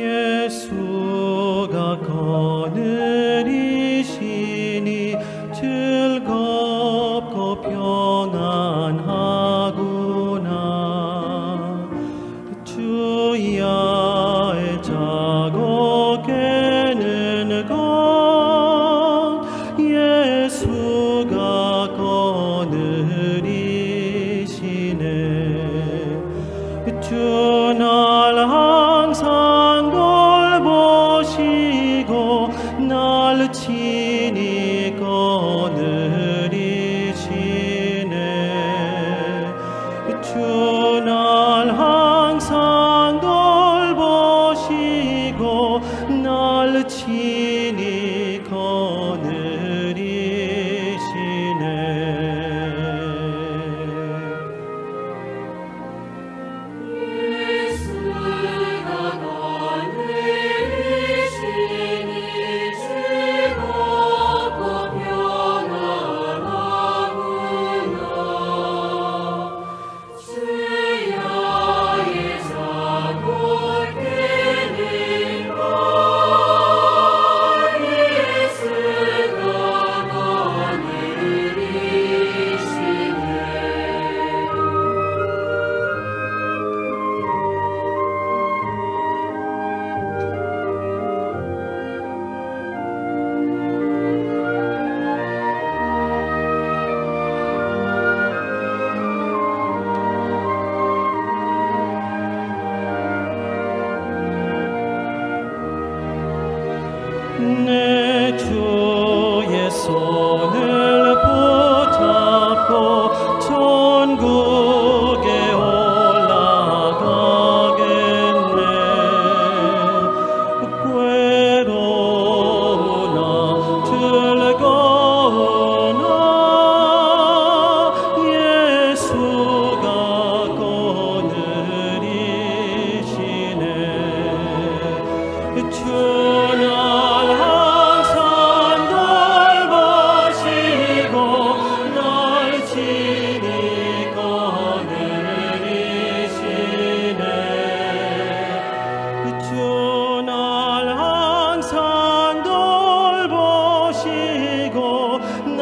예수가 거느리시니 즐겁고 평안하구나. 주야의 자고 깨는 것 예수가 거느리시네. 주 날 항상 돌보시고 날 친히 거느리시네. 주 날 항상 돌보시고 날 친히 거느리시네. 예수가 거느리시니 즐겁고 평안하구나. 주야의 자고 깨는 것 예수가 거느리시네. 내 주의 손을 붙잡고 천국에 올라가겠네. 괴로우나 즐거우나 예수가 거느리시네. 주 날 항상 돌보시고 날 친히 거느리시네. 주 날 항상 돌보시고 날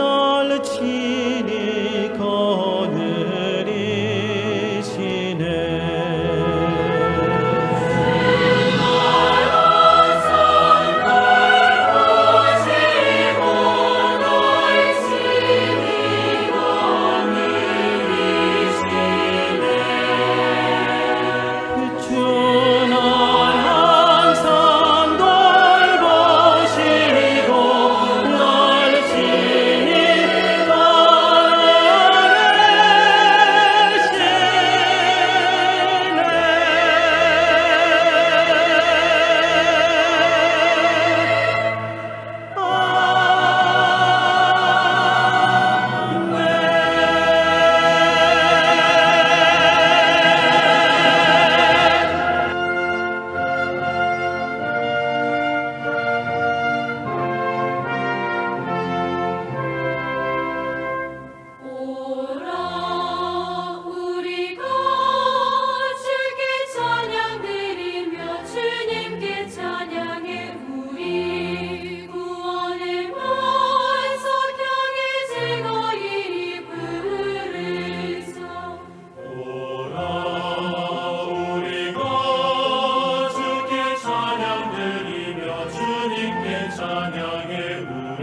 친히 거느리시네. 돌보시고 날 친히 거느리시네. 주 날 항상 돌보시고 날 친히 거느리시네. 오라 우리가 주께 찬양드리며 주님께 찬양해 우리 구원의 반석 향해 즐거이 부르자. 오라 우리가 주께 찬양드리며 주님께 찬양해 우리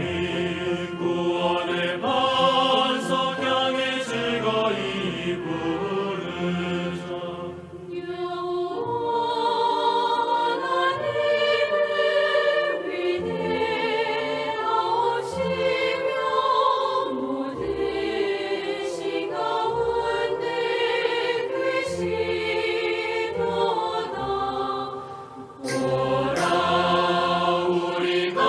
구원의 반석 향해 즐거이 부르자. 여호와 하나님은 위대하시며 모든 신 가운데 크시도다. 오라 우리가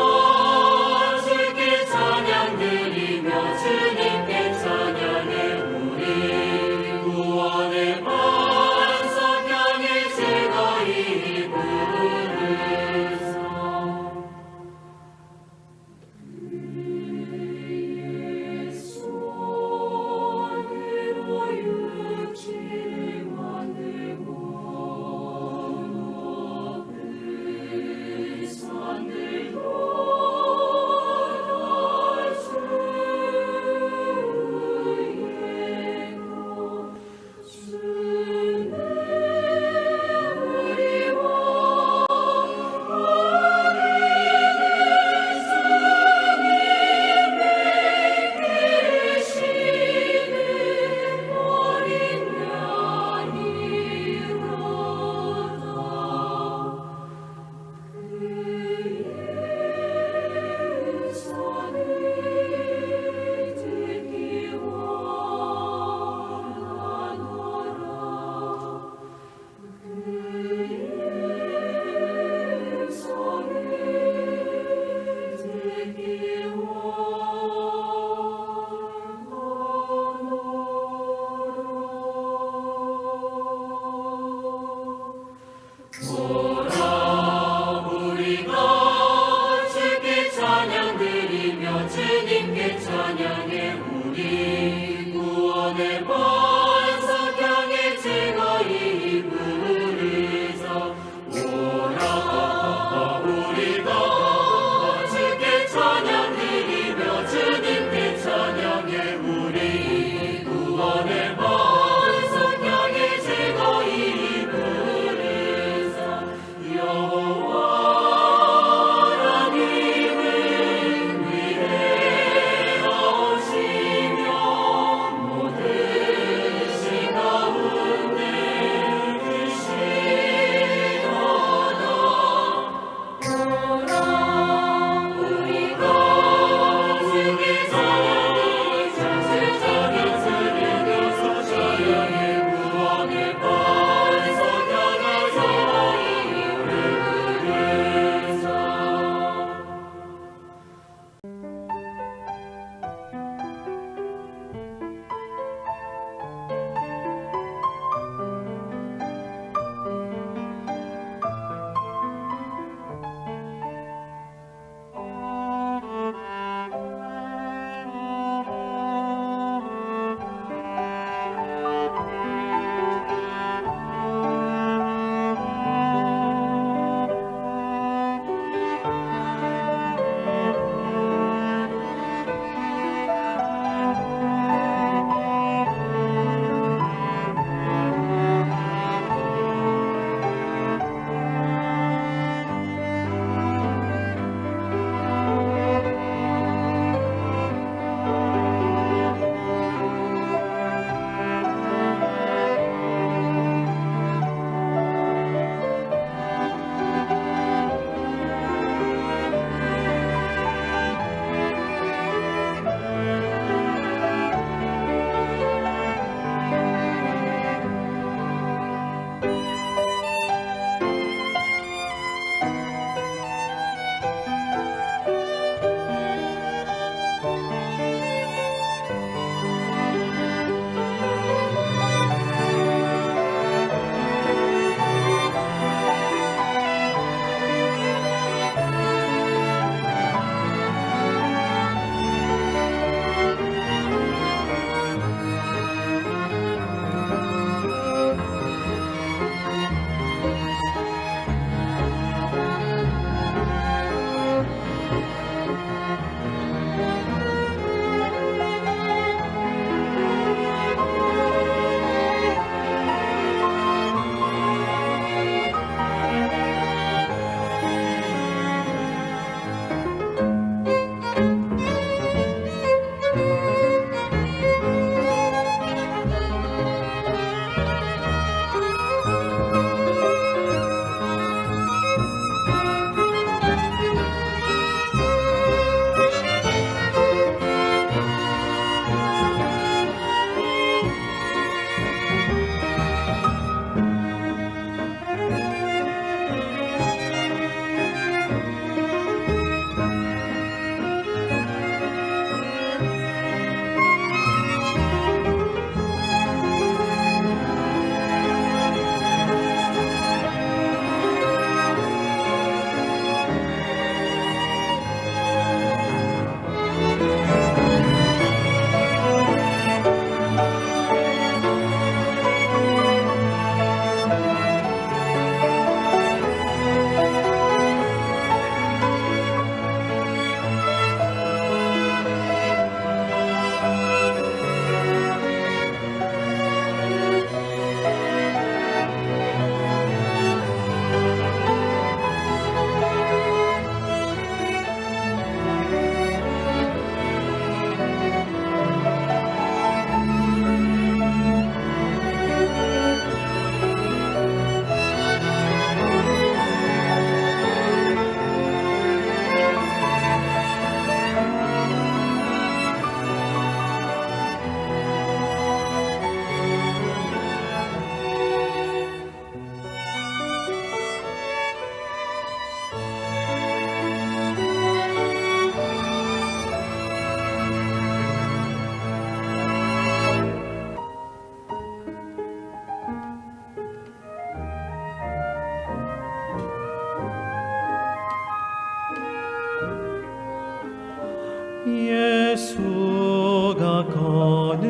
예수가 거느리시니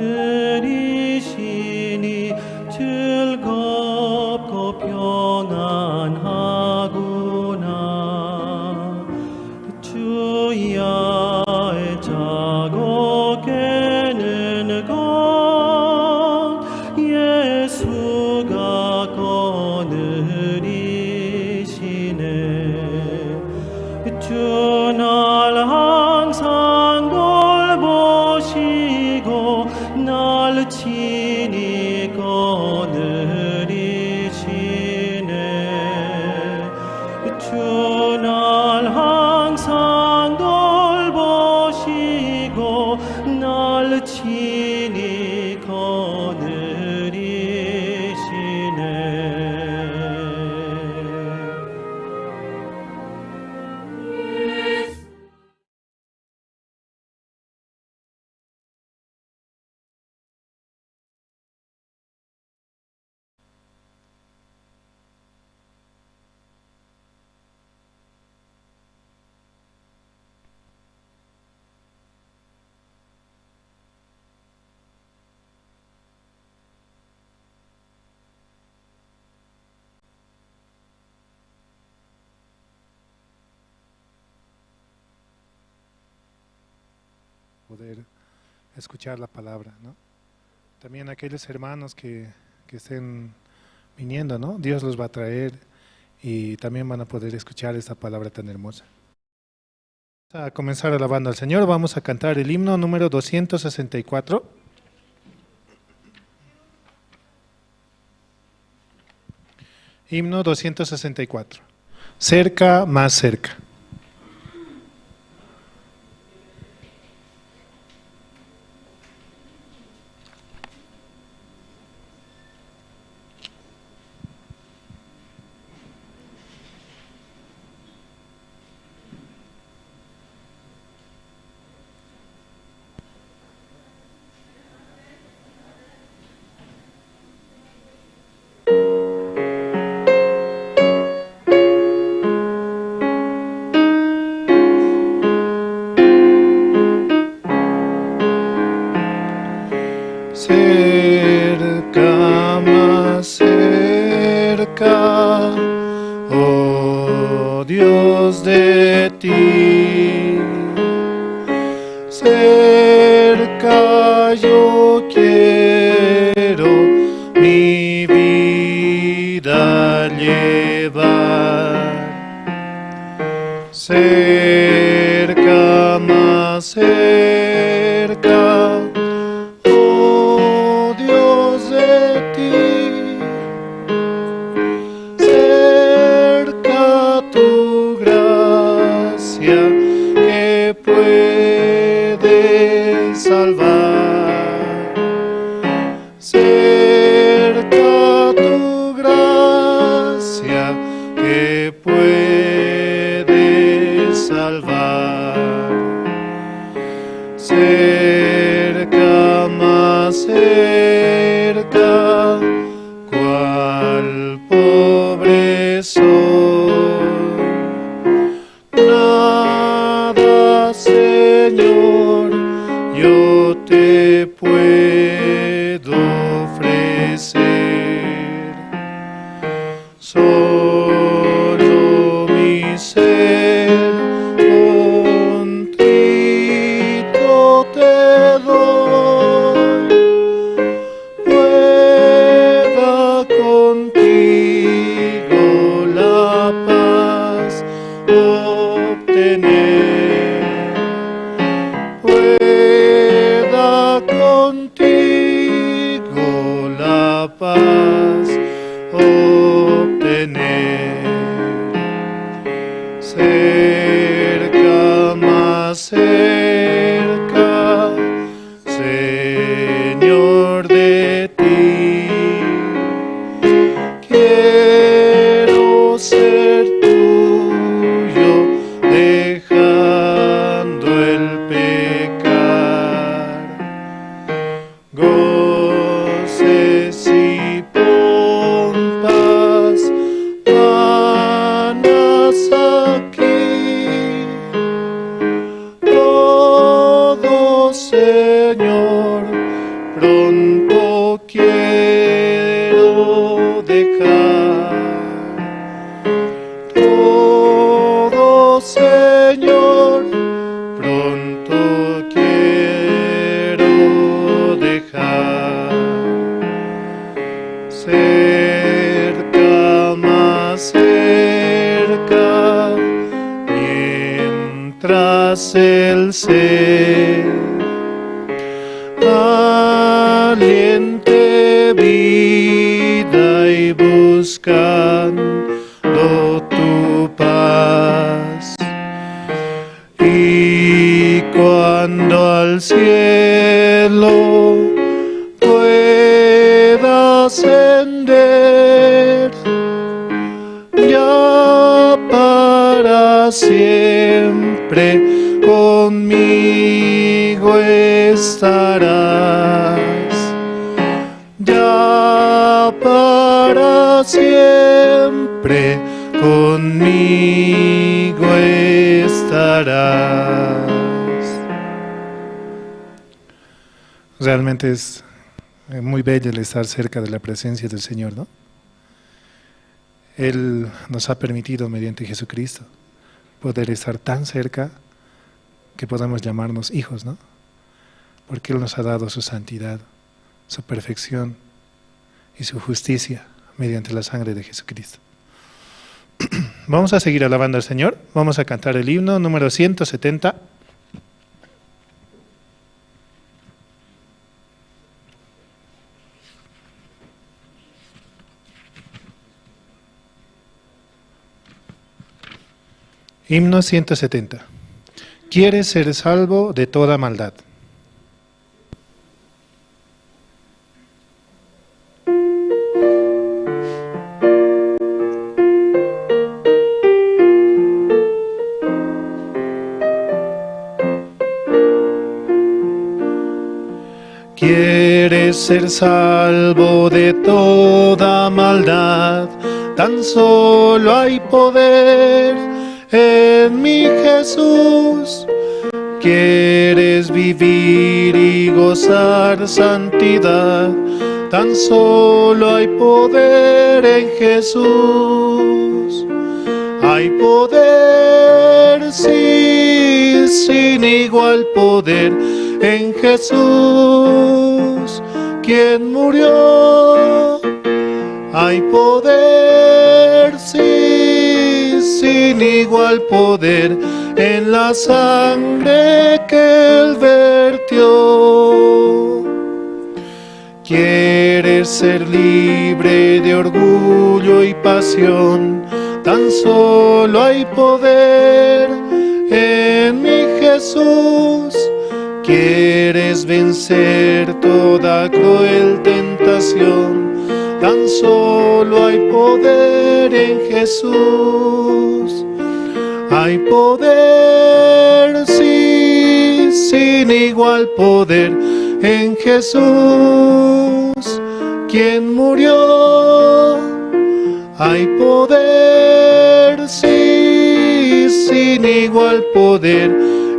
즐겁고 평안하구나. 주야의 자고 깨는 것 예수가 거느리시네. 주 날 항상 돌보시고 날 친히 거느리시네. 주 날 항상 돌보시고 날 친히 거느리시네. Poder escuchar la palabra, ¿no? También aquellos hermanos que estén viniendo, ¿no? Dios los va a traer y también van a poder escuchar esta palabra tan hermosa. Vamos a comenzar alabando al Señor. Vamos a cantar el himno número 264. Himno 264. Cerca, más cerca. Cerca, más cerca, oh Dios de ti. Cerca yo quiero mi vida llevar. Cerca, más cerca, oh Dios de ti. Cerca tu gracia que puede salvar. Cerca tu gracia que puede salvar. Cerca, más cerca, cual pobre soy. Nada, Señor, yo te puedo ofrecer. Solo mi ser contrito te doy, pueda contigo la paz obtener, pueda contigo la paz obtener. Cerca, más cerca, Señor de ti. Quiero ser tuyo, dejando el pecar. Goces y pompas vanas aquí. tras el ser. Valiente vida y buscando tu paz. Y cuando al cielo pueda ascender, ya para siempre conmigo estarás. Ya para siempre conmigo estarás. Realmente es muy bello el estar cerca de la presencia del Señor, ¿no? Él nos ha permitido mediante Jesucristo poder estar tan cerca que podamos llamarnos hijos, ¿no? Porque Él nos ha dado su santidad, su perfección y su justicia mediante la sangre de Jesucristo. Vamos a seguir alabando al Señor. Vamos a cantar el himno número 170. Himno 170. ¿Quieres ser salvo de toda maldad? Quieres ser salvo de toda maldad, tan solo hay poder en mi Jesús. Quieres vivir y gozar santidad, tan solo hay poder en Jesús. Hay poder, sí, sin igual poder en Jesús, quien murió. Hay poder, sí, sin igual poder en la sangre que Él vertió. Quieres ser libre de orgullo y pasión, tan solo hay poder en mi Jesús. Quieres vencer toda cruel tentación, tan solo hay poder en Jesús. Hay poder, sí, sin igual poder en Jesús, quien murió. Hay poder, sí, sin igual poder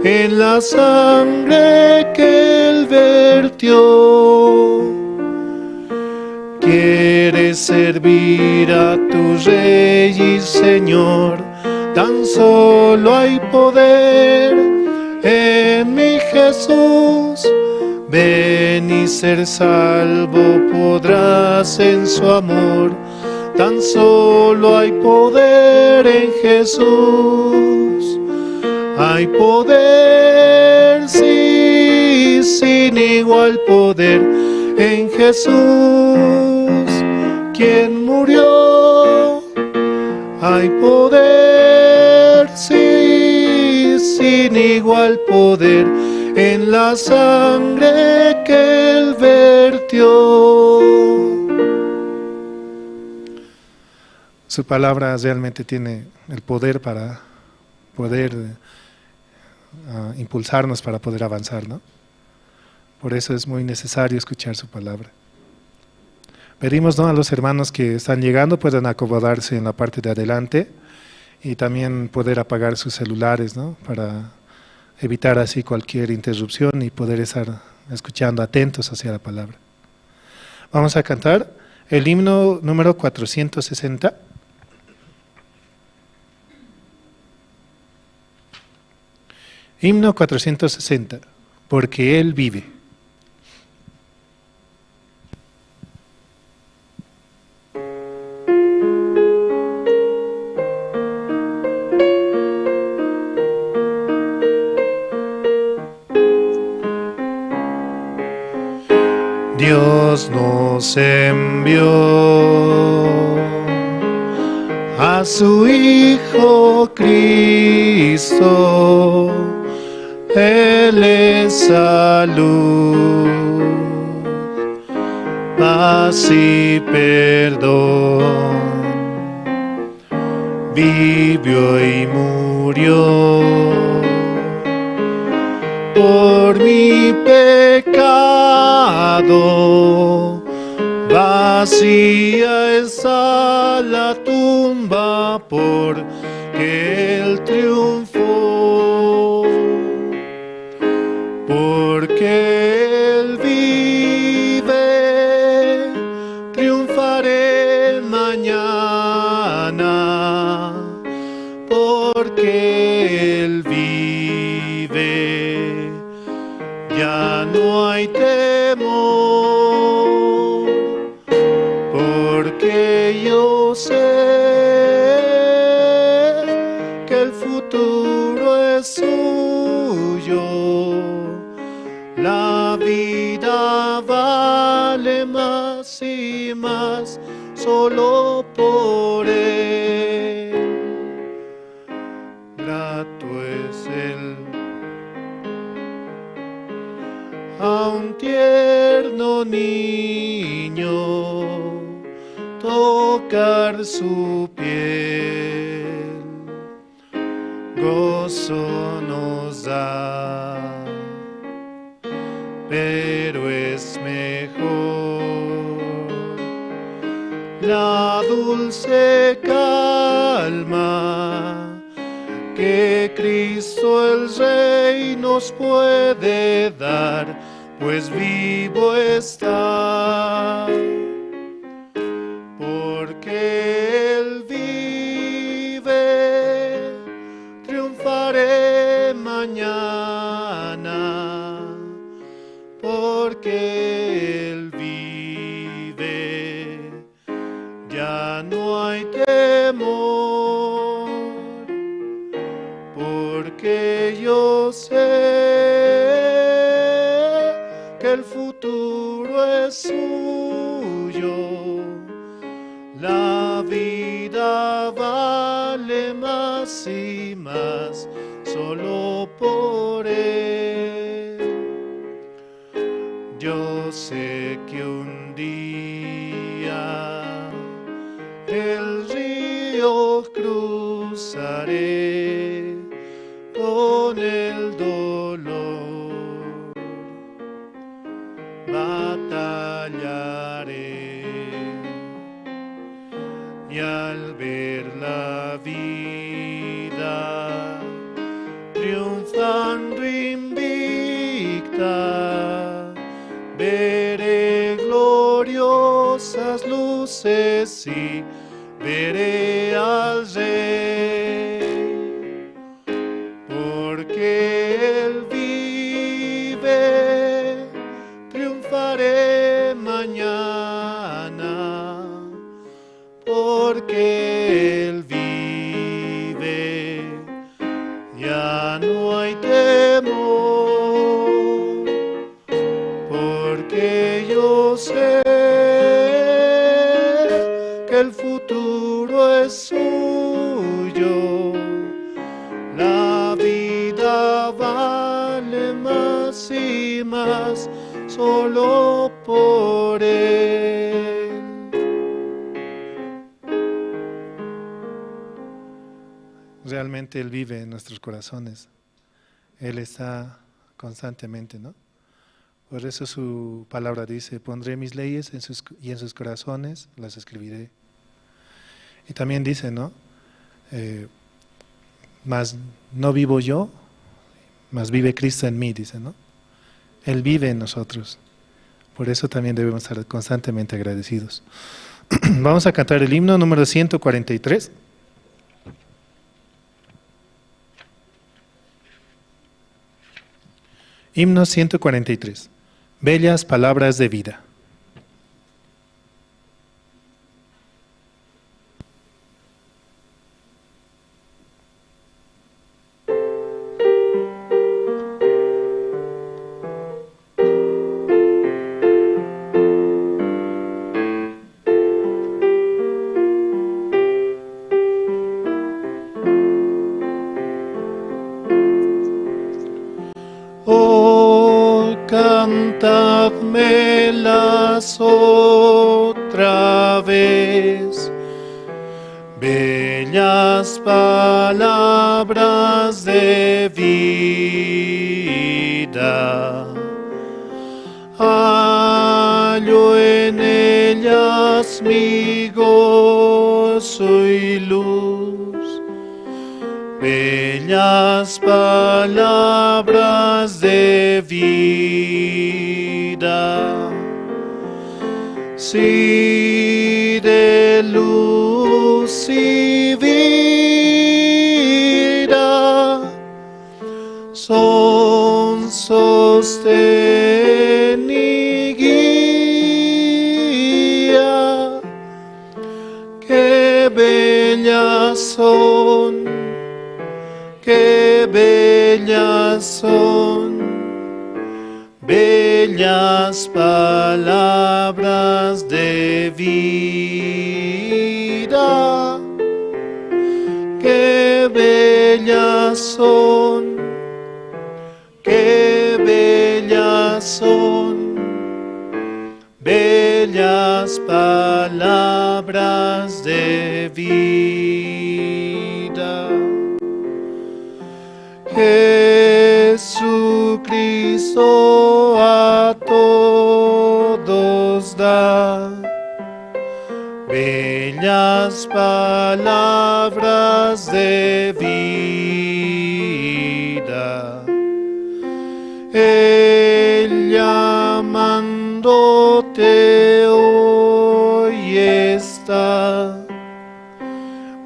en la sangre que Él vertió. Quieres servir a tu Rey y Señor, tan solo hay poder en mi Jesús. Ven y ser salvo podrás en su amor, tan solo hay poder en Jesús. Hay poder, sí, sin igual poder en Jesús, quien murió. Hay poder, sí, sin igual poder en la sangre que Él vertió. Su palabra realmente tiene el poder para poder impulsarnos para poder avanzar, ¿no? Por eso es muy necesario escuchar su palabra. Pedimos, ¿no?, a los hermanos que están llegando puedan acomodarse en la parte de adelante y también poder apagar sus celulares, ¿no?, para evitar así cualquier interrupción y poder estar escuchando atentos hacia la palabra. Vamos a cantar el himno número 460. Himno 460, porque Él vive. Dios nos envió a su Hijo Cristo, Él es salud, paz y perdón. Vivió y murió por mi pecado. Vacía está la tumba porque Él triunfó. Porque Él vive, triunfaré mañana. Porque Él vive, ya no hay temor. Porque yo sé que el futuro es suyo. La vida vale más y más solo por Él. Grato es Él a un tierno niño tocar su piel, gozo nos da, pero es mejor la dulce calma que Cristo el Rey nos puede dar, pues vivo está. Porque Él vive, triunfaré mañana. Porque Él vive, ya no hay temor. Porque yo sé que el futuro es suyo. La vida vale más y más solo por Él. Yo sé que un día el río cruzaré con el dolor, batallaré. Y al ver la vida triunfando invicta, veré gloriosas luces y veré al Rey. Porque Él vive, triunfaré mañana. Porque Él vive, ya no hay temor. Porque yo sé que el futuro es suyo. La vida vale más y más solo por Él. Realmente Él vive en nuestros corazones. Él está constantemente, ¿no? Por eso su palabra dice, pondré mis leyes en sus corazones, las escribiré. Y también dice, ¿no? Mas no vivo yo, mas vive Cristo en mí, dice, ¿no? Él vive en nosotros. Por eso también debemos estar constantemente agradecidos. Vamos a cantar el himno número 143. Himno 143. Bellas palabras de vida. Cantádmelas otra vez, bellas palabras de vida. Hallo en ellas mi gozo y luz, bellas palabras de vida. Sí, de luz y vida son sostén y guía. Qué bellas son, qué bellas son, bellas palabras de vida. Qué bellas son, qué bellas son, bellas palabras de vida. Jesucristo a todos da bellas palabras de vida. Él llamándote hoy está,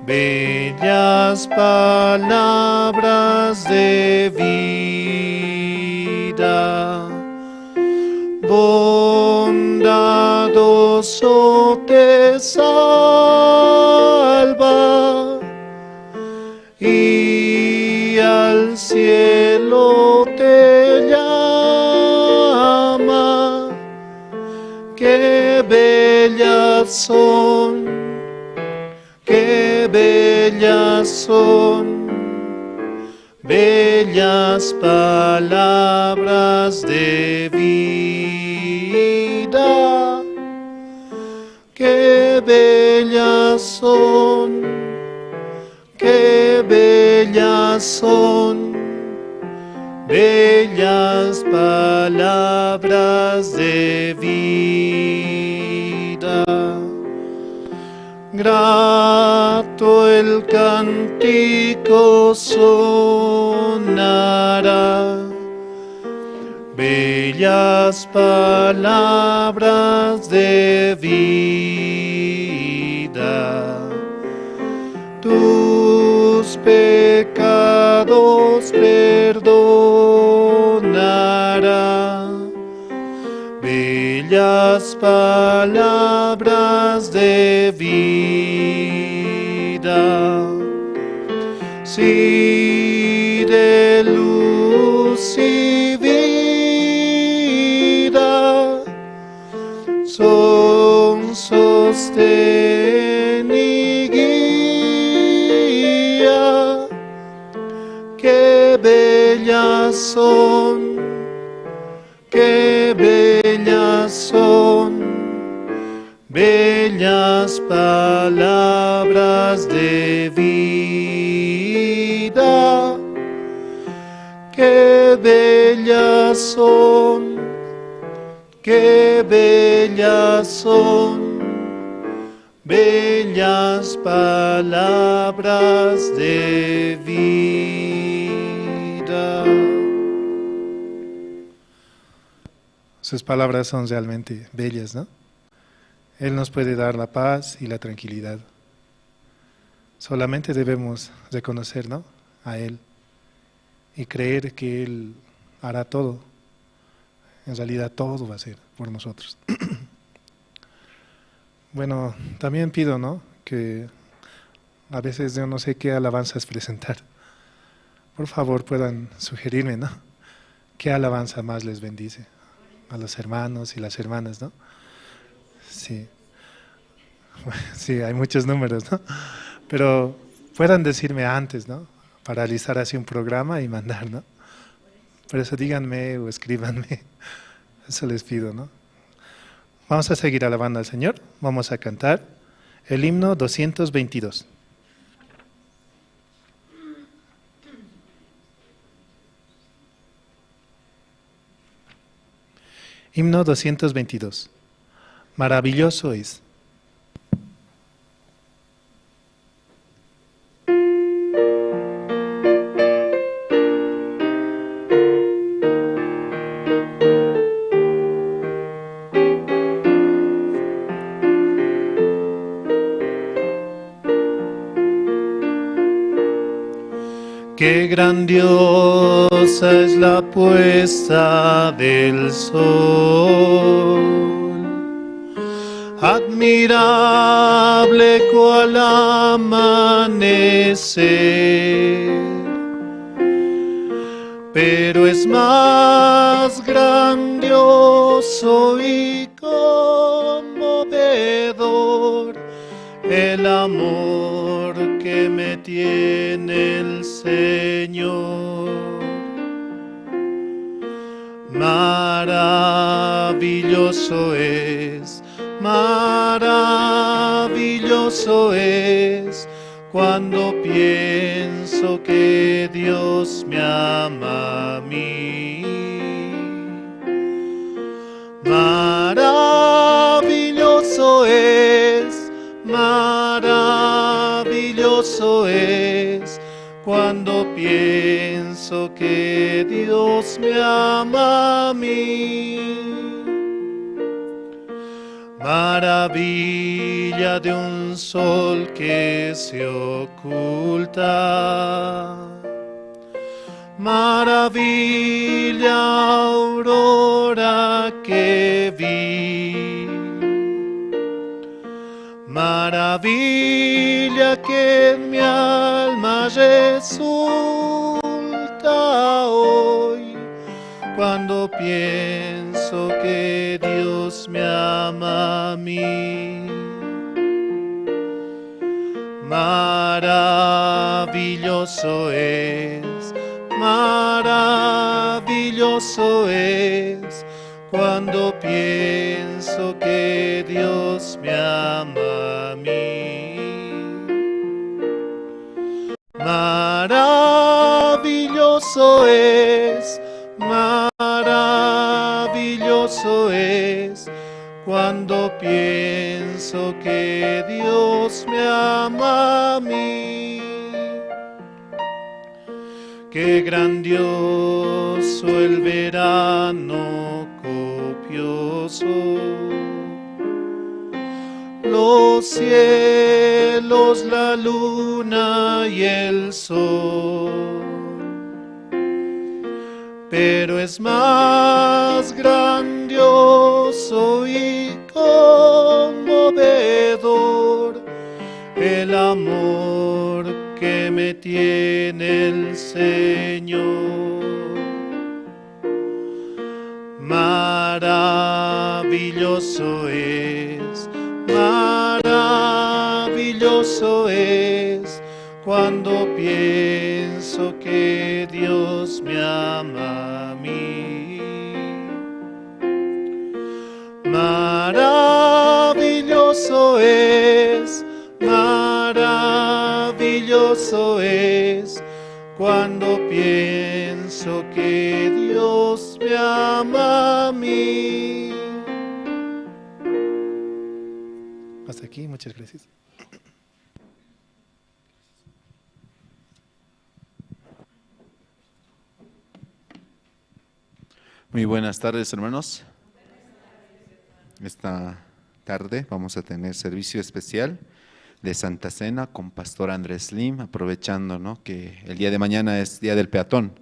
bellas palabras de vida. Bondadoso te salva y al cielo te llama. Qué bellas son, qué bellas son, bellas palabras de vida. Qué bellas son, qué bellas son, bellas palabras de vida. Grato el cántico sonará, bellas palabras de vida. Tus pecados perdonará, bellas palabras de vida. Sí, de luz y vida son sostén y guía. Qué bellas son, qué bellas son, bellas palabras de vida. Qué bellas son, qué bellas son, bellas palabras de vida. Sus palabras son realmente bellas, ¿no? Él nos puede dar la paz y la tranquilidad. Solamente debemos reconocer, ¿no?, a Él y creer que Él hará todo. En realidad todo va a ser por nosotros. Bueno, también pido, ¿no?, que a veces yo no sé qué alabanzas presentar. Por favor puedan sugerirme, ¿no?, qué alabanza más les bendice a los hermanos y las hermanas, ¿no? Sí, sí, hay muchos números, ¿no? Pero puedan decirme antes, ¿no?, para realizar así un programa y mandar, ¿no? Por eso díganme o escríbanme Eso les pido, ¿no? Vamos a seguir alabando al Señor. Vamos a cantar el himno 222. Himno 222. Maravilloso es. Qué grandiosa es la puesta del sol, admirable cual amanecer, pero es más grandioso y conmovedor el amor que me tiene el Señor. Maravilloso es, maravilloso es, cuando pienso que Dios me ama a mí. Maravilloso es, maravilloso es, cuando pienso que Dios me ama a mí. Maravilla de un sol que se oculta, maravilla aurora que vi, maravilla que en mi alma resulta hoy, cuando pienso que Dios me ama a mí. Maravilloso es, maravilloso es, cuando pienso que Dios me ama a mí. Maravilloso es, maravilloso es, cuando pienso que Dios me ama a mí. Qué grandioso el verano copioso, los cielos, la luna y el sol, pero es más grandioso y conmovedor el amor que me tiene el Señor. Maravilloso es, maravilloso es, cuando pienso que Dios me ama a mí. Maravilloso es, maravilloso es, cuando pienso que Dios me ama a mí. Hasta aquí, muchas gracias. Muy buenas tardes, hermanos. Esta tarde vamos a tener servicio especial de Santa Cena con Pastor Andrés Lim, aprovechando, ¿no?, que el día de mañana es Día del Peatón.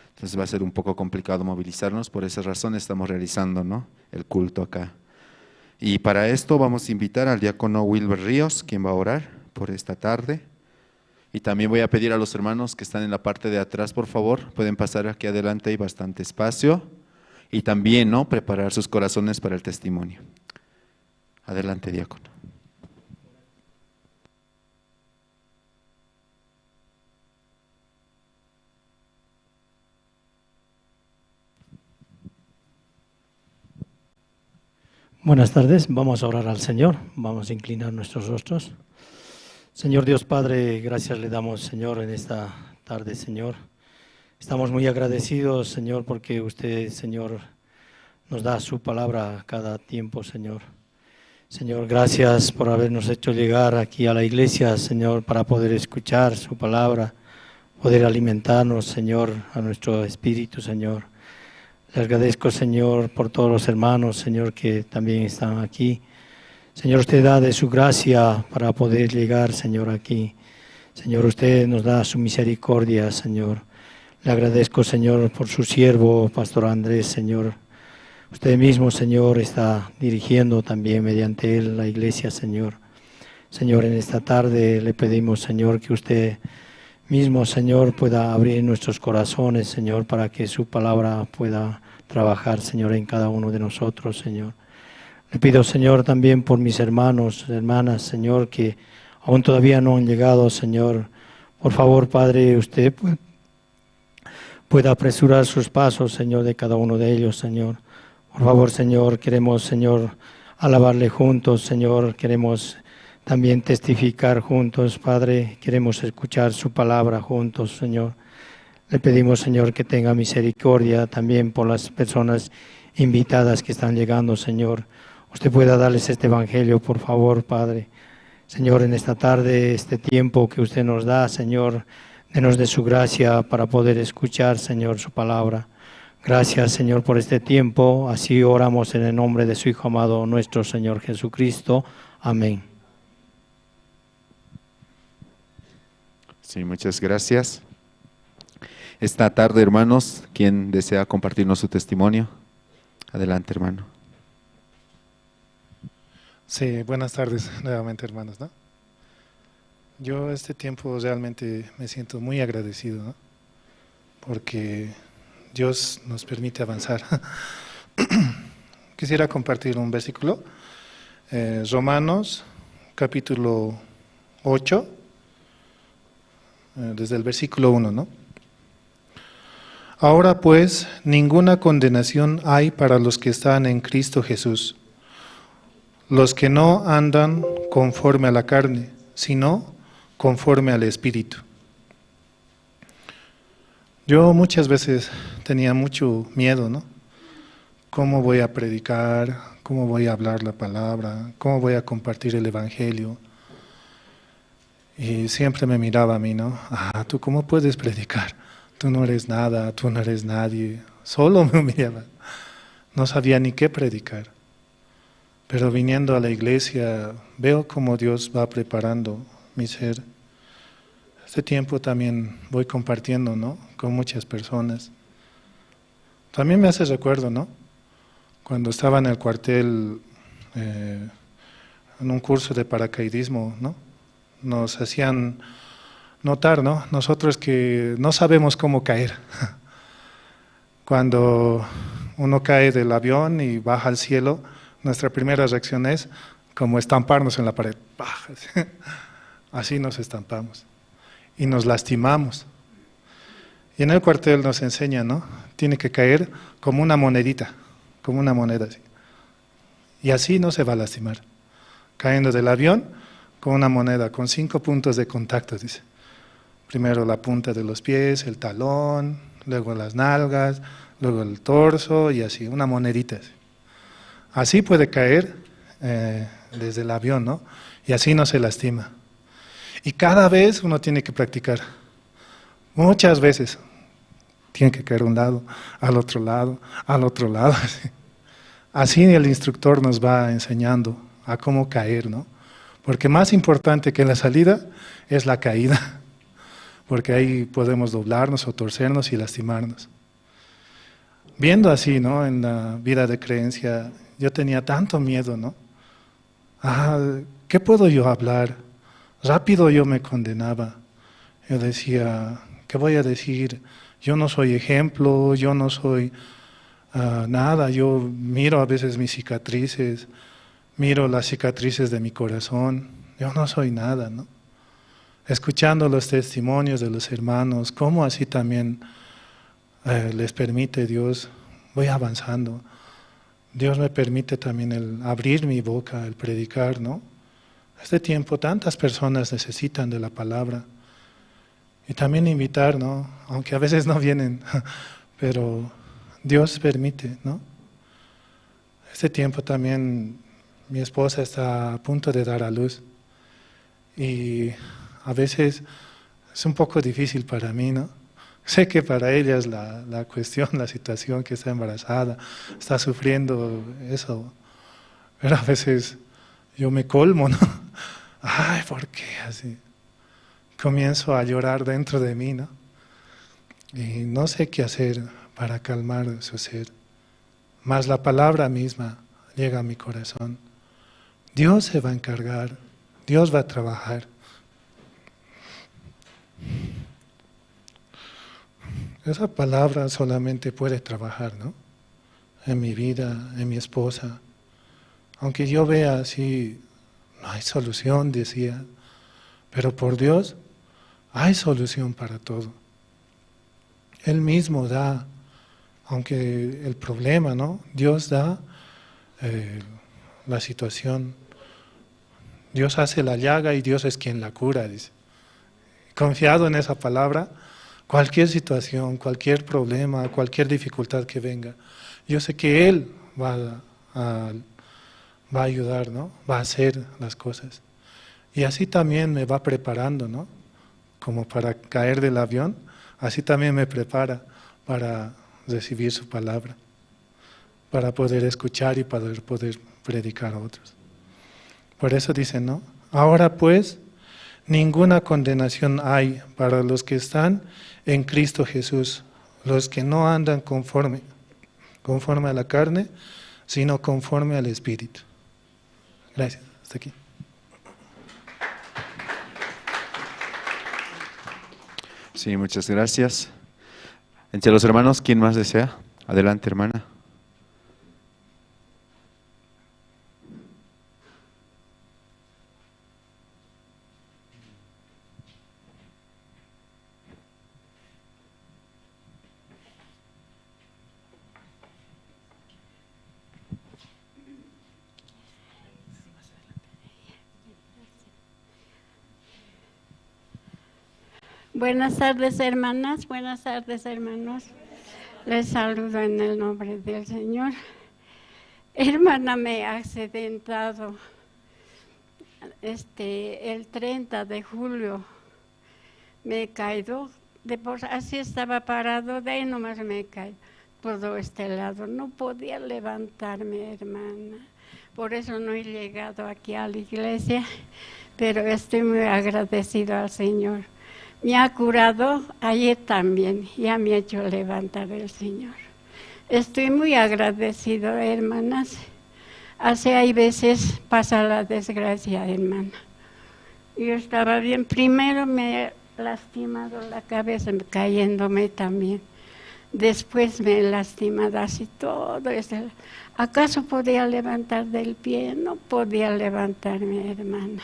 Entonces va a ser un poco complicado movilizarnos, por esa razón estamos realizando, ¿no?, el culto acá. Y para esto vamos a invitar al diácono Wilber Ríos, quien va a orar por esta tarde. Y también voy a pedir a los hermanos que están en la parte de atrás, por favor, pueden pasar aquí adelante, hay bastante espacio. Y también, ¿no?, preparar sus corazones para el testimonio. Adelante, diácono. Buenas tardes, vamos a orar al Señor, vamos a inclinar nuestros rostros. Señor Dios Padre, gracias le damos, Señor, en esta tarde, Señor. Estamos muy agradecidos, Señor, porque usted, Señor, nos da su palabra cada tiempo, Señor. Señor, gracias por habernos hecho llegar aquí a la iglesia, Señor, para poder escuchar su palabra, poder alimentarnos, Señor, a nuestro espíritu, Señor. Le agradezco, Señor, por todos los hermanos, Señor, que también están aquí. Señor, usted da de su gracia para poder llegar, Señor, aquí. Señor, usted nos da su misericordia, Señor. Le agradezco, Señor, por su siervo, Pastor Andrés, Señor. Usted mismo, Señor, está dirigiendo también mediante él la iglesia, Señor. Señor, en esta tarde le pedimos, Señor, que usted mismo, Señor, pueda abrir nuestros corazones, Señor, para que su palabra pueda trabajar, Señor, en cada uno de nosotros, Señor. Le pido, Señor, también por mis hermanos, hermanas, Señor, que aún todavía no han llegado, Señor. Por favor, Padre, usted pueda apresurar sus pasos, Señor, de cada uno de ellos, Señor. Por favor, Señor, queremos, Señor, alabarle juntos, Señor. Queremos también testificar juntos, Padre. Queremos escuchar su palabra juntos, Señor. Le pedimos, Señor, que tenga misericordia también por las personas invitadas que están llegando, Señor. Usted pueda darles este evangelio, por favor, Padre. Señor, en esta tarde, este tiempo que usted nos da, Señor, denos de su gracia para poder escuchar, Señor, su palabra. Gracias, Señor, por este tiempo. Así oramos en el nombre de su Hijo amado, nuestro Señor Jesucristo. Amén. Sí, muchas gracias. Esta tarde, hermanos, ¿quién desea compartirnos su testimonio? Adelante, hermano. Sí, buenas tardes nuevamente, hermanos, ¿no? Yo este tiempo realmente me siento muy agradecido, ¿no? Porque Dios nos permite avanzar. Quisiera compartir un versículo, Romanos capítulo 8, desde el versículo 1, ¿no? Ahora pues, ninguna condenación hay para los que están en Cristo Jesús, los que no andan conforme a la carne, sino conforme al Espíritu. Yo muchas veces tenía mucho miedo, ¿no? ¿Cómo voy a predicar? ¿Cómo voy a hablar la palabra? ¿Cómo voy a compartir el Evangelio? Y siempre me miraba a mí, ¿no? Ah, ¿tú cómo puedes predicar? Tú no eres nada, tú no eres nadie. Solo me humillaba. No sabía ni qué predicar. Pero viniendo a la iglesia, veo cómo Dios va preparando mi ser. Este tiempo también voy compartiendo, ¿no? Con muchas personas. También me hace recuerdo, ¿no? Cuando estaba en el cuartel, en un curso de paracaidismo, ¿no? Nos hacían notar, ¿no? Nosotros que no sabemos cómo caer. Cuando uno cae del avión y baja al cielo, nuestra primera reacción es como estamparnos en la pared. ¡Pah! Así nos estampamos y nos lastimamos. Y en el cuartel nos enseñan, ¿no? Tiene que caer como una monedita, como una moneda así. Y así no se va a lastimar. Cayendo del avión con una moneda, con 5 puntos de contacto, dice. Primero la punta de los pies, el talón, luego las nalgas, luego el torso y así, una monedita así. Así puede caer desde el avión, ¿no? Y así no se lastima. Y cada vez uno tiene que practicar. Muchas veces. Tiene que caer un lado, al otro lado, al otro lado. Así. Así el instructor nos va enseñando a cómo caer, ¿no? Porque más importante que la salida es la caída. Porque ahí podemos doblarnos o torcernos y lastimarnos. Viendo así, ¿no? En la vida de creencia, yo tenía tanto miedo, ¿no? Ah, ¿qué puedo yo hablar? Rápido yo me condenaba. Yo decía, ¿qué voy a decir? Yo no soy ejemplo, yo no soy nada. Yo miro a veces mis cicatrices, miro las cicatrices de mi corazón. Yo no soy nada, ¿no? Escuchando los testimonios de los hermanos, cómo así también les permite Dios, voy avanzando. Dios me permite también el abrir mi boca, el predicar, ¿no? Este tiempo tantas personas necesitan de la palabra. Y también invitar, ¿no? Aunque a veces no vienen, pero Dios permite, ¿no? Este tiempo también mi esposa está a punto de dar a luz. Y a veces es un poco difícil para mí, ¿no? Sé que para ella es la cuestión, la situación que está embarazada, está sufriendo eso. Pero a veces yo me colmo, ¿no? Ay, ¿por qué así? Comienzo a llorar dentro de mí, ¿no? Y no sé qué hacer para calmar su ser. Mas la palabra misma llega a mi corazón. Dios se va a encargar, Dios va a trabajar. Esa palabra solamente puede trabajar, ¿no? En mi vida, en mi esposa. Aunque yo vea así, no hay solución, decía. Pero por Dios hay solución para todo. Él mismo da, aunque el problema, ¿no? Dios da la situación. Dios hace la llaga y Dios es quien la cura, dice. Confiado en esa palabra, cualquier situación, cualquier problema, cualquier dificultad que venga, yo sé que Él va a ayudar, ¿no? Va a hacer las cosas. Y así también me va preparando, ¿no? Como para caer del avión, así también me prepara para recibir su palabra, para poder escuchar y para poder predicar a otros. Por eso dice, ¿no? Ahora pues, ninguna condenación hay para los que están en Cristo Jesús, los que no andan conforme a la carne, sino conforme al Espíritu. Gracias. Hasta aquí. Sí, muchas gracias. Entre los hermanos, ¿quién más desea? Adelante, hermana. Buenas tardes, hermanas, buenas tardes, hermanos. Les saludo en el nombre del Señor. Hermana, me he accidentado el 30 de julio. Me he caído, así estaba parado, de ahí nomás me he caído por todo este lado. No podía levantarme, hermana. Por eso no he llegado aquí a la iglesia, pero estoy muy agradecido al Señor. Me ha curado ayer también, ya me ha hecho levantar el Señor. Estoy muy agradecido, hermanas. Así hay veces pasa la desgracia, hermana. Yo estaba bien, primero me he lastimado la cabeza, cayéndome también. Después me he lastimado así todo. ¿Acaso podía levantar del pie? No podía levantarme, hermana.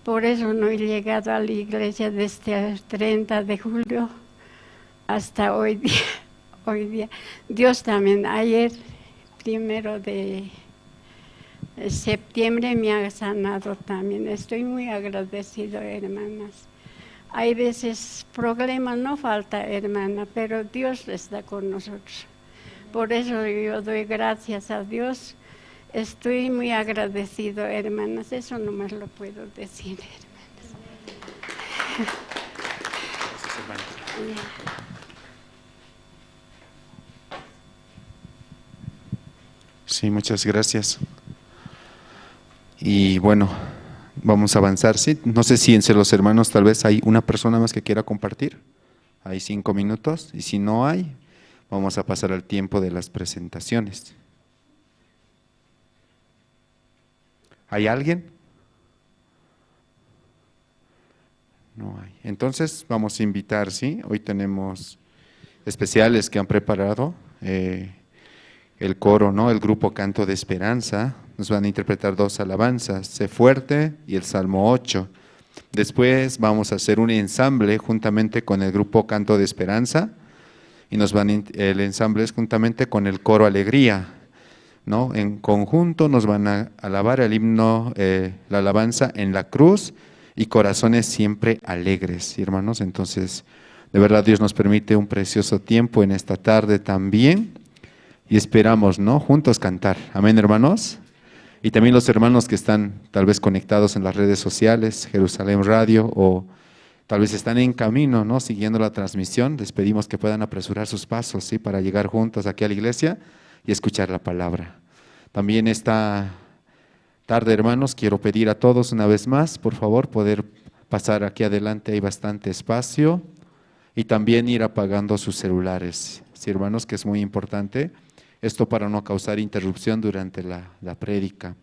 Por eso no he llegado a la iglesia desde el 30 de julio hasta hoy día. Hoy día. Dios también, ayer, 1 de septiembre, me ha sanado también. Estoy muy agradecido, hermanas. Hay veces problemas, no falta, hermana, pero Dios está con nosotros. Por eso yo doy gracias a Dios. Estoy muy agradecido, hermanas. Eso nomás lo puedo decir, hermanas. Gracias, hermanas. Sí, muchas gracias. Y bueno, vamos a avanzar. Sí, no sé si entre los hermanos tal vez hay una persona más que quiera compartir. Hay 5 minutos. Y si no hay, vamos a pasar al tiempo de las presentaciones. ¿Hay alguien? No hay. Entonces vamos a invitar, ¿sí? Hoy tenemos especiales que han preparado el coro, ¿no? El grupo Canto de Esperanza. Nos van a interpretar 2 alabanzas, Sé Fuerte y el Salmo 8. Después vamos a hacer un ensamble juntamente con el grupo Canto de Esperanza y nos van el ensamble es juntamente con el coro Alegría. ¿no? En conjunto nos van a alabar el himno, la alabanza en la cruz y corazones siempre alegres, ¿sí, hermanos? Entonces, de verdad Dios nos permite un precioso tiempo en esta tarde también y esperamos, ¿no?, juntos cantar. Amén, hermanos. Y también los hermanos que están tal vez conectados en las redes sociales, Jerusalén Radio, o tal vez están en camino, ¿no?, siguiendo la transmisión, les pedimos que puedan apresurar sus pasos, ¿sí?, para llegar juntos aquí a la iglesia y escuchar la palabra. También esta tarde, hermanos, quiero pedir a todos una vez más, por favor, poder pasar aquí adelante, hay bastante espacio, y también ir apagando sus celulares, sí, hermanos, que es muy importante, esto para no causar interrupción durante la prédica.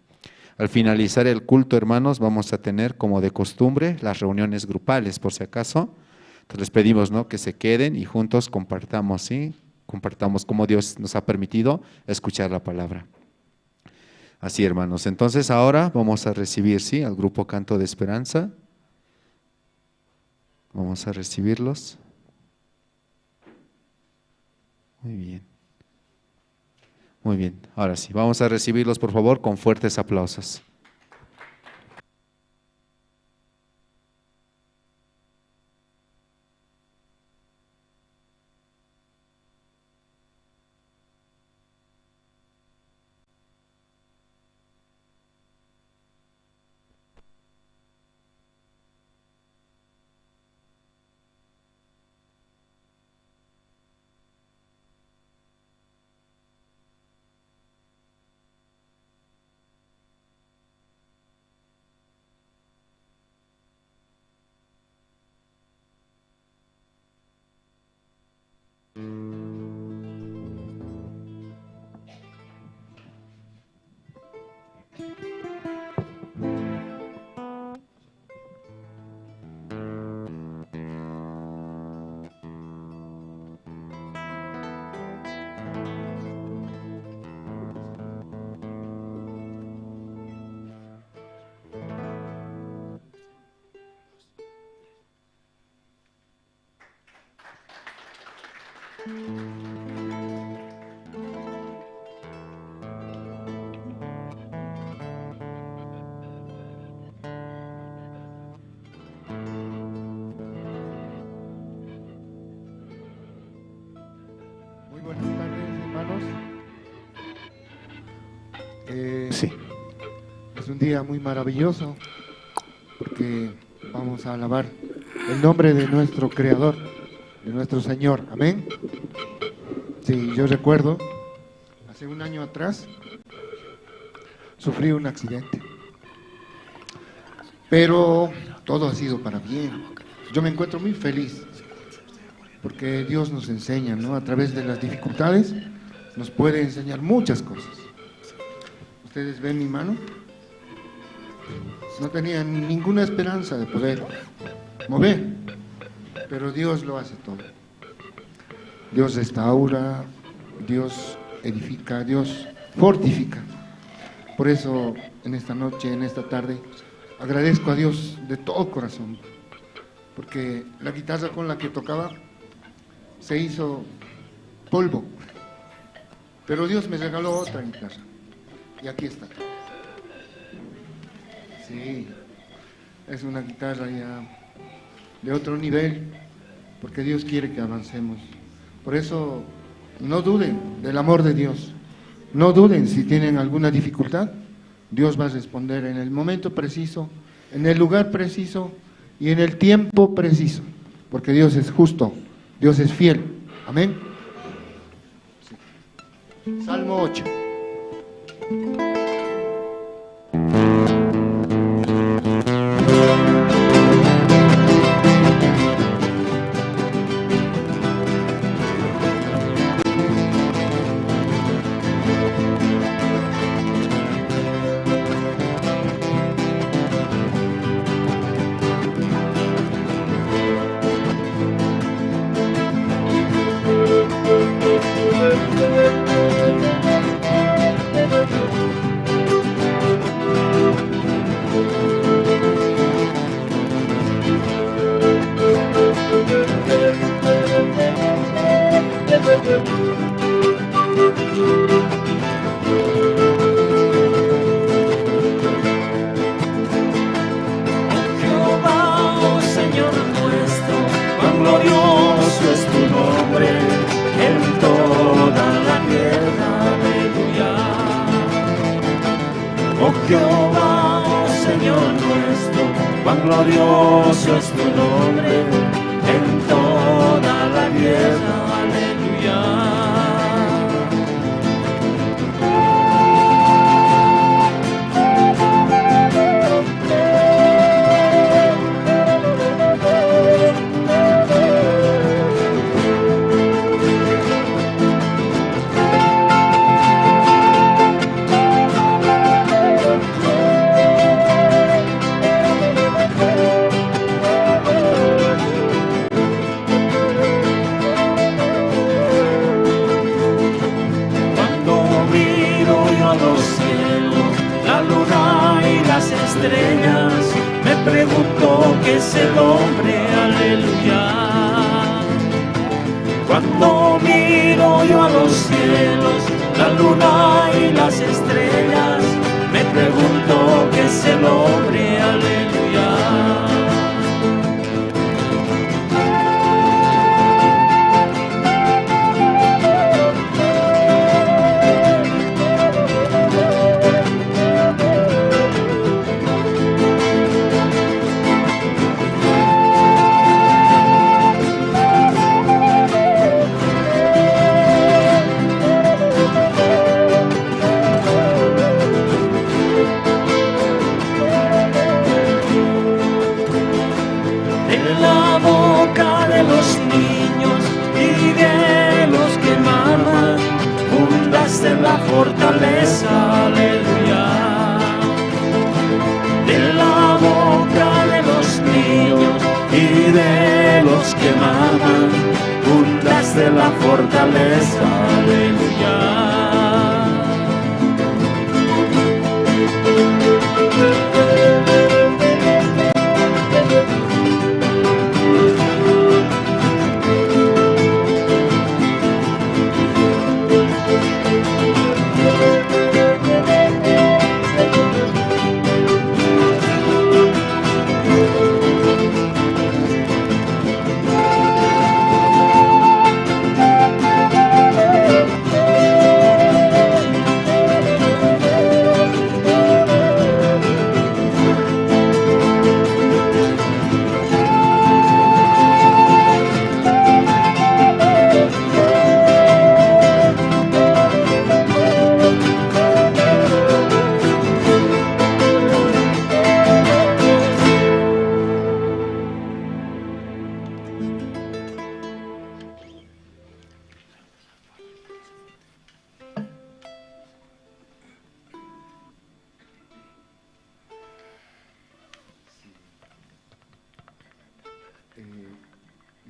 Al finalizar el culto, hermanos, vamos a tener, como de costumbre, las reuniones grupales, por si acaso. Entonces les pedimos, ¿no?, que se queden y juntos compartamos, ¿sí? Compartamos cómo Dios nos ha permitido escuchar la palabra. Así, hermanos. Entonces ahora vamos a recibir, ¿sí?, al grupo Canto de Esperanza. Vamos a recibirlos. Muy bien. Muy bien. Ahora sí, vamos a recibirlos, por favor, con fuertes aplausos. Muy buenas tardes, hermanos. Sí. Es un día muy maravilloso porque vamos a alabar el nombre de nuestro Creador, de nuestro Señor. Amén. Sí, yo recuerdo, hace un año atrás, sufrí un accidente. Pero todo ha sido para bien. Yo me encuentro muy feliz porque Dios nos enseña, ¿no? A través de las dificultades nos puede enseñar muchas cosas. ¿Ustedes ven mi mano? No tenía ninguna esperanza de poder mover, pero Dios lo hace todo. Dios restaura, Dios edifica, Dios fortifica. Por eso en esta noche, en esta tarde, agradezco a Dios de todo corazón, porque la guitarra con la que tocaba se hizo polvo, pero Dios me regaló otra guitarra, y aquí está. Sí, es una guitarra ya de otro nivel, porque Dios quiere que avancemos. Por eso no duden del amor de Dios, no duden si tienen alguna dificultad, Dios va a responder en el momento preciso, en el lugar preciso y en el tiempo preciso, porque Dios es justo, Dios es fiel. Amén. Sí. Salmo 8. Thank you. Jehová, oh Señor nuestro, cuán glorioso es tu nombre en toda la tierra. Aleluya. Cuando miro yo a los cielos, la luna y las estrellas, me pregunto qué es el hombre, aleluya. Cuando miro yo a los cielos, la luna y las estrellas, me pregunto qué es el hombre, aleluya. De la boca de los niños y de los que maman, fundaste la fortaleza, aleluya. De la boca de los niños y de los que maman, fundaste la fortaleza, aleluya.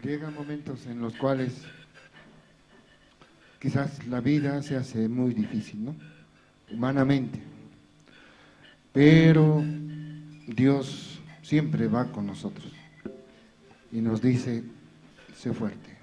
Llegan momentos en los cuales quizás la vida se hace muy difícil, ¿no? Humanamente. Pero Dios siempre va con nosotros y nos dice, sé fuerte.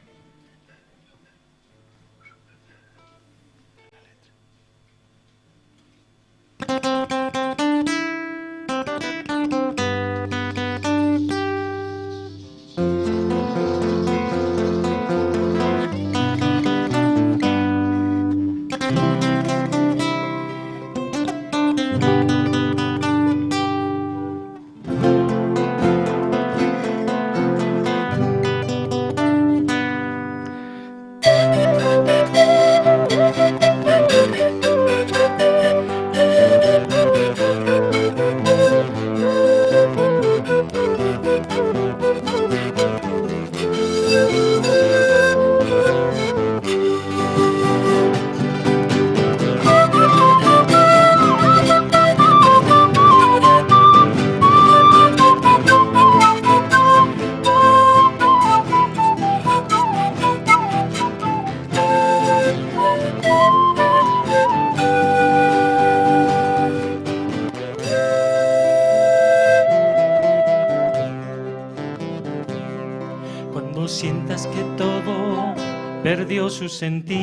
Cuando sientas que todo perdió su sentido,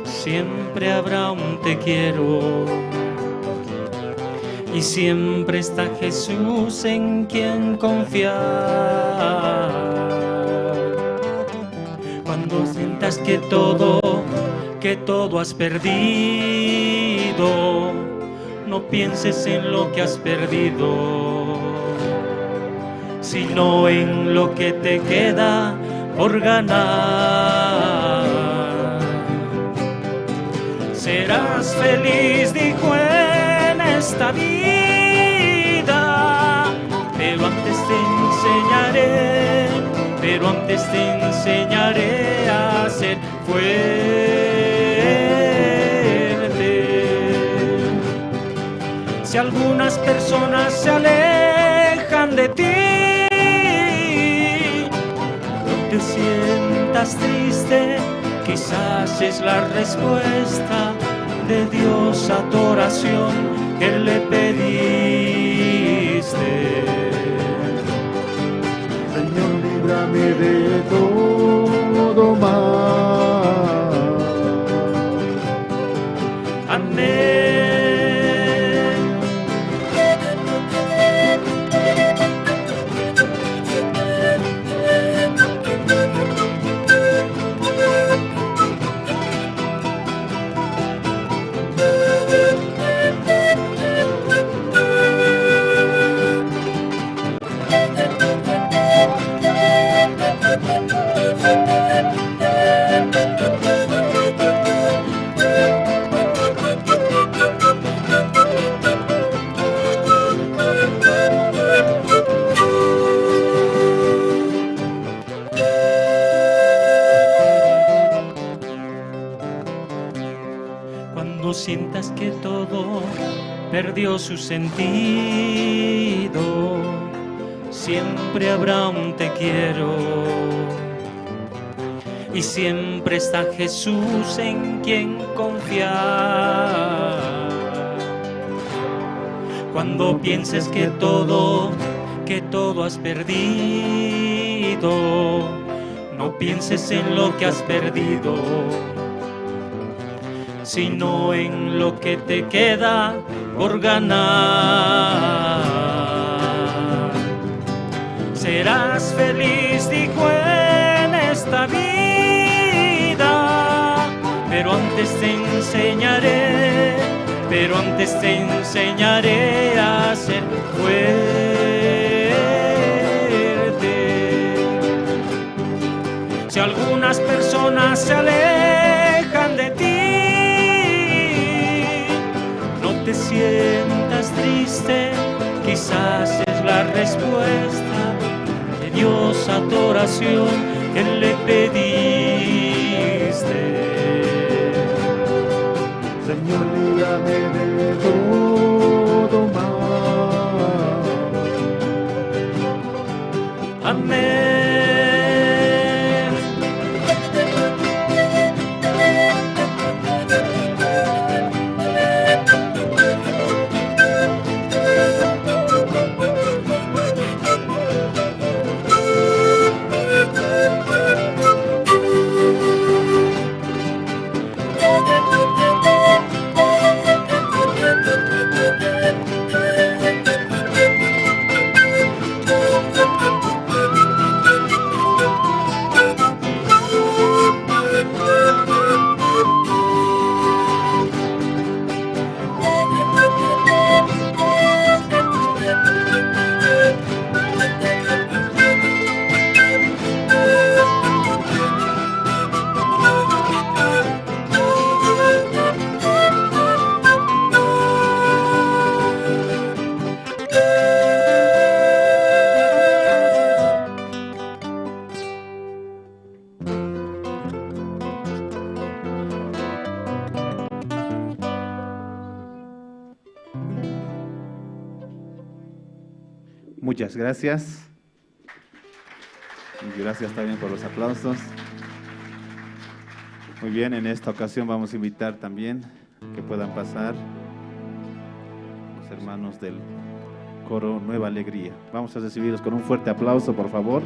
siempre habrá un te quiero. Y siempre está Jesús en quien confiar. Cuando sientas que todo has perdido, perdido, no pienses en lo que has perdido, sino en lo que te queda por ganar. Serás feliz, dijo, en esta vida, pero antes te enseñaré, pero antes te enseñaré a ser fuerte. Si algunas personas se alejan de ti, no te sientas triste, quizás es la respuesta de Dios a tu oración que le pediste. Señor, líbrame de todo mal. Amén. Cuando sientas que todo perdió su sentido, siempre habrá un te quiero. Y siempre está Jesús en quien confiar. Cuando pienses que todo has perdido, no pienses en lo que has perdido, sino en lo que te queda por ganar. Serás feliz, dijo, en esta vida, pero antes te enseñaré, pero antes te enseñaré a ser fuerte. Si algunas personas se alejan de ti, no te sientas triste, quizás es la respuesta de Dios a tu oración que le pediste. Señor, líbrame de todo mal. Amén. Muchas gracias. Y gracias también por los aplausos. Muy bien, en esta ocasión vamos a invitar también que puedan pasar los hermanos del coro Nueva Alegría. Vamos a recibirlos con un fuerte aplauso, por favor.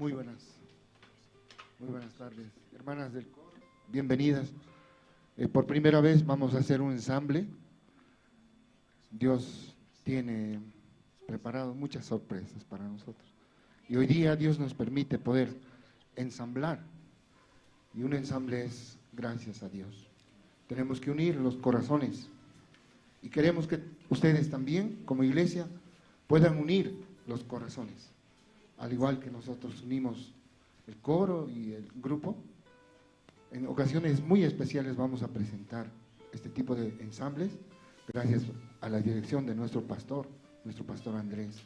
Muy buenas tardes, hermanas del coro, bienvenidas. Por primera vez vamos a hacer un ensamble. Dios tiene preparado muchas sorpresas para nosotros. Y hoy día Dios nos permite poder ensamblar. Y un ensamble es gracias a Dios. Tenemos que unir los corazones. Y queremos que ustedes también, como iglesia, puedan unir los corazones. Al igual que nosotros unimos el coro y el grupo, en ocasiones muy especiales vamos a presentar este tipo de ensambles, gracias a la dirección de nuestro pastor Andrés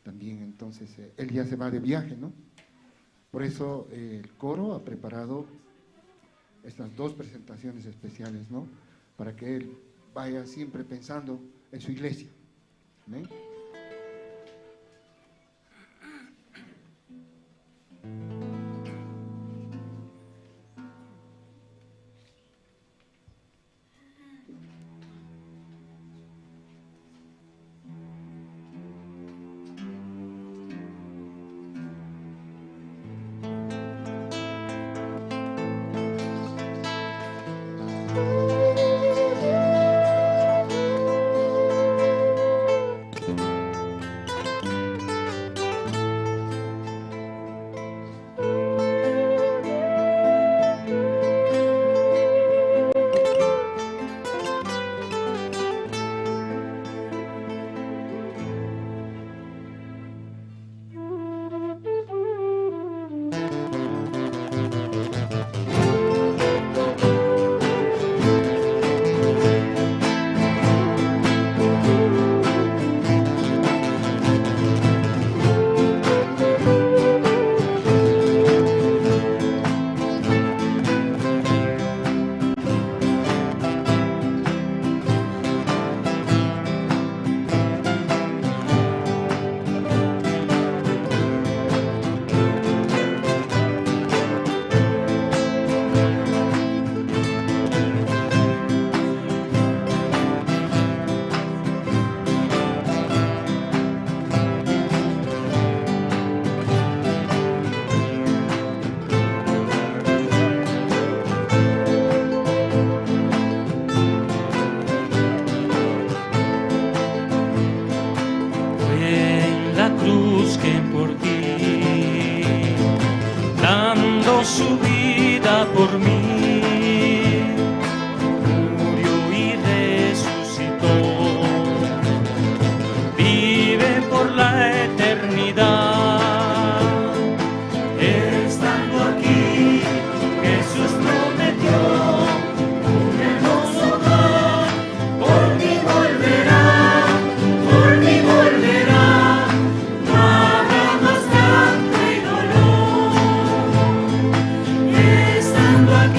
también. Entonces, él ya se va de viaje, ¿no? Por eso el coro ha preparado estas dos presentaciones especiales, ¿no? Para que él vaya siempre pensando en su iglesia. Amén. Su vida por mí, murió y resucitó, vive por la eternidad. Estando aquí, Jesús prometió un hermoso hogar, por mí volverá, por mí volverá, no habrá más llanto y dolor. Estando aquí.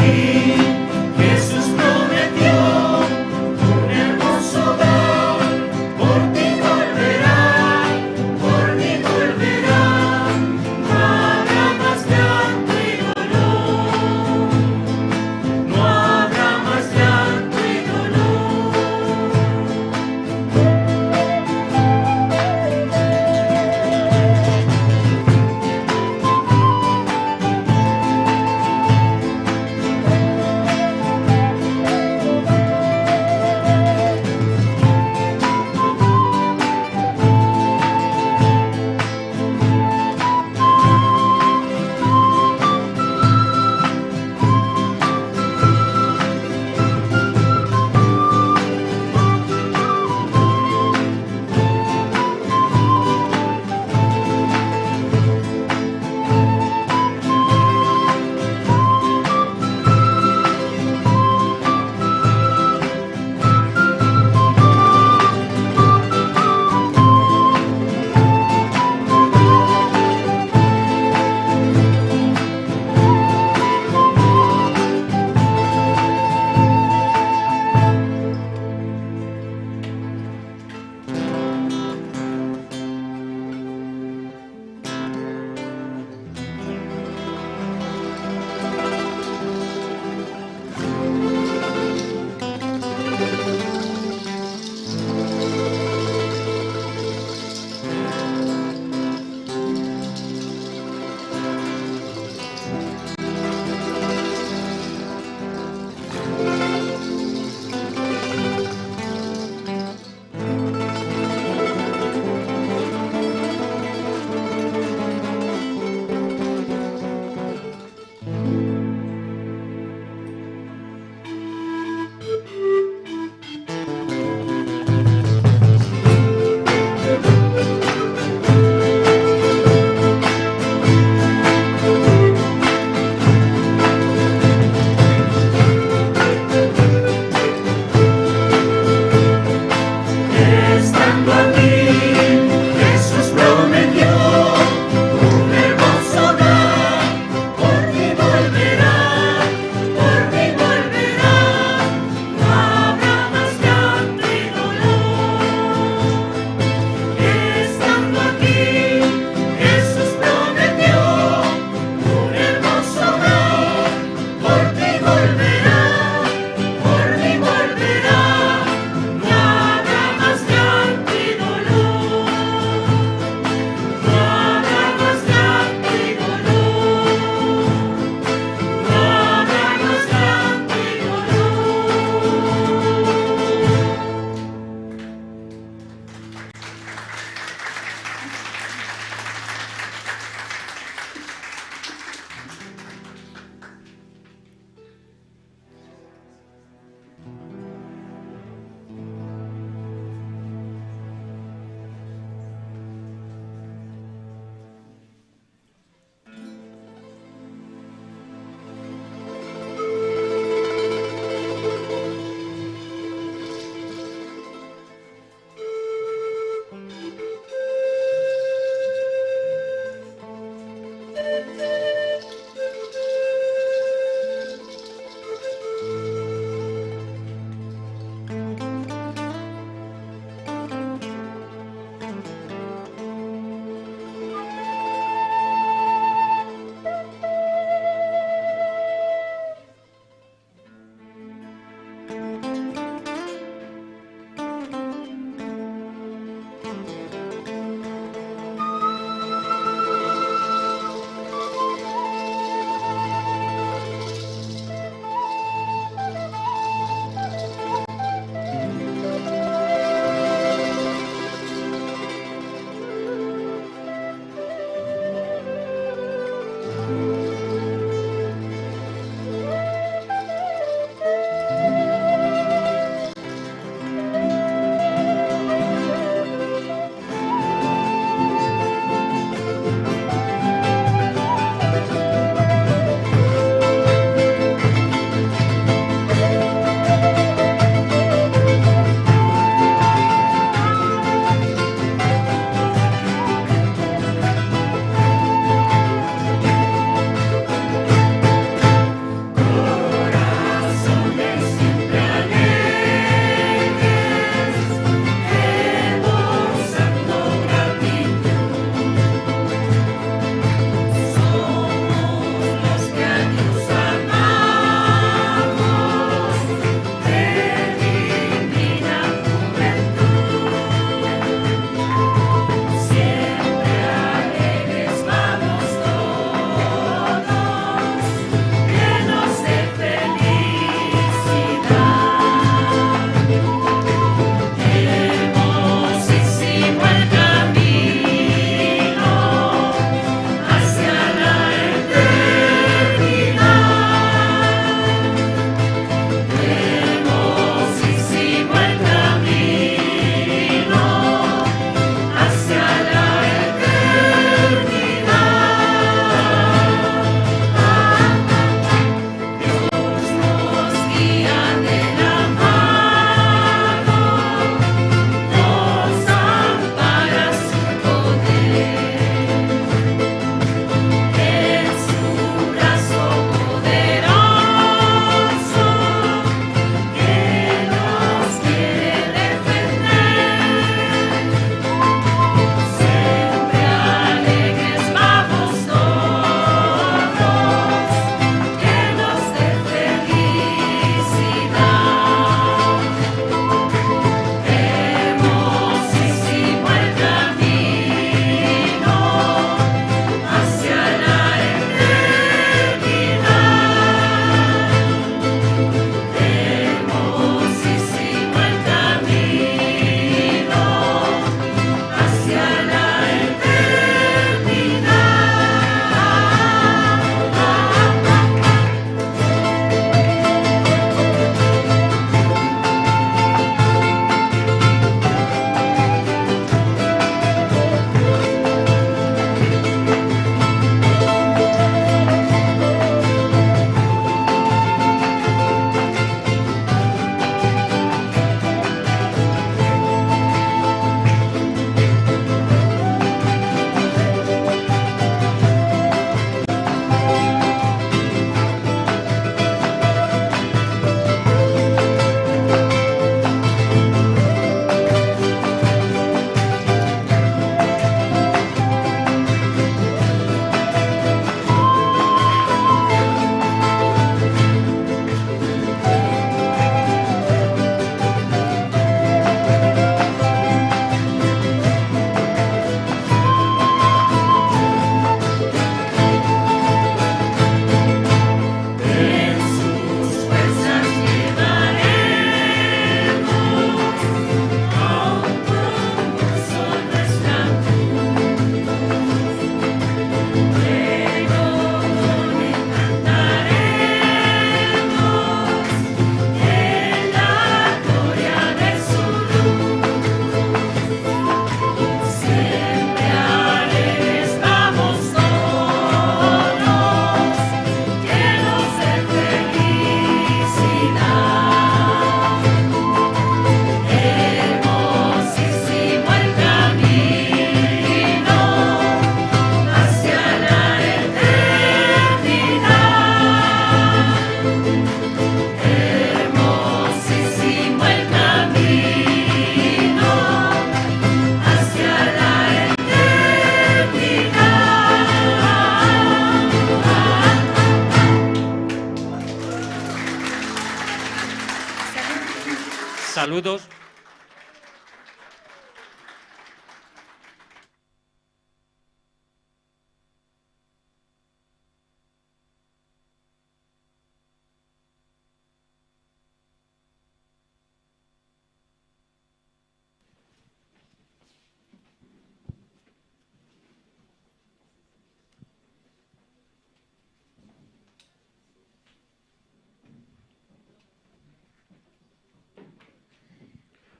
Saludos.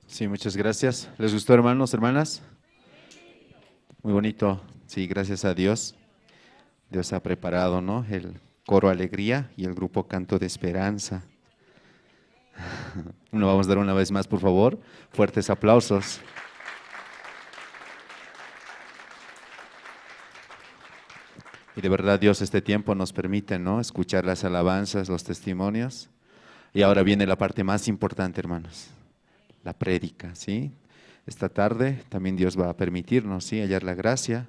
Sí, muchas gracias. ¿Les gustó, hermanos, hermanas? Muy bonito. Sí, gracias a Dios. Dios ha preparado, ¿no? El coro Alegría y el grupo Canto de Esperanza. Bueno, vamos a dar una vez más, por favor. Fuertes aplausos. Y de verdad Dios este tiempo nos permite, ¿no? Escuchar las alabanzas, los testimonios. Y ahora viene la parte más importante, hermanos. La prédica, ¿sí? Esta tarde también Dios va a permitirnos, ¿sí? Hallar la gracia.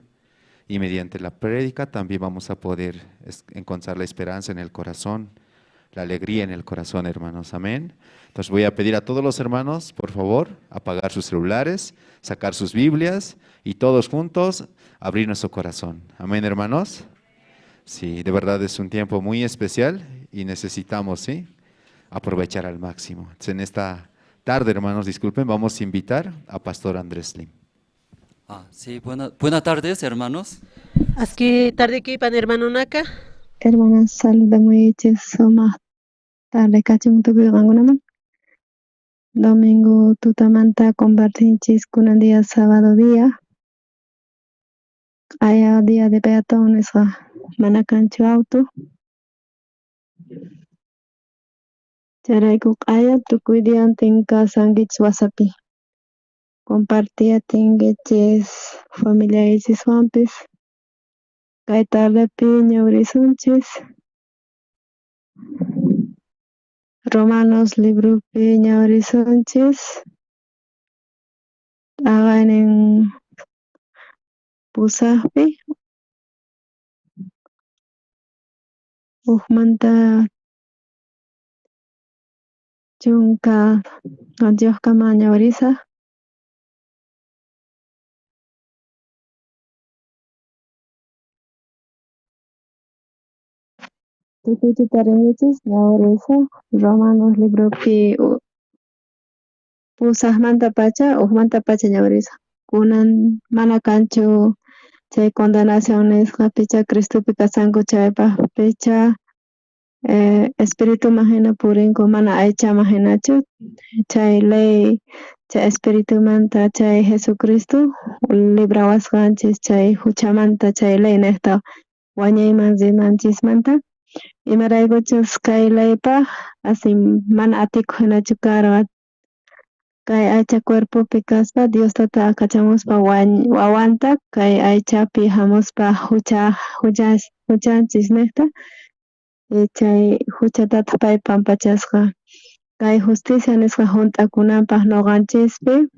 Y mediante la prédica también vamos a poder encontrar la esperanza en el corazón, la alegría en el corazón, hermanos. Amén. Entonces voy a pedir a todos los hermanos, por favor, apagar sus celulares, sacar sus Biblias y todos juntos abrir nuestro corazón. Amén, hermanos. Sí, de verdad es un tiempo muy especial y necesitamos, ¿sí? Aprovechar al máximo. Entonces, en esta tarde, hermanos, disculpen, vamos a invitar a Pastor Andrés Lim. Ah, sí, buenas tardes, hermanos. Aski tarde kipan hermano naka. Hermanas, saludamuychis sumaq tarde kachun tukuy qankunaman. Domingo tutamanta compartinchis kunan día sábado día. Q'aya día de peatón nisqa mana kanchu auto. Chayrayku q'aya tukuy diantin kasankichis WhatsAppi. Compartiatinkichis familiaychiswanpis. Kay tardepi ñawirisunchis. Romanos libropi ñawirisunchis. T'aqaynin pusaqpi. Hukmanta chunka qanchiyuqkama ñawirisaq. Tukuyta tarinkichis ñawirisaq Romanos libropi pusaqmanta pacha hukmanta pacha ñawirisaq. Kunan mana kanchu chay condenación nisqa picha Cristopi kasanku chaypaq picha espirituman hina purinku mana aychaman hinachu chay ley chay espiritumanta chay Jesucristo librawasqanchis chay huchamanta chay ley niqta wañuyman rinanchismanta imaraykuchus kay leypaq asi mana atikuq hinachu karqa kay aycha cuerpopi kaspa Dios tata kachamuspa wawanta kay aychapi hamuspa huchanchis niqta chay huchatataq pay pampachasqa kay justicia nisqa hunt'akunanpaq noqanchispi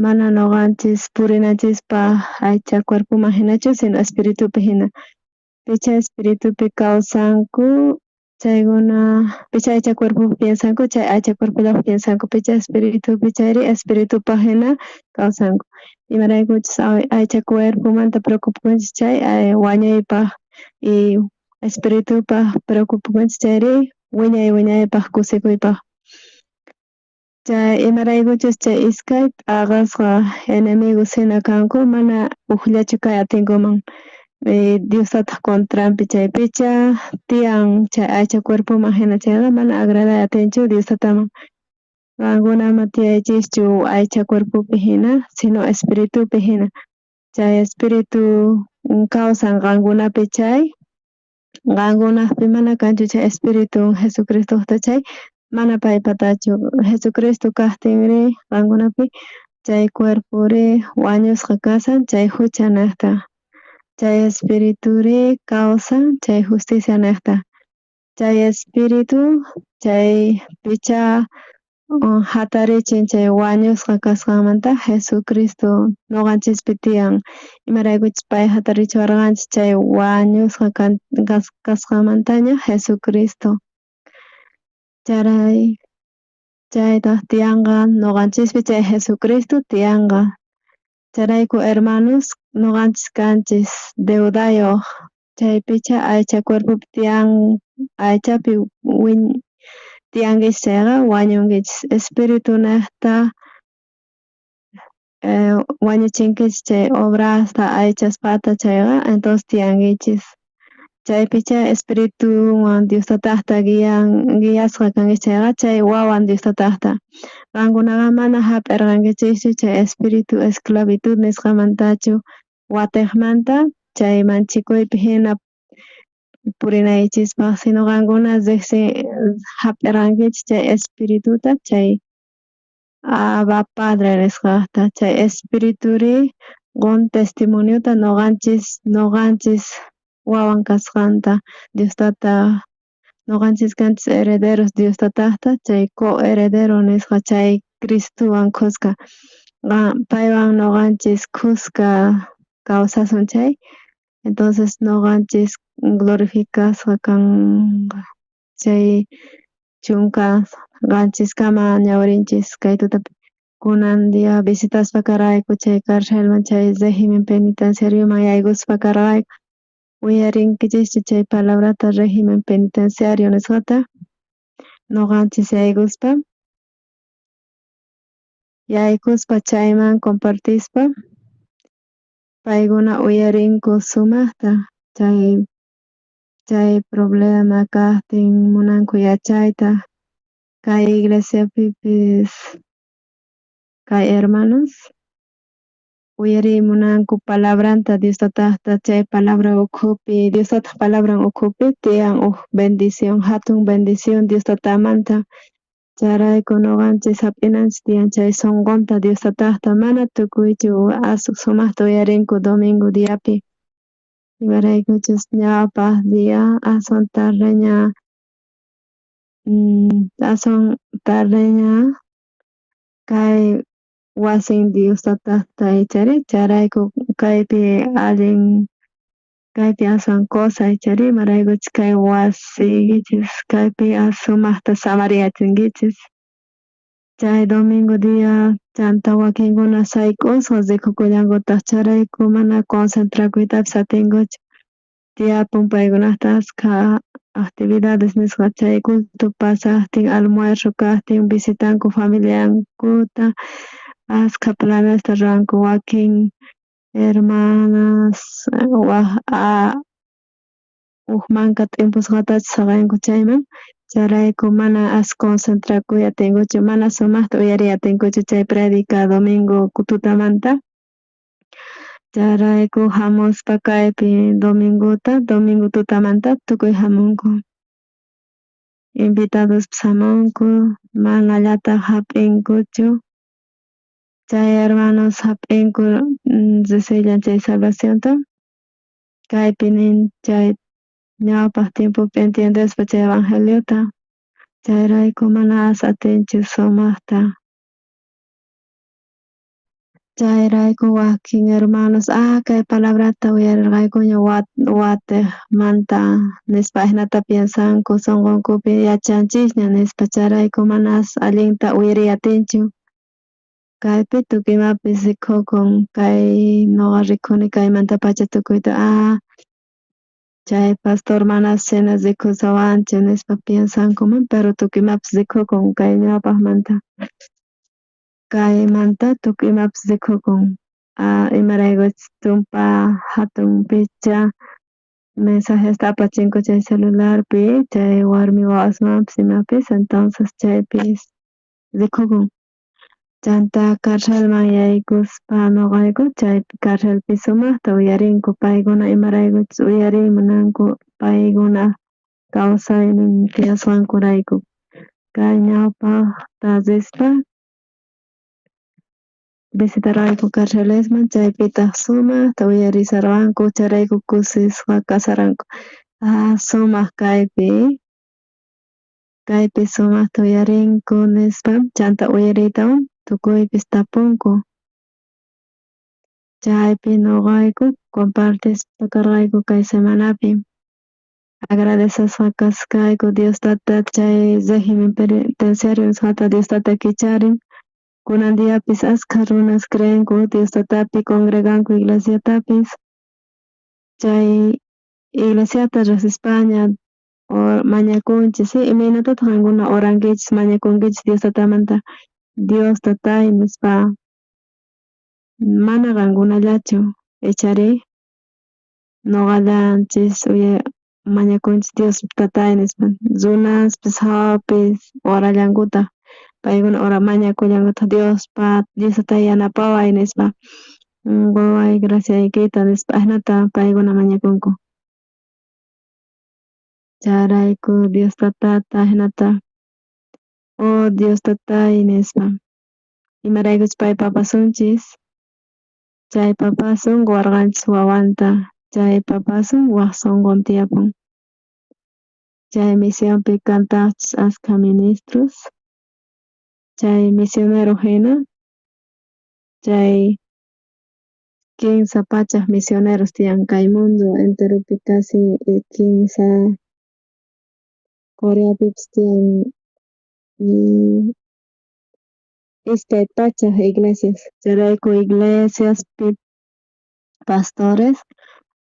mana noqanchis purinanchispaq aycha cuerpoman hinachu sino espiritupi hina picha espiritupi kawsanku chaykuna picha aycha cuerpopi piensanku chay aycha cuerpollapi piensanku picha espiritupi chayri espiritupaq hina kawsanku imaraykuchus aycha cuerpomanta preocupakunchis chay wañuypaq y espiritupaq preocupakunchis chayri wiñay wiñaypaq kusikuypaq chay imaraykuchus chay iskay t'aqasqa enemigos hina kanku mana hukllachu kay atinkuman Dios tataq contranpi chaypicha tiyan chay aycha cuerpoman hina chayqa mana agraday atinchu Dios tataman qankuna ama tiyaychischu aycha cuerpopi hina sino espiritupi hina chay espiritu kawsan qankunapi chay qankunaqpi mana kanchu chay espiritu Jesucristoqta chay mana paypatachu Jesucristo kaqtinri qankunapi chay cuerpori wañusqa kasan chay hucha niqta chay espirituri kawsan chay justicia niqta chay espiritu chay picha hatarichin chay wañusqa kasqanmanta Jesucristo noqanchispi tiyan imaraykuchus pay hatarichiwarqanchis chay wañusqa kasqanmantaña Jesucristo. Charay Chaytaj tiyanqa noqanchispi chay Jesucristo tiyanqa. Chayrayku hermanos noqanchis kanchis deudayoj chaypicha aycha cuerpopi tiyan aychapi tiyankichis chayqa wañunkichis espiritunejta wañuchinkichis chay obrasta aychaspata chayqa entonces tiyankichis. Chaypicha espirituwan Dios tatajta guiasqa kankichis chayqa chay wawan Dios tatajta. Qankunaqa mana jap'irqankichischu chay espíritu esclavitud nisqamantachu watejmanta chay manchikuypi jina purinaykichispaj, sino qankuna jap'irqankichis chay espirituta chay Abba Padre nisqajta, chay espirituri qon testimoniota noqanchis wawan kasqanta Dios tata, noqanchis kanchis herederos Dios tatajta, chay coheredero nisqa chay Cristowan khuska, paywan noqanchis khuska kawsasun chay, entonces noqanchis glorificasqa kanqa chay 17kama ñawirinchis kay tutapi. Kunan día visitaspa karqayku chay carcelman chay régimen penitenciarioman yaykuspa karqayku. Uyarinkichischu chay palabrata régimen penitenciario nisqata? Noqanchis yaykuspa chayman compartispa paykuna uyarinku sumajta chay problema kajtin munanku yachayta kay iglesiapipis kay hermanos uyariy munanku palabranta Dios tatajta chay palabra ukhupi Dios tataj palabran ukhupi tiyan uj bendición jatun bendición Dios tatamanta chayrayku noqanchis jap'inanchis tiyan chay sonqonta Dios tatajta mana tukuychu sumajta uyarinku domingo diapi imaraykuchus ñawpaj día aswan tardeña kay wasin Dios tatajta ichari chayrayku kaypi allin kaypi aswan cosa ichari imaraykuchus kay wasiykichis kaypi sumajta samariy atinkichis chay domingo día chanta wakinkuna sayk'usqa rikukullankutaj chayrayku mana concentrakuytapis atinkuchu tiyapun paykunajta askha actividades nisqa chay culto pasajtin almuerzo kajtin visitanku familiankuta askha planesta ruwanku wakin hermanas waj uj manka t'impusqatachus saqenku chayman chayrayku mana as concentrakuy atinkuchu mana sumajta uyariy atinkuchu chay predica domingo tutamanta chayrayku jamuspa kaypi domingota domingo tutamanta tukuy jamunku invitadospis jamunku manallataj jap'inkuchu chay hermanos jap'inku recillan chay salvacionta kaypi nin chay ñawpaj tiempopi entiendespa chay evangeliota chayrayku mana as atinchu sumajta chayrayku wakin hermanos kay palabrata uyarerqaykuña watejmanta nispa ajinata piensanku sonqonkupi yachanchisña nispa chayrayku mana allinta uyariy atinchu kaypi tukuy imapis rikukun kay noqa rikuni kaymantapacha tukuyta chay pastor manas chayna rikushawanchu nispa piensankuman pero tukuy imapis rikukun kay ñawpajmanta kaymanta tukuy imapis rikukun imaraykuchus tumpa jatun picha mensajesta apachinku chay celularpi chay warmi wawasmanpis imapis entonces chaypis rikukun chanta carcelman yaykuspa noqayku chaypi carcelpi sumajta uyarinku paykuna imaraykuchus uyariy munanku paykuna kawsaynin tiyasqankurayku kay ñawpajta rispa visitarqayku carcelesman chaypitaj sumajta uyarisharqanku chayrayku kusisqa kasharqanku sumaj kaypi kaypi sumajta uyarinku nispa chanta uyariytawan tukuypis tapunku chaypi noqayku compartispa karqayku kay semanapi. Agradecesqa kaskayku Dios Tata chay régimen penitenciario nisqata Dios Tata kicharin. Kunan diapis askha runas creenku Dios Tatapi, congreganku iglesiatapis. Chay iglesiata riqsispaña mañakunchis, imaynatataq qankuna orankichis, mañakunkichis Dios Tatamanta, Dios Tatay nispa, mana qankunallachu, ichari noqallanchis mañakunchis Dios Tatay nispa, runaspis jawapis orallankutaq, paykuna ora mañakullankutaq Diospa, Dios Tatay yanapaway nispa, qoway graciaykita nispa, ajinata paykuna mañakunku. Chayrayku Dios Tatata ajinata, oh Dios Tatay nispa, imaraykuchus pay papasunchis, chay papasun qowarqanchis wawanta, chay papasun waj sonqon tiyapun. Chay misionpi kantaqchis askha ministros, chay misionero hina, chay 300 misioneros tiyan kay mundo enteropi casi kinsa Coreapipis tiyan 200 iglesias, chayrayku iglesiaspi pastores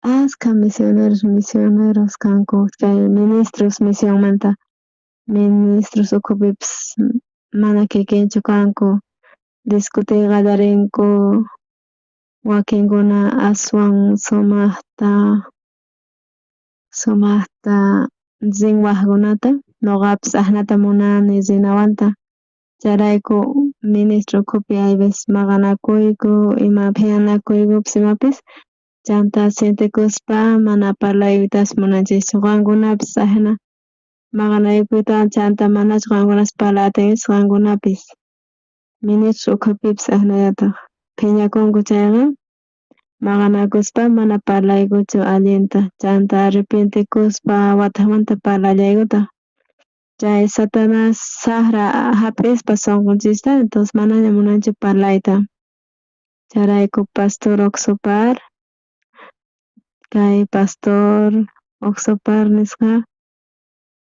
askha misioneros misioneros kanku, chay ministros misionmanta, ministros ukhupipis mana kikinchu kanku, discutiy qallarinku, wakinkuna aswan sumajta sumajta rin wajkunata, noqapis ajinata munani rinawanta, chayrayku ministro ukhupi hay veces maqanakuyku ima phiñanakuykupis imapis chanta sientekuspa mana parlaykuytapis munanchischu, qankunapis ajina maqanakuytawan chanta manachu qankunapis parlay atinkichis qankunapis ministros ukhupipis ajinallataj phiñakunku chayqa maqanakuspa mana parlaykuchu allinta chanta arrepientekuspa watejmanta parlallaykutaj chay Satanás sajra jap'ispa sonqonchista entonces manaña munanchu parlayta chayrayku pastor Oxopar kay pastor Oxopar nisqa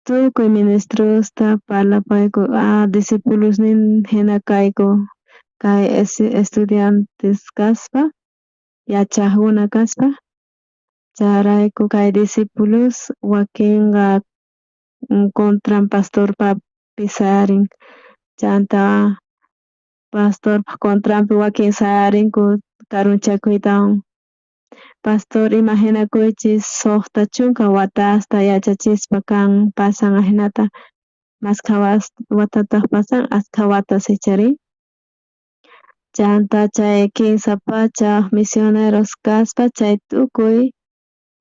tukuy ministrosta parlapayku discipulosnin jina kayku kay estudiantes kaspa yachajkuna kaspa chayrayku kay discípulos wakenqa contran pastorpapi sayarin chanta pastorpa contranpi wakin sayarinku karunchakuytawan. Pastor imaginakuychis 60 watasta yachachispa kan pasan ajinata mashkha watataj pasan askha watas ichari chanta chay 300 misioneros kaspa chay tukuy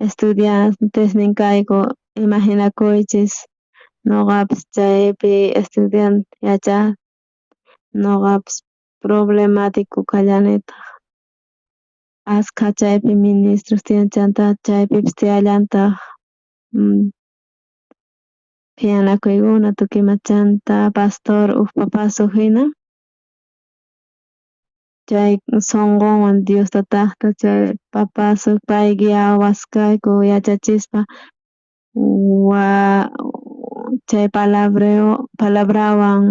estudiantesnin kayku imaginakuychis noqapis chaypi estudiante yachaj noqapis problemático kallanitaj askha chaypi ministros tiyan chanta chaypipis tiyallantaj phiñanakuykuna tukuy ima chanta pastor uj papasu jina chay sonqonwan Dios tatajta chay papasu pay guiawaskayku yachachispa chay palabrawan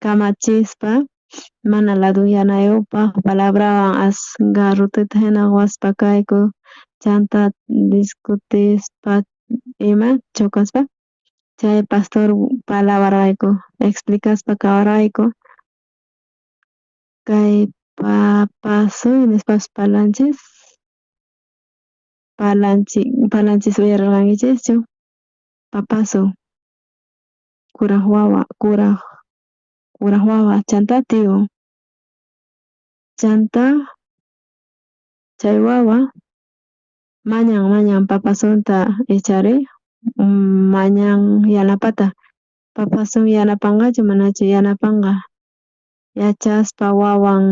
kamachispa mana ladoyanayupaj palabrawan as garroteta jina qowaspa kayku chanta discutispa ima chocaspa chay pastor parlawarqayku explicaspa kawarqayku kay papasuy nispapis parlanchis parlanchis uyarerqankichischu papasu kuraj wawa kuraj wawa chanta tío chanta chay wawa mañan mañan papasunta ichari mañan yanapata papasun yanapanqachu manachu yanapanqa yachaspa wawan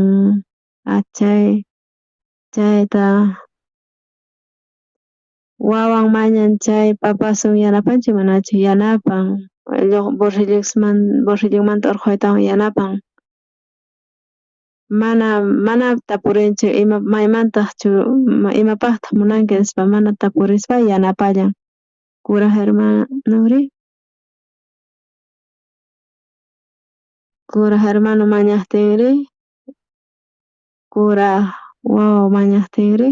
chay chayta wawan mañan chay papasun yanapanchu manachu yanapan bolsillonmanta orqhoytawan yanapan mana tapurinchu maymantajchu imapajtaj munanki nispa mana tapurispa yanapallan. Kuraj hermanori kuraj hermano mañajtinri kuraj wawa mañajtinri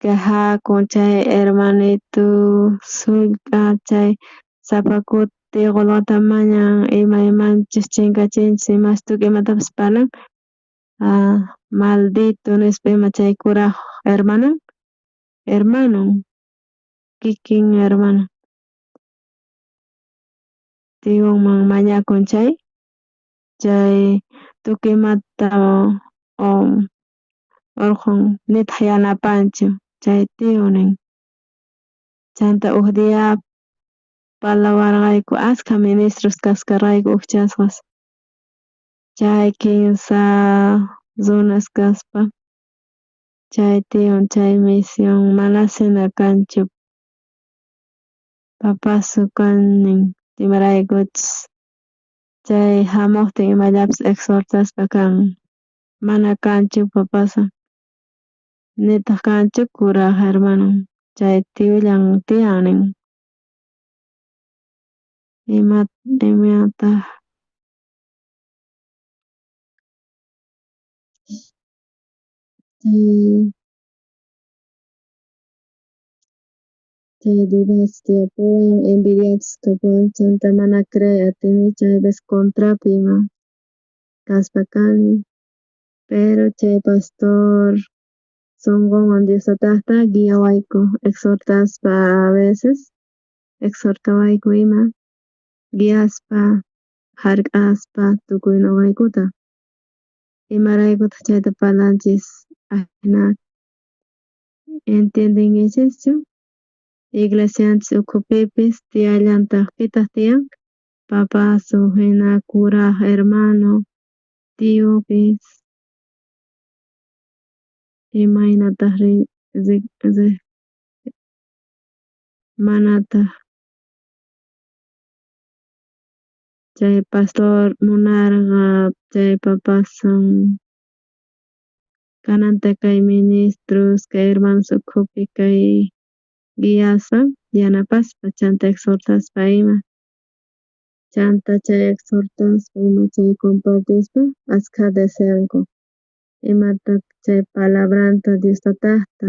quejakun chay hermanito sullk'a chay sapa kuti qolqeta mañan imaymanchus chinkachinchis imas tukuy imatapis parlan maldito nispa ima chay kuraj hermanon hermanon kikin hermano tionman mañakun chay chay tukuy imata orqhon nitaq yanapanchu chay tio nin. Chanta uj día parlawarqayku askha ministros kasqarayku ujchasqas chay kinsa runas kaspa chay tion chay misión manasina kanchu papasu kan nin imaraykuchus chay jamojtin imallapis exhortaspa kan mana kanchu papasa nitaq kanchu kuraj hermano chay tiollan tiyan nin. Imataq chay dudas tiyapuwan envidiachus kapuwan chanta mana creey atinichu hay veces contrapi ima kaspa kani pero chay pastor sonqonwan Dios tataqta guiawayku exhortaspa a veces exhortawayku ima guiaspa jark'aspa tukuy noqaykuta imaraykutaq chayta parlanchis ajina entiendenkichischu iglesianchis ukhupipis tiyallantaq pitaq tiyan papasu jina kuraj hermano tiopis imaynataq manataq chay pastor munarqa chay papasun kananta kay ministros kay hermanos ukhupi kay guiaspa yanapaspa chanta exhortaspa ima chanta chay exhortaspa ima chay compartispa askha deseanku imata chay palabranta Dios tataqta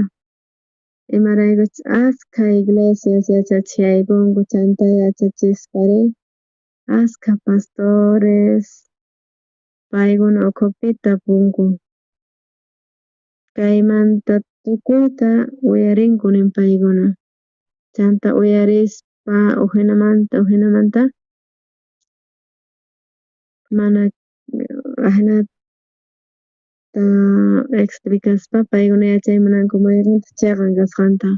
imaraykuchus askha iglesias yachachiyaykunku chanta yachachispari askha pastores paykuna ukhupi tapunku kaymanta tukuyta uyarinku nin paykuna chanta uyarispa ujinamanta ujinamanta mana ajinata explicaspa paykuna yachay munanku mayqentaq cheqan kasqanta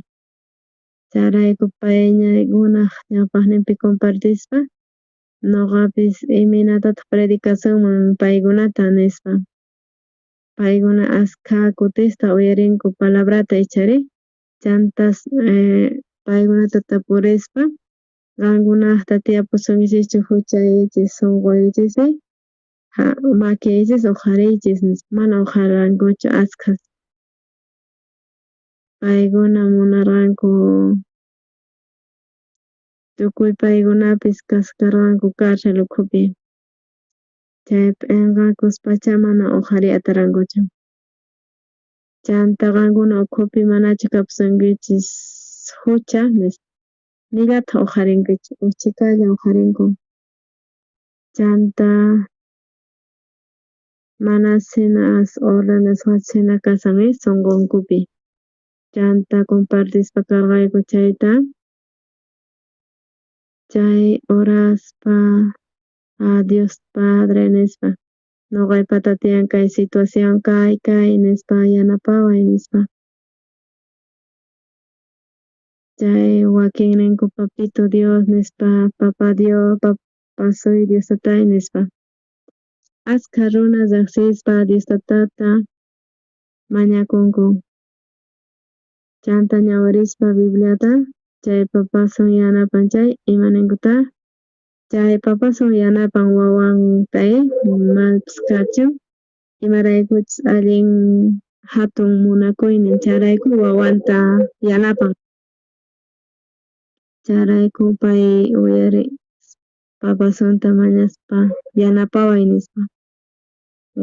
chayrayku paykunaj ñawpajninpi compartispa noqapis imaynatataq predicasunman paykunata nispa paykuna askha kutista uyarinku palabrata ichari chantas paykunata tapurispa qankunajta tiyapusunkichischu juchaykichis sonqoykichispi makiykichis uqhariychis nispa mana uqharankuchu askhas paykuna munarqanku tukuy paykunapis kaskarqanku cárcel ukhupi chay p'enqakuspacha mana uqhariy atarqankuchu chanta qankuna ukhupi manachu kapusunkichis jucha nispa nillataq uqharinkichu uj chhikalla uqharinku chanta manasina ordenasqachus jina kashan sonqonkupi chanta compartispa karqayku chayta chay oraspa a Dios Padre nispa noqaypata tiyan kay situación kay kay nispa yanapaway nispa chay wakin ninku papito Dios nispa papa Dios papasuy Dios tatay nispa askha runas riqsispa Dios tatata mañakunku chanta ñawirispa Bibliata chay papasun yanapan chay imaninkutaj chay papasun yanapan wawanta malpis kachun imaraykuchus allin jatun munakuynin chayrayku wawanta yanapan. Chayrayku pay uyari papasunta mañaspa yanapaway nispa.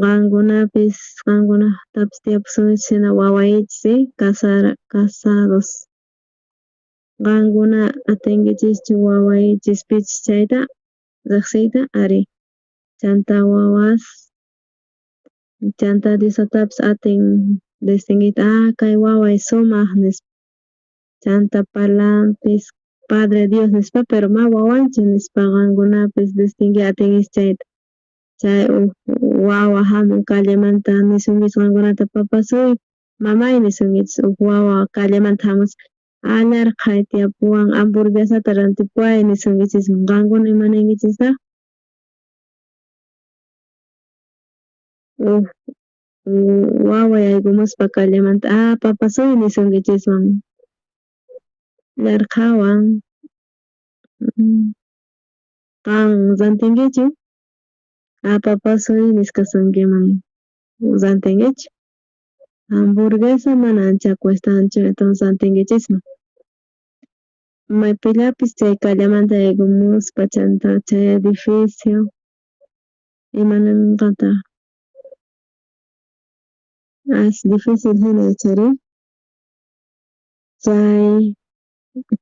Qankunapis qankunajtapis tiyapusunkichis hina wawaykichis casados. Qankuna atinkichischu wawaykichis pichus chayta rejsiyta ari. Chanta wawas chanta Diosatapis atin distinguiyta kay waway sumaj nispa. Chanta parlanpis Padre Dios nispa pero ma wawanchu nispa qankunapis distinguiy atinkichis chayta. Chay uj wawa jamun callemanta nisunkichis qankunata papasuy mamay nisunkichis uj wawa callemanta jamuspa yarqhay tiyapuwan hamburguesata rantipuway nisunkichisman qankuna ima ninkichistaq? Uj wawa yaykumuspa callemanta papasuy nisunkichisman yarqhawan qan rantinkichu? Papasuy nisqasunkiman rantinkichu? Hamburguesa mana ancha cuestanchu entonces rantinkichisman. Maypillapis chay callemanta yaykumuspa chanta chay edificio imananqataq es difícil hina ichari chay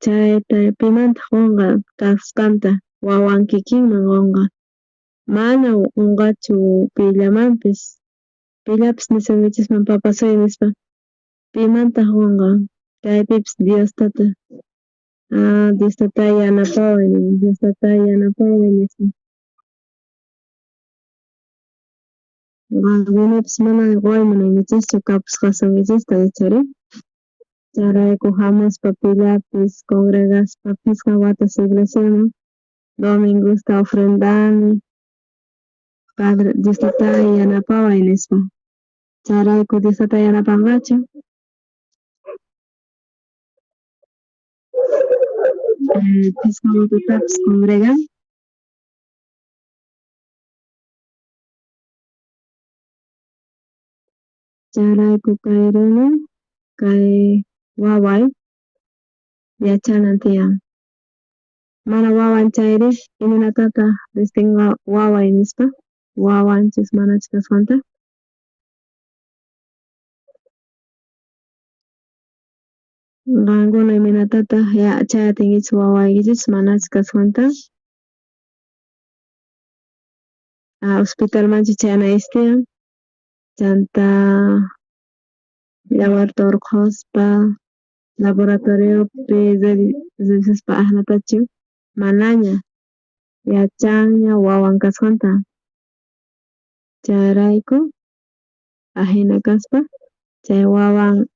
chayta pimantaq qunqa kasqanta wawan kikinman qunqa mana qunqachu pillamanpis pillapis nisunkichisman papasuy nispa pimantaq qunqa kaypipis Dios tata Dios tatay yanapaway Dios tatay yanapaway nispa. Qankunapis mana qoy munankichischu kapusqasunkichista ichari chayrayku hamuspa pillapis congregaspa phisqa watas iglesiaman domingosta ofrendani Padre Dios tatay yanapaway nispa chayrayku Dios tatay yanapanqachu phisqa watatapis congregan. Chayrayku kay runa kay waway yachanan tiyan mana wawan chayri imaynatataq distinga waway nispa wawanchus manachus kasqanta. Qankuna imaynatataq chay atinkichis wawaykichis manachus kasqanta. Hospitalmanchu chayanaykichis tiyan chanta yawarta urqhuspa laboratoriopi revisaspa aqnatachu manaña yachanña wawan kasqanta chayrayku ajina kaspa chay wawan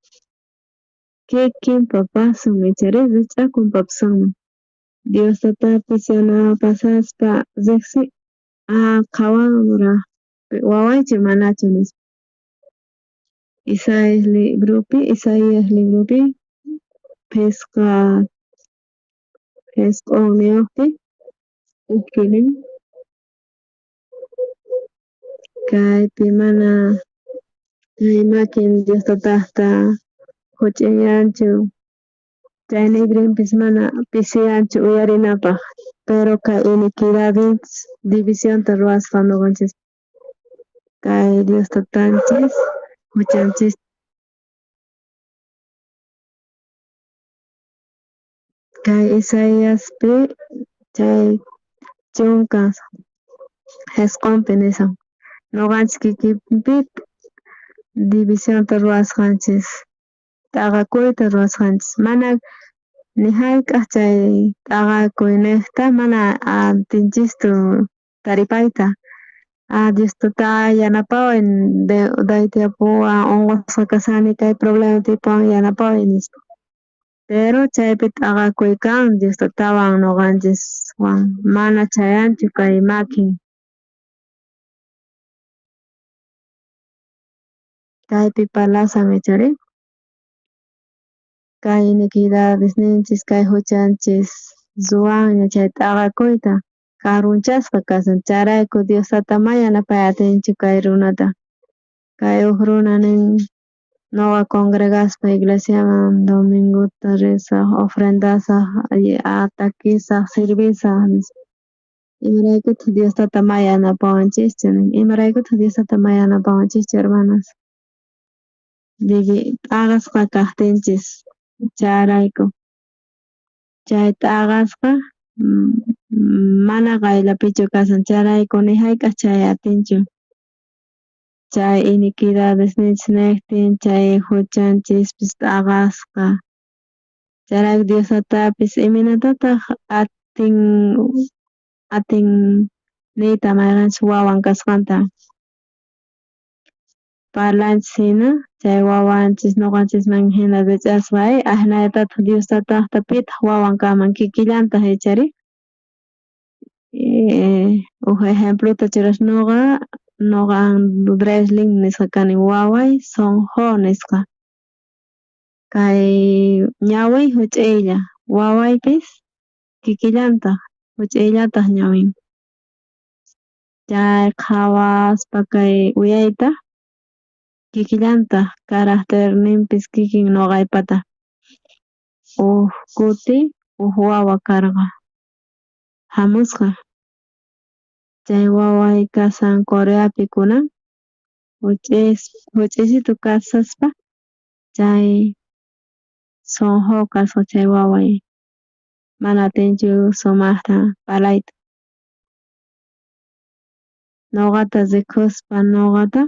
kikin papasun ichari rich'akun papasunman Dios tatapis yanapasaspa riqsi qhawanraj wawaychu manachu nispa. Isaías libropi phisqa jisq'onniyuqpi ujpi nin kaypi mana kay makin Dios tatajta juch'iyanchu chay nigrinpis mana pisiyanchu uyarinapaj pero kay iniquidades divisionta ruwasqa noqanchis kay Dios tatanchis juchanchis kay Isaiaspi chay 19 nisqanpi nisan noqanchis kikinpi divisionta ruwasqanchis t'aqakuyta ruwasqanchis mana ni hayk'aq chay t'aqakuynejta mana atinchischu taripayta Dios tatay yanapaway daytiyapuwan unqusqa kashani kay problema tiyapuwan yanapaway nispa pero chaypi t'aqakuy kan Dios tatawan noqanchiswan mana chayanchu kay makin. Kaypi parlasan ichari kay iniquidadesninchis kay juchanchis ruwanña chay t'aqakuyta karunchasqa kasan chayrayku Dios tata ma yanapay atinchu kay runata kay uj runa nin Noqa congregaspa iglesiaman domingota risaj, ofrendasaj, atakisaj, servisaj, nispa. Imaraykutaq Dios Tata may yanapawanchischu? Imaraykutaq Dios Tata may yanapawanchischu, hermanas? Riki t'aqasqa kajtinchis chayrayku. Chay t'aqasqa mana qayllapichu kashan, chayrayku ni hayk'aq chay atinchu. Chay iniquidades ninchis nejtin, chay huchanchispis t'aqasqa. Chayrayku Dios Tatapis imaynatataq atin niyta mayqenchus wawan kasqanta. Parlanchis hina, chay wawanchis noqanchisman hina rich'asqa, ajinallatataq Dios Tataqta pitaq wawan kanman kikillantaj ichari. Uj ejemplota churas noqa Dreslin nisqa kani, waway Sonjo nisqa. Kay ñawiy huch'iylla, wawaypis kikillantaj huch'iyllataj ñawin. Chay qhawaspa kay uyayta kikillantaj caracterninpis kikin noqaypata. Uj kuti uj wawa karqa hamusqa. Chay waway kashan Coreapi kunan huch'iysitu kashaspa chay Sonjo kasqa chay waway mana atinchu sumajta parlayta. Noqata rikuspa noqata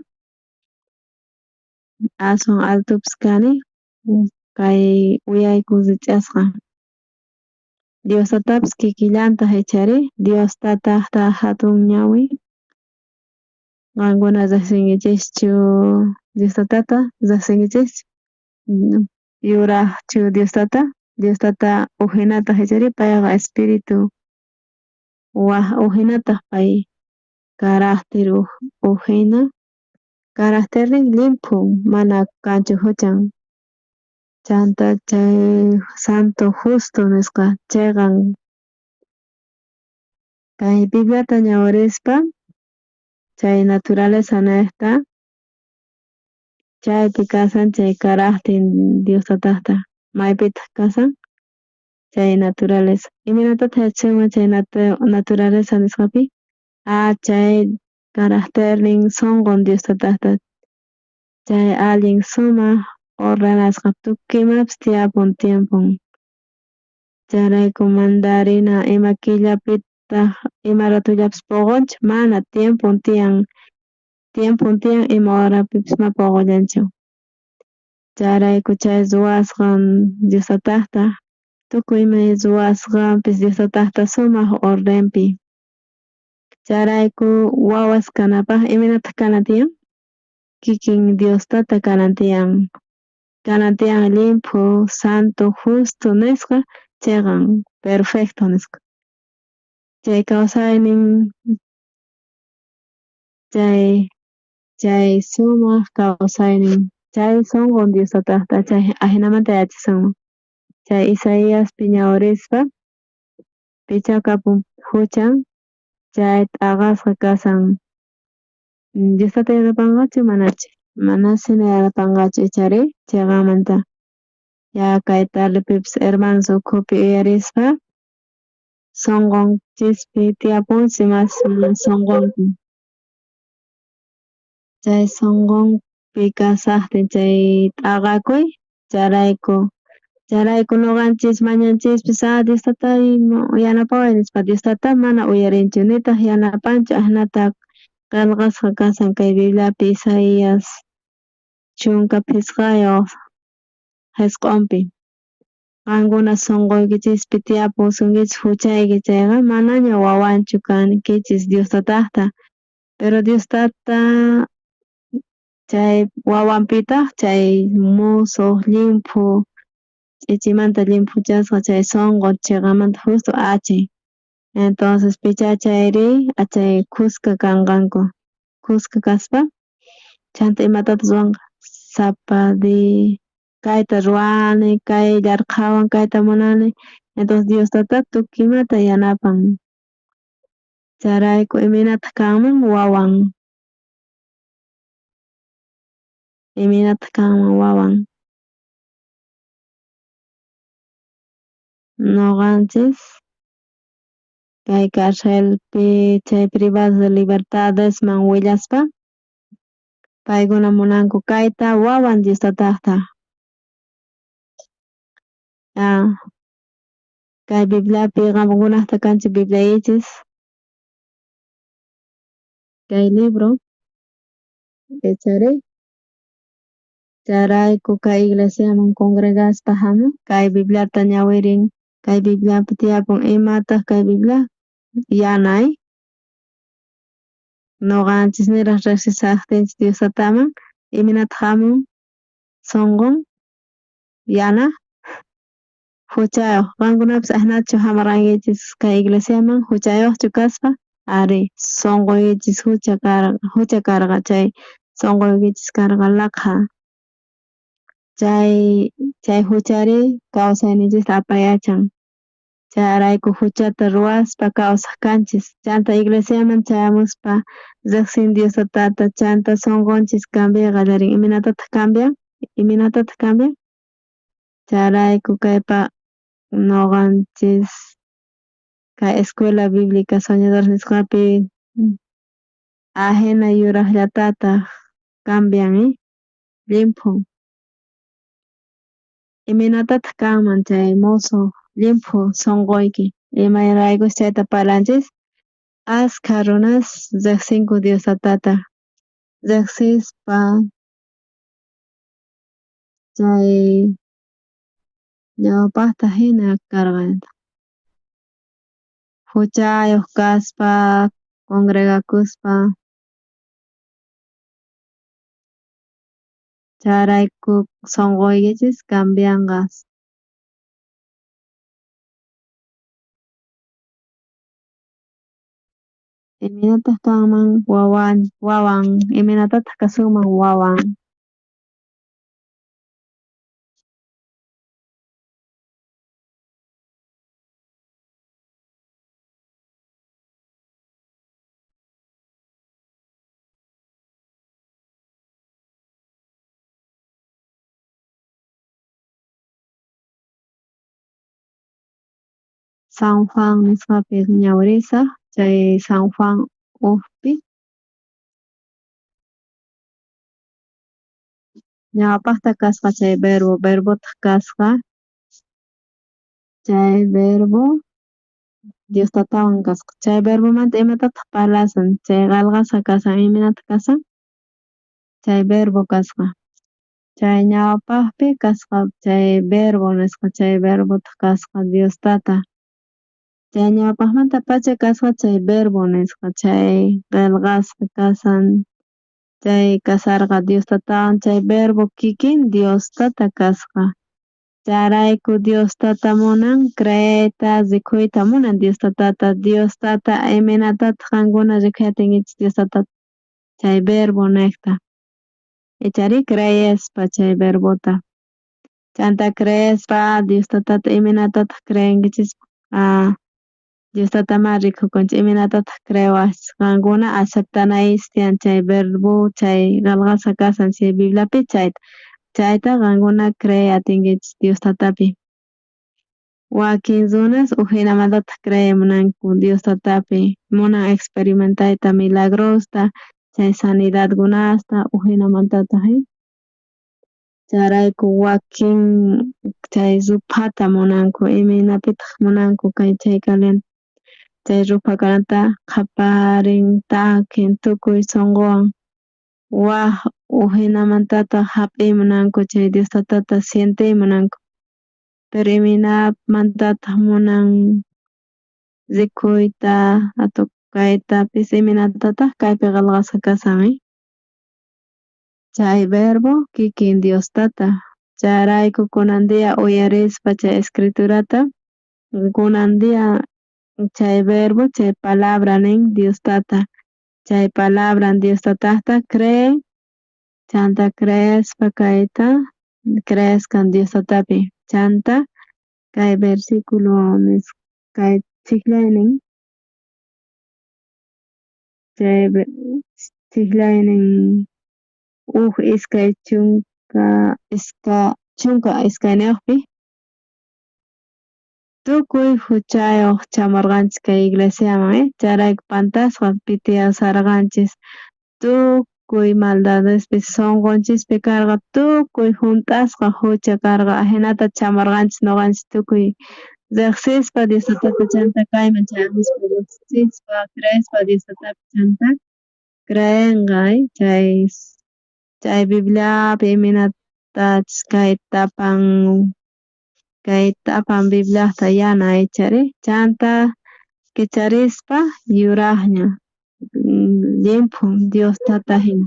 aswan altopis kani kay uyayku rich'asqa. Dios Tatapis kikillantaj ichari, Dios Tataqta hatun ñawi. Qankuna riqsinkichischu Dios Tatata, riqsinkichischu yurajchu Dios Tata, Dios Tata ujinataj ichari, payqa espíritu waj ujinataj pay carácter ujina, caracternin llimphu mana kanchu huchan. Chanta chay santo justo nisqa cheqan. Kay Bibliata ñawirispa chay naturaleza nejta chaypi kashan chay carácter Dios Tataqta maypitaq kashan chay naturaleza. Imaynatataq yachasunman chay naturaleza nisqapi? Chay caracternin sonqon Dios Tataqta chay allin sumaq ordenasqa tukuy imapis tiyapun tiempon. Chayrayku mandarina ima killapitaq ima ratollapis poqonchu mana tiempon tiyan, tiempon tiyan ima horapipis ma poqollanchu. Chayrayku chay ruwasqan Dios Tataqta tukuy ima ruwasqanpis Dios Tataqta sumaq ordenpi. Chayrayku wawas kanapaj imaynataq kanan tiyan? Kikin Dios Tata kanan tiyan. Kanan tiyan llimphu, santo, justo nisqa, cheqan, perfecto nisqa. Chay kawsaynin chay sumaq kawsaynin chay sonqon Dios Tataqta chay ajinamanta yachasunman. Chay Isaíaspi ñawirispa pichakapun huchan chay t'aqasqa kashan. Dios Tata yanapanqachu manachu? Manasina yanapanqachu ichari cheqanmanta. Ya kay tardepipis hermanos ukhupi uyarispa sonqonchispi tiyapunchis imas sonqonpi. Chay sonqonpi kashajtin chay t'aqakuy chayrayku noqanchis mañanchispis Dios Tata yanapaway nispa Dios Tata mana uyarinchu nitaq yanapanchu ajinata qelqasqa kashan kay Bibliapi Isaías 15 jisq'onpi. Qankuna sonqoykichispi tiyapusunkichis huchayki chayqa manaña wawanchu kankichis Dios Tataqta. Pero Dios Tata chay wawanpitaq chay musuq llimphu ch'ichimanta llimphuchasqa chay sonqo cheqamanta justo achin. Entonces picha chayri achay khuska kanqanku. Khuska kaspa chanta imatataq ruwanqa sapa di kayta ruwani, kay llarqhawan kayta munani. Entonces Dios Tata tukuy imata yanapan. Chayrayku imaynataq kanman wawan. Imaynataj kanman wawan? Noqanchis kay carcelpi chay privados de libertadesman willaspa paykuna munanku kayta wawan Dios tatajta. Kay Bibliapi qamkunajta kanchis Bibliaykichis kay libro echari chayrayku kay iglesiaman congregaspa jamun kay Bibliata ñawirin kay Bibliapi tiyapun imataq kay Biblia yanay noqanchis niraj riqsishajtinchis Dios tataman imaynataq jamun sonqon yana huchayuq qankunapis ajinachu jamarqankichis kay iglesiaman huchayuqchu kaspa ari sonqoykichis hucha karqa chay sonqoykichis karqa laqha chay huchari kawsayninchista apayachan chayrayku huchata ruwaspa kawsaj kanchis chanta iglesiaman chayamuspa riqsin Dios tatata chanta sonqonchis cambiay qallarin imaynatataq cambian imaynatataq cambian chayrayku kaypa noqanchis kay escuela bíblica soñadores nisqapi ajina yurajllatataq cambian llimphun imaynatataq kanman chay mozo llimphu sonqoyki imayraykus chayta parlanchis askha runas riqsinku Dios tatata riqsispa chay ñawpajta jina karqa huchayuq kaspa congregakuspa chayrayku sonqoykichis cambianqa. Imaynataq kanman wawan imaynatataq kasunman wawan. San Juan nisqapi ñawirisaj chay San Juan ujpi ñawpajta kasqa chay verbo verbotaq kasqa chay verbo Dios tatawan kasqa chay verbomanta imatataq parlasan chay qelqasqa kasan imaynataq kasan chay verbo kasqa chay ñawpajpi kasqa chay verbo nisqa chay verbotaq kasqa Dios tata chay ñawpajmantapacha kasqa chay verbo nisqa chay qelqasqa kasan chay kasarqa Dios tatawan chay verbo kikin Dios tata kasqa chayrayku Dios tata munan creeyta rikuyta munan Dios tatata Dios tata imaynatataq qankuna rikuy atinkichis Dios tatata chay verbo nejta ichari creespa chay verbota chanta creespa Dios tatata imaynatataq creenkichis Dios tataman rikukunchis imaynatataq creewaqchis qankuna aceptanaychis tiyan chay verbo chay qelqasqa kasan chay Bibliapi chayta chayta qankuna creey atinkichis Dios tatapi wakin runas ujinamantataq creey munanku Dios tatapi munan experimentayta milagrosta chay sanidadkunasta ujinamantataq chayrayku wakin chay ruphata munanku imaynapitaq munanku kay chay caliente chay rupha kananta qhaparin takin tukuy sonqowan waj ujinamantataq jap'iy munanku chay Dios tatata sientey munanku pero imaynamantataq munan rikuyta tocaytapis imaynatataq kaypi qelqasqa kasan chay verbo kikin Dios tata chayrayku kunan día uyarispa chay escriturata kunan día chay verbo chay palabra nin Dios tata chay palabra Dios tatajta creen chanta creespa kayta creeskan Dios tatapi chanta kay versículo kay chijllaynin chay chijllaynin. Uj 22niyojpi tukuy juchayoj chamorqanchis kay iglesiaman, chayrayku pantasqa pitiyasarqanchis, tukuy maldadespi sonqonchispi karqa, tukuy junt'asqa jucha karqa, ajinata chamorqanchis noqanchis tukuy rejsispa Dios Tatata chanta kayman chayamuspa rejsispa creespa Dios Tatapi chanta creenqa chay Bibliapi imaynatachus kay tapan Bibliajta yana ichari chanta kicharispa yurajña llimphu Dios Tata jina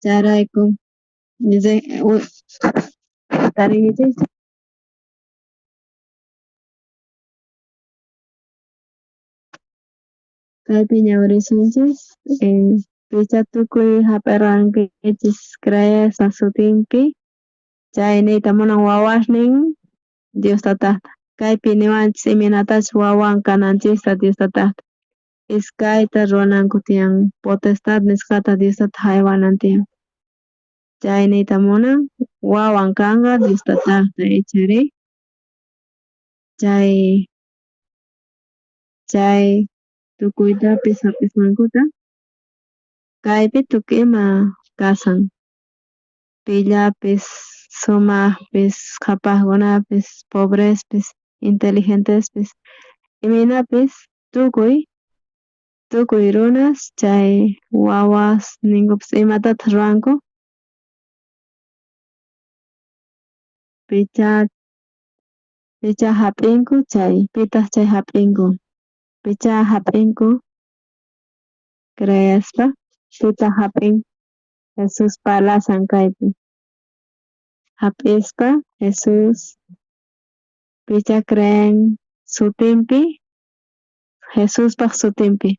chayrayku tarinkichis. Kaypi ñawirisunchis picha tukuy jap'irqankichis creespa sutinpi chay niyta munan wawasnin Dios Tatajta kaypi niwanchis imaynatachus wawan kananchista Dios Tatajta iskayta ruwananku tiyan potestad nisqata Dios Tata jaywanan tiyan chay niyta munan wawan kanqa Dios Tatajta ichari chay tukuytapis jap'isqankuta kaypi tukuy ima kasan pillapis sumajpis qhapajkunapis pobrespis inteligentespis imaynapis tukuy runas chay wawas ninkupis imatataj ruwanku picha jap'inku chay pitaj chay jap'inku picha jap'inku creespa pitaj jap'in Jesús parlasan kaypi jap'ispa Jesús picha creen sutinpi Jesuspaj sutinpi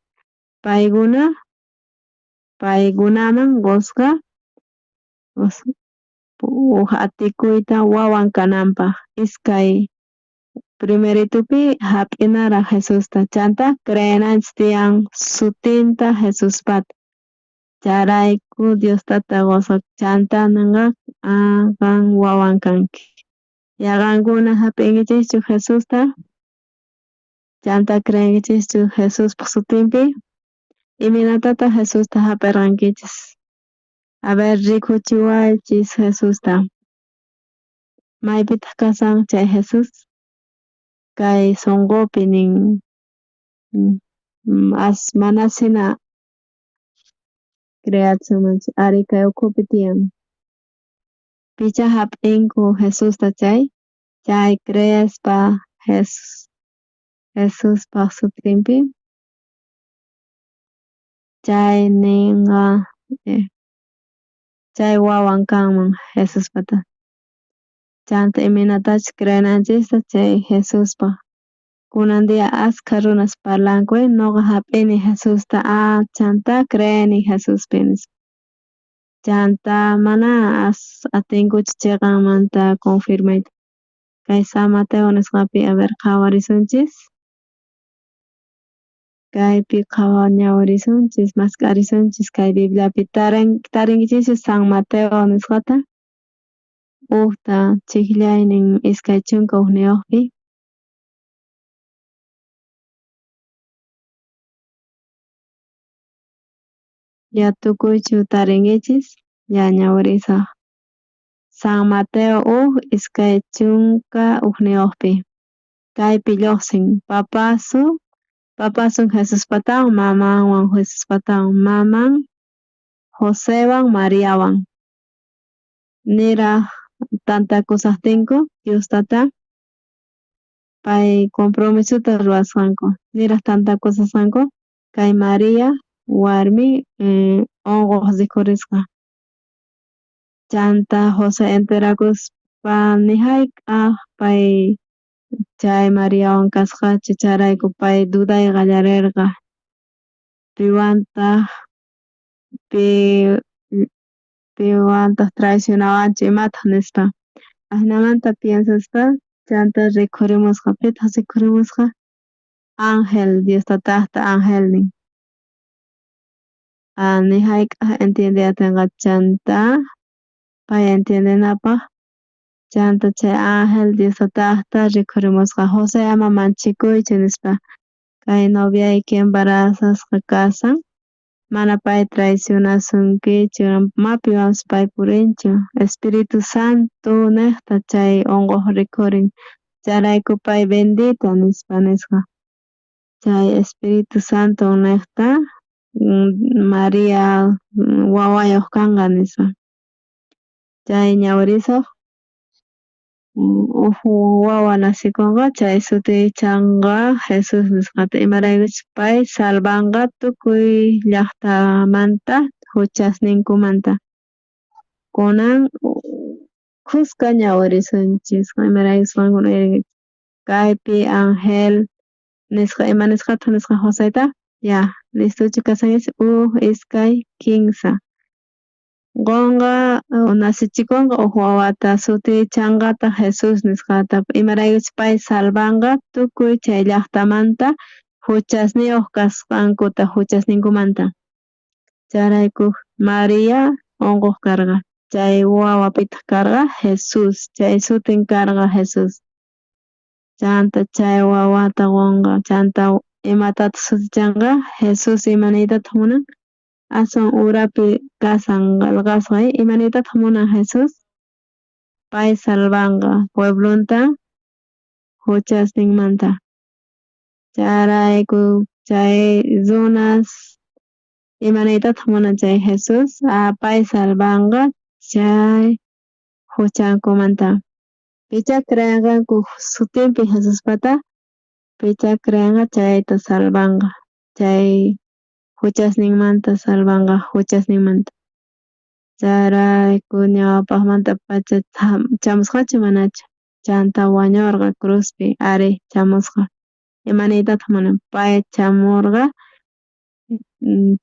paykunaman qosqa uj atikuyta wawan kananpaj iskay primeritupi jap'inaraj Jesusta chanta creenanchis tiyan sutinta Jesuspata chayrayku Dios Tata qosqa chanta nenqa qan wawan kanki ya qankuna jap'inkichischu Jesusta chanta creenkichischu Jesuspaj sutinpi imaynatataj Jesusta jap'irqankichis a ver rikuchiwaychis Jesusta maypitaj kasan chay Jesús kay sonqopi nin manasina creasunmanchu ari kay ukhupi tiyan picha jap'inku Jesusta chay creespa Jesuspaj sutinpi chay nenqa chay wawan kanman Jesuspata chanta imaynatachus creenanchista chay Jesuspaj kunan día askha runas parlanku noqa jap'ini Jesusta chanta creeni Jesuspi nispa chanta mana atinkuchu cheqanmanta confirmayta kay San Mateo nisqapi a ver qhawarisunchis kaypi ñawirisunchis mask'arisunchis kay Bibliapi tarinkichischu San Mateo nisqata ujta chijllaynin 21niyojpi ya tukuychu tarinkichis ya ñawirisaj San Mateo 1 21niyojpi kaypi llojsin papasun Jesuspatawan mamanwan Jesuspatawan maman Josewan Mariawan niraj tantakusajtinku Dios Tata pay compromisota ruwasqanku niraj tantakusasqanku kay Maria warmi onqoj rikhurisqa chanta José enterakuspa ni jayk'aj pay chay Mariawan kasqachu chayrayku pay duday qallarerqa piwantaj traicionawanchu imataj nispa ajinamanta piensaspa chanta rikhurimusqa pitaj rikhurimusqa ángel Dios Tatajta angelnin Ni jayk'aj entiendey atenqa chanta pay entiendenapaj chanta chay ángel Dios tatajta rikhurimusqa José ama manchikuychu nispa kay noviayki embarazasqa kasan mana pay traicionasunkichu ma piwanpis pay purinchu Espíritu Santo nejta chay onqoj rikhurin chayrayku pay bendita nispa nisqa chay Espíritu Santo nejta Maria wawayoj kanqa nispa chay ñawirisoj uj wawa nacikonqa chay sutichanqa Jesús nisqata imaraykuchus pay salvanqa tukuy llajtamanta juchasninkumanta kunan khuska ñawirisunchis imaraykuchus qankuna uyarinkichis kaypi ángel nisqa ima nisqataj nisqa Joseta ya listochu kashankichis uj iskay kinsa qonqa nacichikonqa uj wawata sutichanqataj Jesús nisqata imaraykuchus pay salvanqa tukuy chay llajtamanta juchasniyoj kasqankuta juchasninkumanta chayrayku María onqoj karqa chay wawa pitaj karqa Jesús chay sutin karqa Jesús chanta chay wawata qonqa chanta imatataj sutichanqa Jesús ima niytataj munan aswan urapi kasan qelqasqa ima niytataj munan Jesús pay salvanqa pueblonta juchasninmanta chayrayku chay runas ima niytataj munan chay Jesús pay salvanqa chay juchankumanta pichá creenqanku sutinpi Jesuspata pichá creenqa chayta salvanqa chay juchasninmanta salvanqa juchasninmanta chayrayku ñawpajmantapacha chamusqachu manachu chanta wañorqa cruzpi ari chamusqa ima niytataj munan pay chamorqa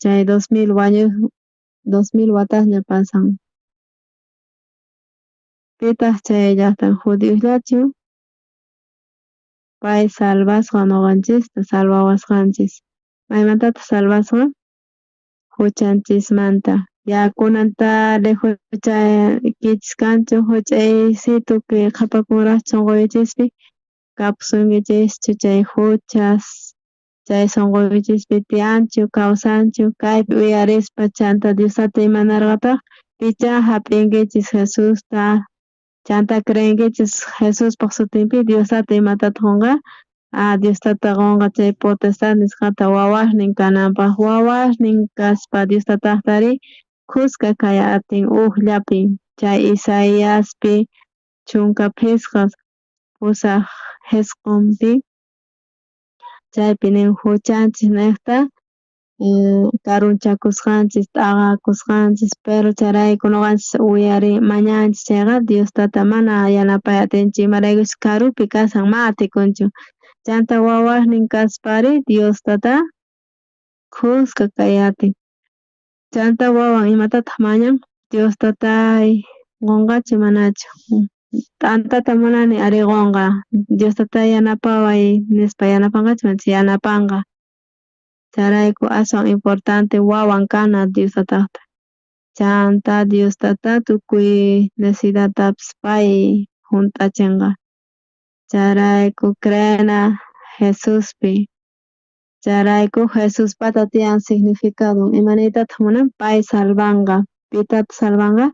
chay 2000 wañu 2000 watasña pasan pitaj chay llajtan judiosllachu pay salvasqa noqanchista salvawasqanchis maymantataj salvasqa juchanchismanta ya kunanta juchaykichis kanchu juch'aysitu qhapakunrajchu sonqoykichispi kapusunkichischu chay juchas chay sonqoykichispi tiyanchu kawsanchu kaypi uyarispa chanta Dios tata imanarqataj pichá jap'inkichis Jesusta chanta creenkichis Jesuspaj sutinpi Dios tata imatataj qonqa Dios tata qonqa chay potestad nisqata wawasnin kananpaj wawasnin kaspa Dios tatajtari khuska kay atin ujllapi chay Isaiaspi 15 pusaj jisq'onpi chaypi nin juchanchis nejta karunchakusqanchis t'aqakusqanchis pero chayrayku noqanchis uyari mañanchis chayqa Dios tata mana yanapay atinchu imaraykuchus karupi kasan ma atikunchu chanta wawasnin kaspari Dios tata khuska kay atin chanta wawan imatataj mañan Dios tatay qonqachu manachu t'antata munani ari qonqa Dios tatay yanapaway nispa yanapanqachu manachu yanapanqa chayrayku aswan importante wawan kana Dios tatajta chanta Dios tata tukuy necesidadtapis pay junt'achenqa chayrayku creena Jesuspi chayrayku Jesuspata tiyan significado ima niytataj munan pay salvanqa pitataj salvanqa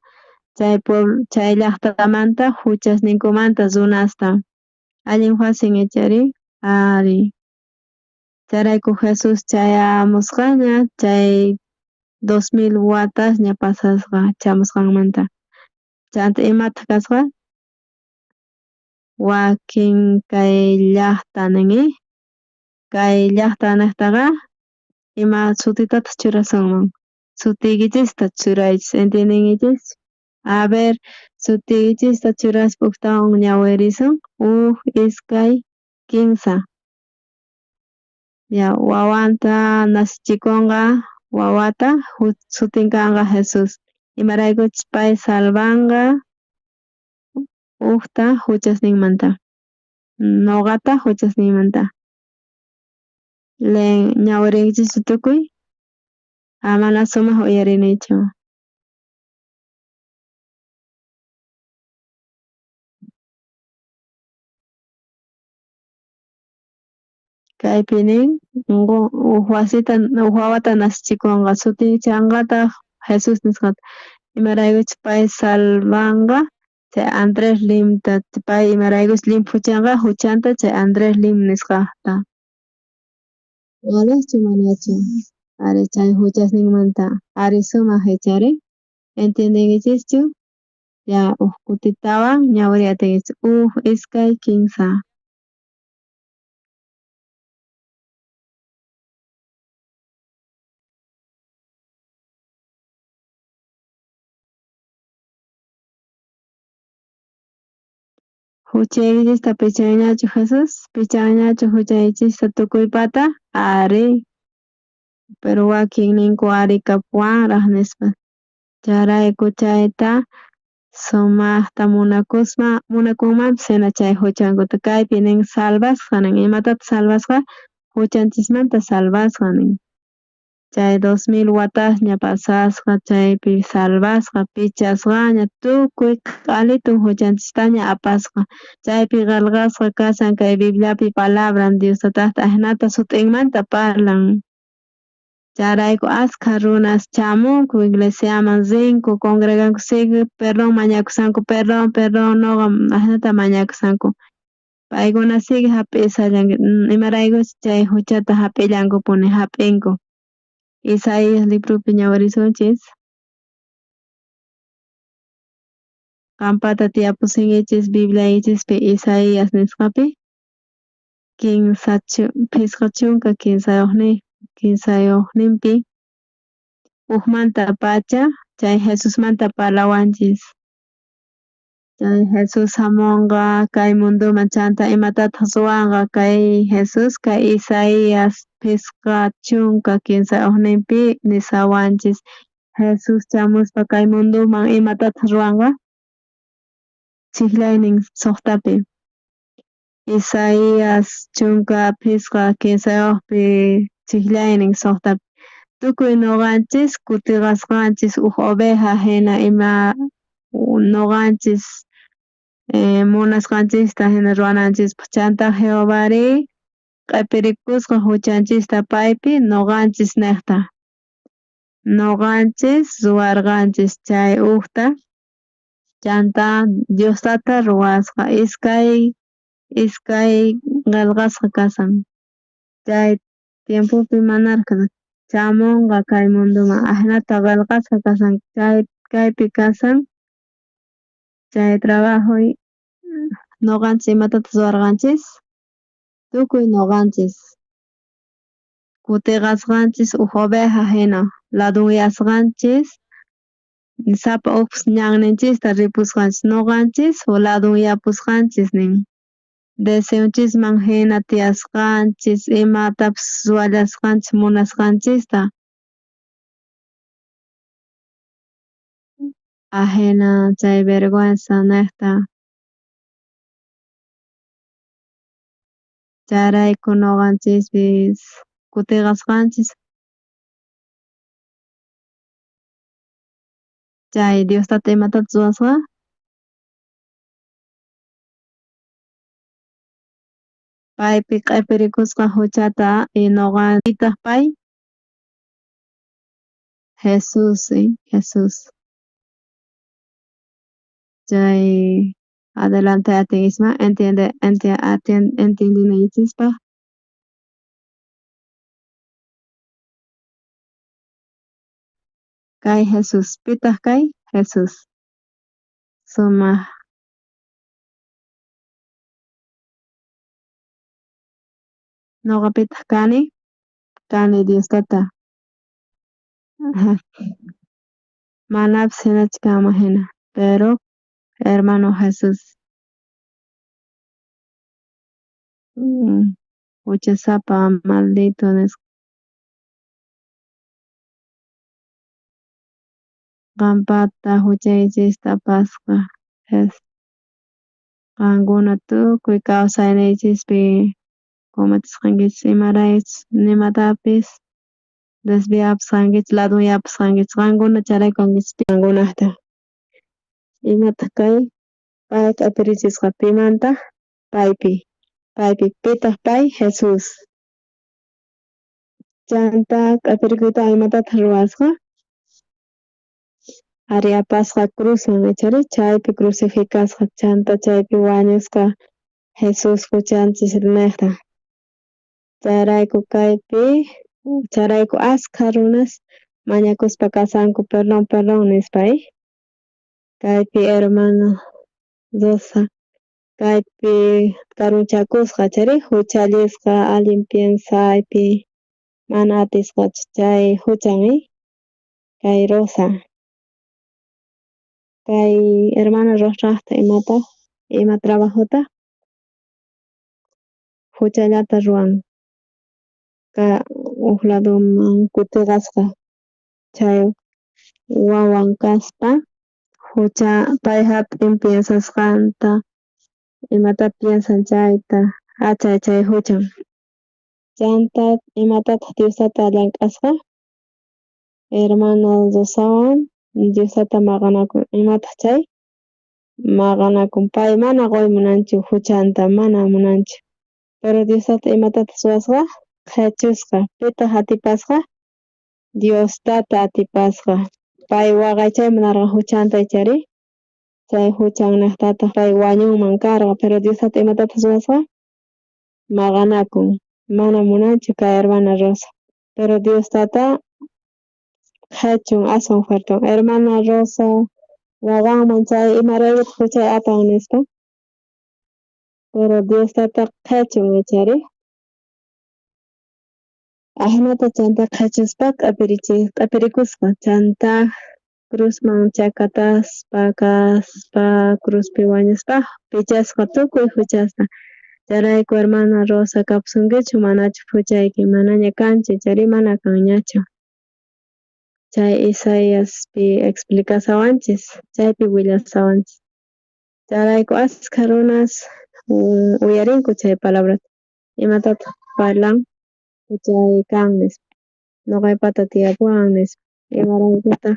chay pueblo chay llajtamanta juchasninkumanta runasta allin fácil ichari ari chayrayku Jesús chayamusqaña chay 2000 watasña pasasqa chamusqanmanta chanta imataj kasqa wakin kay llajta nin kay llajta nejtaqa ima sutitataj churasunman sutiykichista churaychis entiendenkichis a ver sutiykichista churaspa ujtawan ñawirisun uj iskay kinsa ya wawanta nacichikonqa wawata sutin kanqa Jesús imaraykuchus pay salvanqa ujta juchasninmanta noqata juchasninmanta ñawirinkichis tukuy. Mana sumaj uyarinichu. Kaypi nin uj wasita uj wawata nacichikonqa sutinchanqataj Jesús nisqata, imaraykuchus pay salvanqa chay Andrés Limta, pay imaraykuchus llimphuchanqa juchanta chay Andrés Lim nisqajta. Walejchu manachu? Ari chay juchasninmanta ari sumaj ichari ¿entiendenkichischu? Ya uj kutitawan ñawiriy atinkichis uj, iskay, kinsa. Juchaykichista pichanñachu Jesús? Pichanñachu juchaykichista tukuypata? Ari. Pero wakin ninku ari kapuwanraj nispa. Chayrayku chayta sumajta munakuspa munakunmanpis hina chay juchankuta. Kaypi nin salvasqa nin. Imatataq salvasqa? Juchanchismanta salvasqa nin. Chay 2000 watasña pasasqa chaypi salvasqa pichasqaña tukuy q'alitun juchanchistaña apasqa. Chaypi qelqasqa kashan kay Bibliapi palabran Dios Tatata ajinata sut'inmanta parlan. Chayrayku askha runas chamunku iglesiaman rinku congreganku sigue perdón mañakusanku perdón perdón noqa ajinata mañakusanku. Paykuna sigue jap'isallanku imaraykuchus chay juchata jap'illankupuni jap'inku. Isaías libropi ñawirisunchis. Qampata tiyapusinkichis Bibliaykichispi Isaías nisqapi 53 kinsayojninpi ujmanta pacha chay Jesusmanta parlawanchis. Chay Jesús jamonqa kay mundoman chanta imatataq ruwanqa kay Jesús kay Isaías 53 nisawanchis. Jesús chamuspa kay mundoman imatataq ruwanqa? Chijllaynin 6pi. Isaías 53 chijllaynin 6pi. Tukuy noqanchis kutiqasqanchis uj oveja hina ima noqanchis munasqanchista hina ruwananchispaq. Chanta Jehovari q'epirikusqa juchanchista paypi noqanchis nejta. Noqanchis ruwarqanchis chay ujta. Chanta Dios Tata ruwasqa iskay qelqasqa kashan. Chay tiempopi manaraj chamunqa kay mundoman ajinata qelqasqa kashan chay kaypi kashan chay trabajoy noqanchis imatataq ruwarqanchis tukuy noqanchis kutiqasqanchis uj oveja hina ladunyasqanchis sapa ujpis ñanninchista ripusqanchis noqanchis ladunyapusqanchis nin. Deseonchisman hina tiyasqanchis imatapis ruwallasqanchis munasqanchista. Ajina chay vergüenza nejta. Chayrayku noqanchispis kutiqasqanchis. Chay Dios Tata imatataq ruwasqa? Paypi q'epirikusqa juchata y noqanchitaq pay Jesús, Jesús. Chay adelante atinkisman entiende entiendinaykichispaq. Kay Jesús, pitaq kay Jesús. Sumaj. Noqa pitaq kani? Kani Dios Tata. Manapis hinachu kanman hina, pero hermano Jesús huchasapa maldito nisqa. Qampata juchaykichista apasqa Qankuna tukuy kawsayniykichispi cometesqankichis imaraykuchus nimatapis. Desviapusqankichis, ladunyapusqankichis, qankuna chayrayku kankichis qankunajta. Imataq kay? Pay q'epirichisqa pimanta? Paypi. Paypi. Pitaq pay? Jesús. Chanta q'epirikuytawan imatataq ruwasqa? Ari apasqa cruzman, ichari chaypi crucificasqa, chanta chaypi wañusqa Jesús juchanchis nejta. Chayrayku kaypi, chayrayku askha runas mañakuspa kasanku perdón, perdón nispa, Kaypi hermana Rosa, kaypi karunchakusqa, chayri juchallisqa, allin piensaypi, mana atisqachu chay juchan, kay Rosa. Kay hermana Rosajta imata, ima trabajota juchallata ruwan, ka uj ladoman kutiqasqa chay wawan kaspa jucha pay jap'in piensasqanta imata piensan chayta achay chay juchan. Chanta imatataq Dios tata llank'asqa? Hermana Rosawan Dios tata maqanakun, imataq chay? Maqanakun, pay mana qoy munanchu juchanta, mana munanchu. Pero Dios tata imatataq ruwasqa? Qhechusqa. Pitaq atipasqa? Dios tata atipasqa. Pay waqaychay munarqa juchanta ichari? Chay juchan nejtataq pay wañunman karqa, pero Dios tata imatataq ruwasqa? Maqanakun. Mana munanchu kay hermana Rosa. Pero Dios tata qhechun aswan fuerte. Hermana Rosa waqanman chay imaraykutaq juchay apan nispa. Pero Dios tata qhechun ichari. Ajinata chanta qhechuspa q'epirikusqa, chanta cruzman chakataspa kaspa cruzpi wañuspa pichasqa tukuy juchasta. Chayrayku hermana Rosa kapusunkichu manachu juchayki manaña kanchu chayri mana kanñachu. Chay Isaiaspi explicasawanchis, chaypi willasawanchis. Chayrayku askha runas uyarinku chay palabrata. Imatataq parlan? Juchay kan nispa. Noqaypata tiyapuwan nispa. Imaraykutaq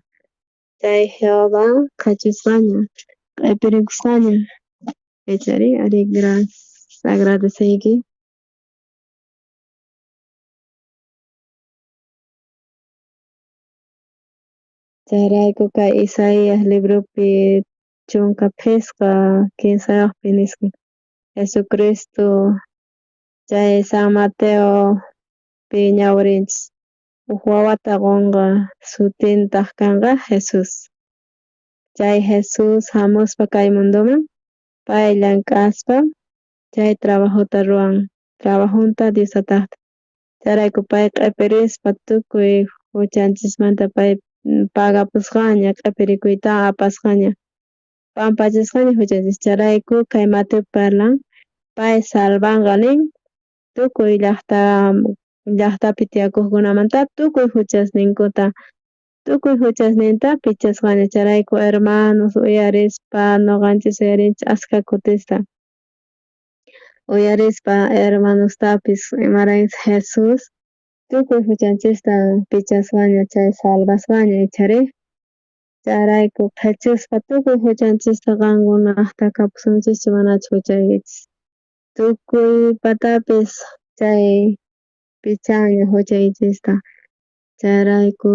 chay Jehová qhechusqaña, q'epirikusqaña. Ichari, ari, gracias, agradeceyki. Chayrayku kay Isaías libropi 15 3 nisqa Jesucristo chay San Mateo pi ñawirinchis uj wawata qonqa sutintaq kanqa Jesús. Chay Jesús hamuspa kay mundoman pay llank'aspa chay trabajota ruwan, trabajunta Dios tatajta. Chayrayku pay q'epirispa tukuy juchanchismanta pay pagapusqaña, q'epirikuyta apasqaña, pampachisqaña juchanchis. Chayrayku kay Mateo parlan pay salvanqa nin tukuy llaqtapi tiyakojkunamanta tukuy juchasninkuta, tukuy juchasninta pichasqaña. Chayrayku hermanos uyarispa noqanchis uyarinchis askha kutista. Uyarispa hermanostapis imaraykus Jesús tukuy juchanchista pichasqaña chay salvasqaña ichari. Chayrayku qhechuspa tukuy juchanchista qankunajta kapusunchischu manachu juchaykichis. Tukuy patapis chay pichanña juchaykichista. Chayrayku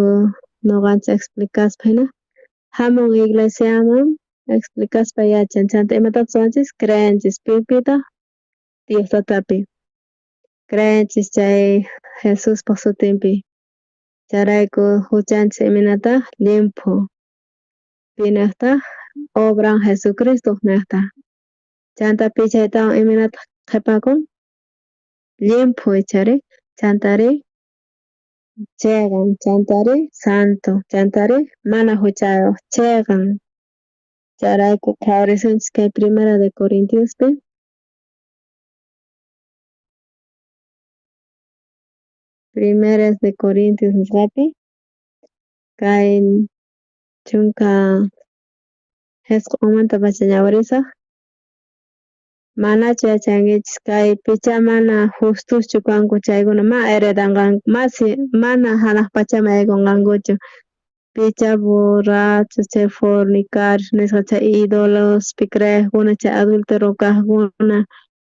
noqanchis explicaspa hina hamun iglesiaman explicaspa yachan. Chanta imatataq ruwanchis? Creenchis pipitaq Dios tatapi. Creenchis chay Jesuspaj sutinpi. Chayrayku juchanchis imaynataq llimphu. Pinajtaj obran Jesucristo nejta. Chanta pichaytawan imaynataq qhepakun? Llimphu ichari. Chantari cheqan, chantari santo, chantari mana juchayoj, cheqan. Chayrayku qhawarisunchis kay Primera de Corintiospi. Primeras de Corintios nisqapi kay 19 pacha ñawirisaj. Manachu yachankichis kay pichá mana justoschu kanku chaykuna ma heredanqanku, masi mana hanaq pachaman yaykunqankuchu. Pichá borrachos, chay fornicarios nisqa chay idolospi creejkuna, chay adúltero kajkuna,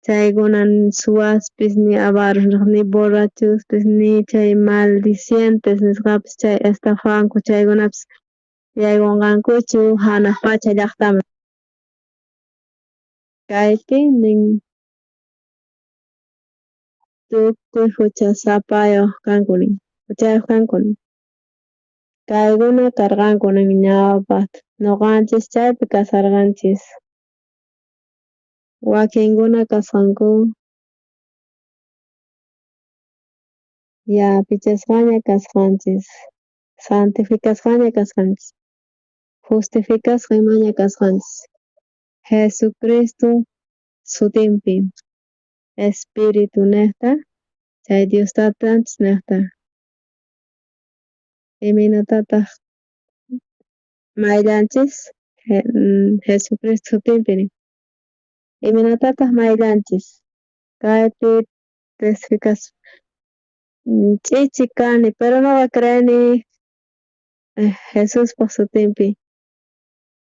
chaykuna suwaspis, ni avaros ni borrachospis, ni chay maldicientes nisqapis, chay estafanku chaykunapis yaykunqankuchu hanaq pacha llaqtaman. Kaypi nin tukuy huchasapayoj kanku nin, huchayoj kanku nin. Kaykuna karqanku nin ñawpajta, noqanchis chaypi kasarqanchis. Wakinkuna kasqanku ya pichasqaña kasqanchis, santificasqaña kasqanchis, justificasqa imaña kasqanchis. Jesucristo sutinpi, Espíritu nejta, chay Dios Tatanchis nejta. Imaynatataq mayllanchis Jesucristo sutinpi nin. Imaynatataq mayllanchis kaypi testificas ch'ichi kani, pero noqa creeni Jesuspaj sutinpi.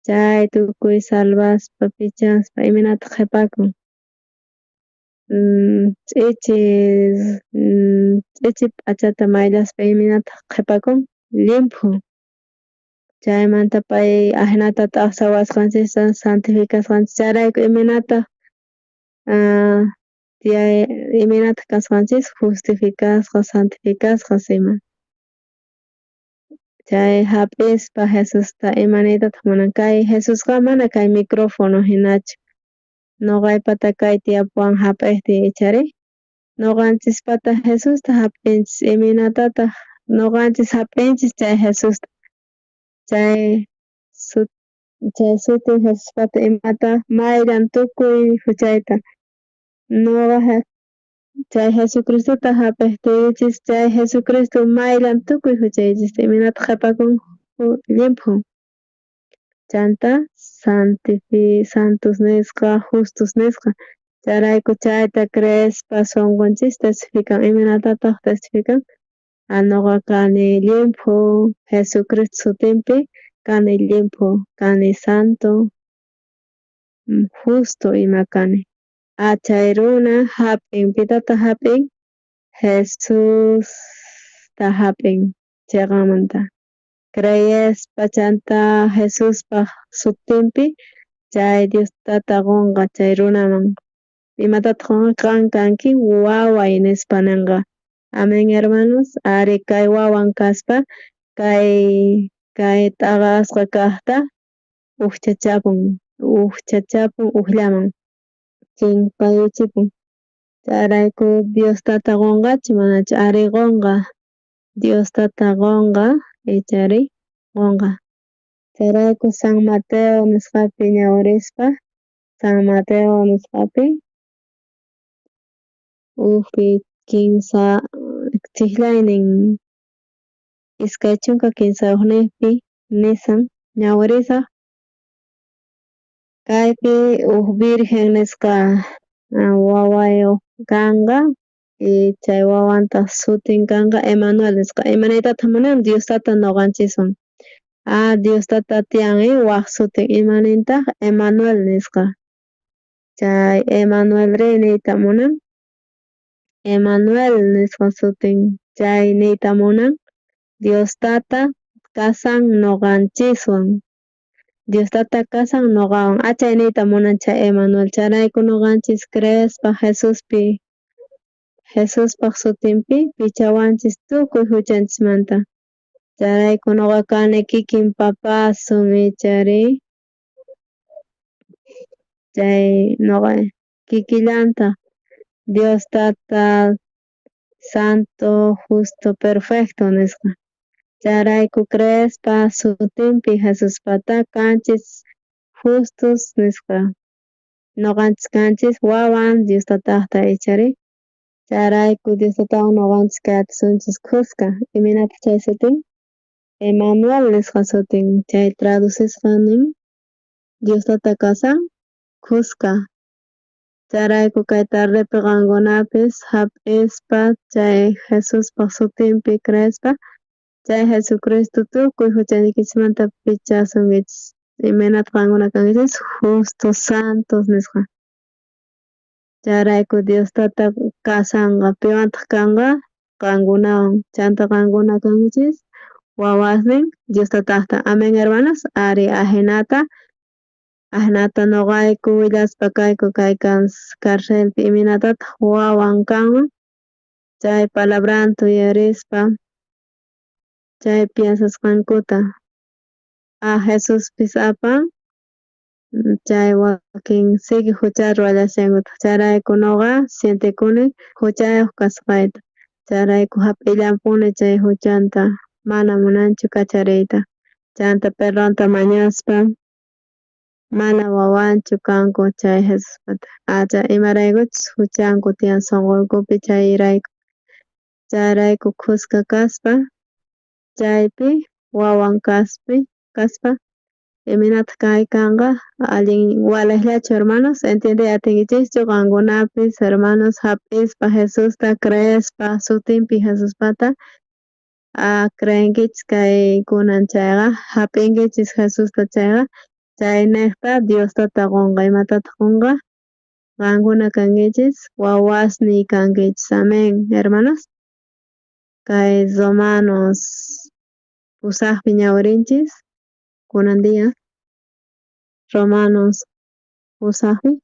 Chay tukuy salvaspa pichaspa imaynataq qhepakun. Ch'ichi ch'ichi p'achata mayllaspa imaynataq qhepakun llimphu. Chaymanta pay ajinata t'aqsawasqanchista santificasqanchis chayrayku imaynataq imaynataq kasqanchis justificasqa santificasqas ima. Chay hap'ispa Jesusta imaniytataq munan kay Jesusqa mana kay micrófono hinachu noqaypata kay tiyapuwan hap'ejtiy ichari noqanchispata Jesusta hap'inchis imaynatataq noqanchis hap'inchis chay Jesusta chay sutin Jesuspata imata mayllan tukuy huchayta noqa chay Jesucristota hap'ejtiykichis chay Jesucristo mayllan tukuy huchaykichista imaynataq qhepakun llimphu. Chanta santos nisqa justos nisqa chayrayku chayta creespa sonqonchis testifican imaynatataq testifican noqa kani llimphu Jesucristo sutinpi kani llimphu kani santo justo ima kani. Chay runa hap'in pitataq hap'in Jesusta hap'in cheqanmanta creespa chanta Jesuspaj sutinpi chay Dios tata qonqa chay runaman imatataq qonqa qan kanki waway nispa nenqa. Amén hermanos, ari kay wawan kaspa kay t'aqasqa kajta ujchachapun ujllaman chimpayuchipun. Chayrayku Dios tata qonqachu manachu ari qonqa Dios tata qonqa ichari qonqa. Chayrayku San Mateo nisqapi ñawirispa San Mateo nisqapi ujpi kinsa chijllaynin 23 nisan ñawirisaj kaypi uj virgen nisqa wawayoj kanqa y chay wawantaq sutin kanqa Emanuel nisqa. Imanaytataq munan Dios tata noqanchiswan. Dios tata tiyan waj sutin imanintaq Emanuel nisqa. Chay Emanuel ri niyta munan Emanuel nisqa sutin chay niyta munan Dios tata kasan noqanchiswan. Dios tata kasan noqawan. Chay niyta munan chay Emanuel. Chayrayku noqanchis creespa Jesuspi Jesuspaj sutinpi pichawanchis tukuy huchanchismanta. Chayrayku noqa kani kikin papasun ichari chay noqa kikillanta Dios tata santo, justo, perfecto nisqa. Chayrayku creespa sutinpi Jesuspata kanchis justos nisqa. Noqanchis kanchis wawan Dios tatajta ichari. Chayrayku Dios tatawan noqanchis kayatisunchis khuska. Imaynataq chay sutin? Emanuel nisqa sutin. Chay traducisqa nin Dios tata kasan khuska. Chayrayku kay tardepi qankunapis jap'ispa chay Jesuspaj sutinpi creespa chay Jesucristo tukuy juchaykichismanta pichasunkichis. Imaynata qankuna kankichis justos, santos nisqa. Chayrayku Dios Tata kasanqa, piwantaj kanqa qankunawan. Chanta qankuna kankichis wawasnin Dios Tatajta. Amén, hermanos. Ari, ajinata ajinata noqayku willaspa kayku kay carcelpi imaynatataj wawan kanman chay palabranta uyarispa chay piensasqankuta. A Jesuspis apan chay wakin sigue jucha ruwallashankutaj. Chayrayku noqa sientekuni juchayoj kasqayta. Chayrayku jap'illanpuni chay juchanta, mana munanchu kachariyta. Chanta perdonta mañaspa mana wawanchu kanku chay Jesuspata. Acha imaraykuchus juchanku tiyan sonqonkupi chayrayku. Chayrayku khuska kaspa chaypi wawan kaspa imaynataq kay kanqa allin walejllachu hermanos, entiende atinkichischu qankunapis hermanos jap'ispa Jesusta creespa sutinpi Jesuspata creenkichis kay kunan chayqa jap'inkichis Jesusta chayqa chaynejta Dios Tata qonqa. Imatataq qonqa? Qankuna kankichis wawasniy kankichis. Amén, hermanos. Kay Romanos pusajpi ñawirinchis kunan día. Romanos pusajpi.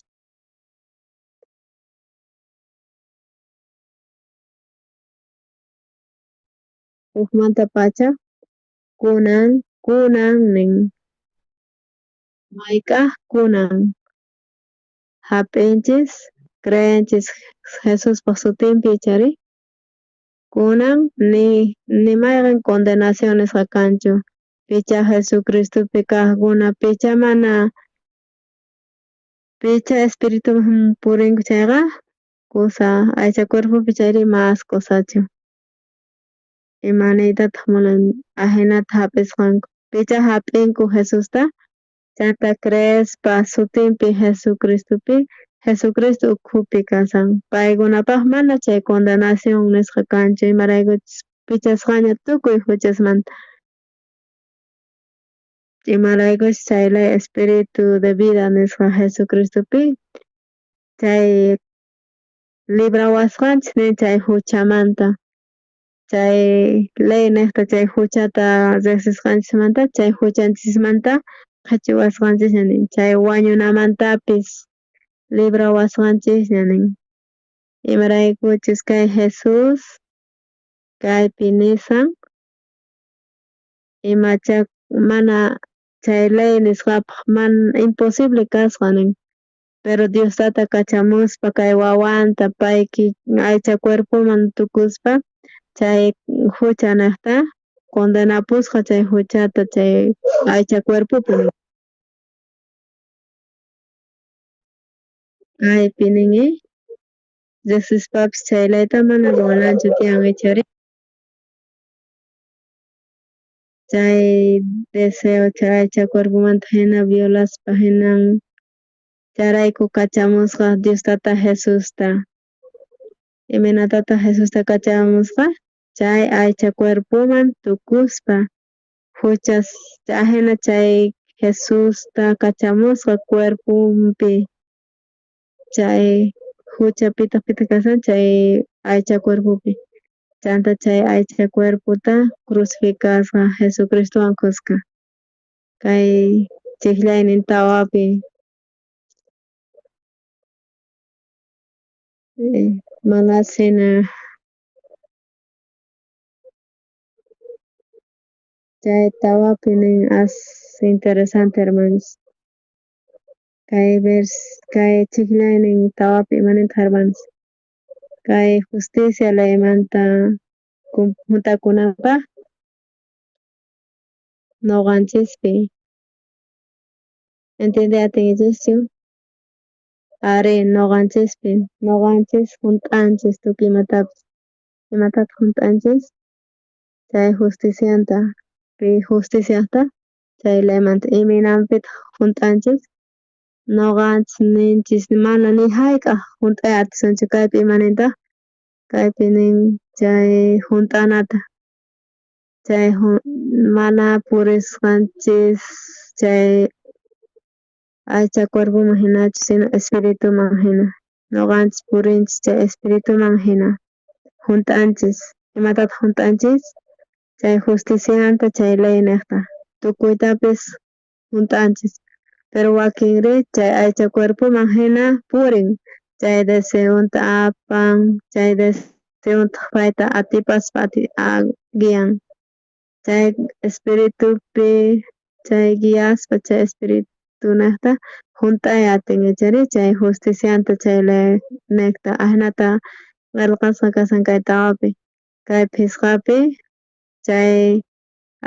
Ujmanta pacha kunan kunan nin. Mayk'aj kunan jap'inchis creenchis Jesuspaj sutinpi chari kunan ni mayqen condenación nisqa kanchu picha Jesucristopi kajkuna picha mana picha espirituman purinku chayqa kusa aycha cuerpopi chayri mas kusachu. Ima niytataj munan ajinata jap'isqanku picha jap'inku Jesusta chanta creespa sutinpi Jesucristopi Jesucristo ukhupi kasan paykunapaj mana chay condenación nisqa kanchu imaraykuchus pichasqaña tukuy juchasmanta. Imaraykuchus chay ley espíritu de vida nisqa Jesucristopi chay librawasqanchis nin chay juchamanta. Chay ley nejta chay juchata rejsisqanchismanta chay juchanchismanta qhachiwasqanchisña nin chay wañunamantapis librawasqanchisña nin. Imaraykuchus kay Jesús kaypi nisan imacha mana chay ley nisqapaj mana imposible kasqa nin. Pero Dios Tata kachamuspa kay wawanta pay aycha cuerpoman tukuspa chay jucha nejta condenapusqa chay juchata chay aycha cuerpopi. Kaypi nin rejsispapis chay leyta mana ruwananchu tiyan ichari. Chay deseo chay aycha cuerpomanta jina violaspa jinan chayrayku kachamusqa Dios Tata Jesusta. Imaynatataj Jesusta kachamusqa? Chay aycha cuerpoman tukuspa juchas ajina chay Jesusta kachamusqa cuerpompi chay juchapitaq pitaq kasan chay aycha cuerpopi. Chanta chay aycha cuerpota crucificasqa Jesucristowan khuska kay chijllaynin tawapi. Mana sina chay tawapi nin as interesante hermanos. Kay vers kay chijllaynin tawapi imanintaq hermanos. Kay justicia leymanta juntakunapaj noqanchispi. Entiende atinkichischu? Ari noqanchispi noqanchis junt'anchis tukuy imatapis. Imatataq junt'anchis? Chay justicianta pi justiciata chay leymanta imaynanpitaq junt'anchis? Noqanchis ninchis mana ni jayk'aj junt'ay atisunchu kaypi imanintaq kaypi nin chay junt'anata chay mana purisqanchis chay aycha cuerpoman hinachu sino espirituman hina noqanchis purinchis chay espirituman hina junt'anchis imatataq junt'anchis chay justicianta chay ley nejta tukuytapis junt'anchis pero wakinri chay aycha cuerpoman hina purin chay deseonta apan chay deseontaq payta atipaspa guian chay espiritupi chay guiaspa chay espiritunejta junt'ay atin ichari chay justicianta chay ley nejta ajinata qelqasqa kashan kay tawapi kay phisqapi chay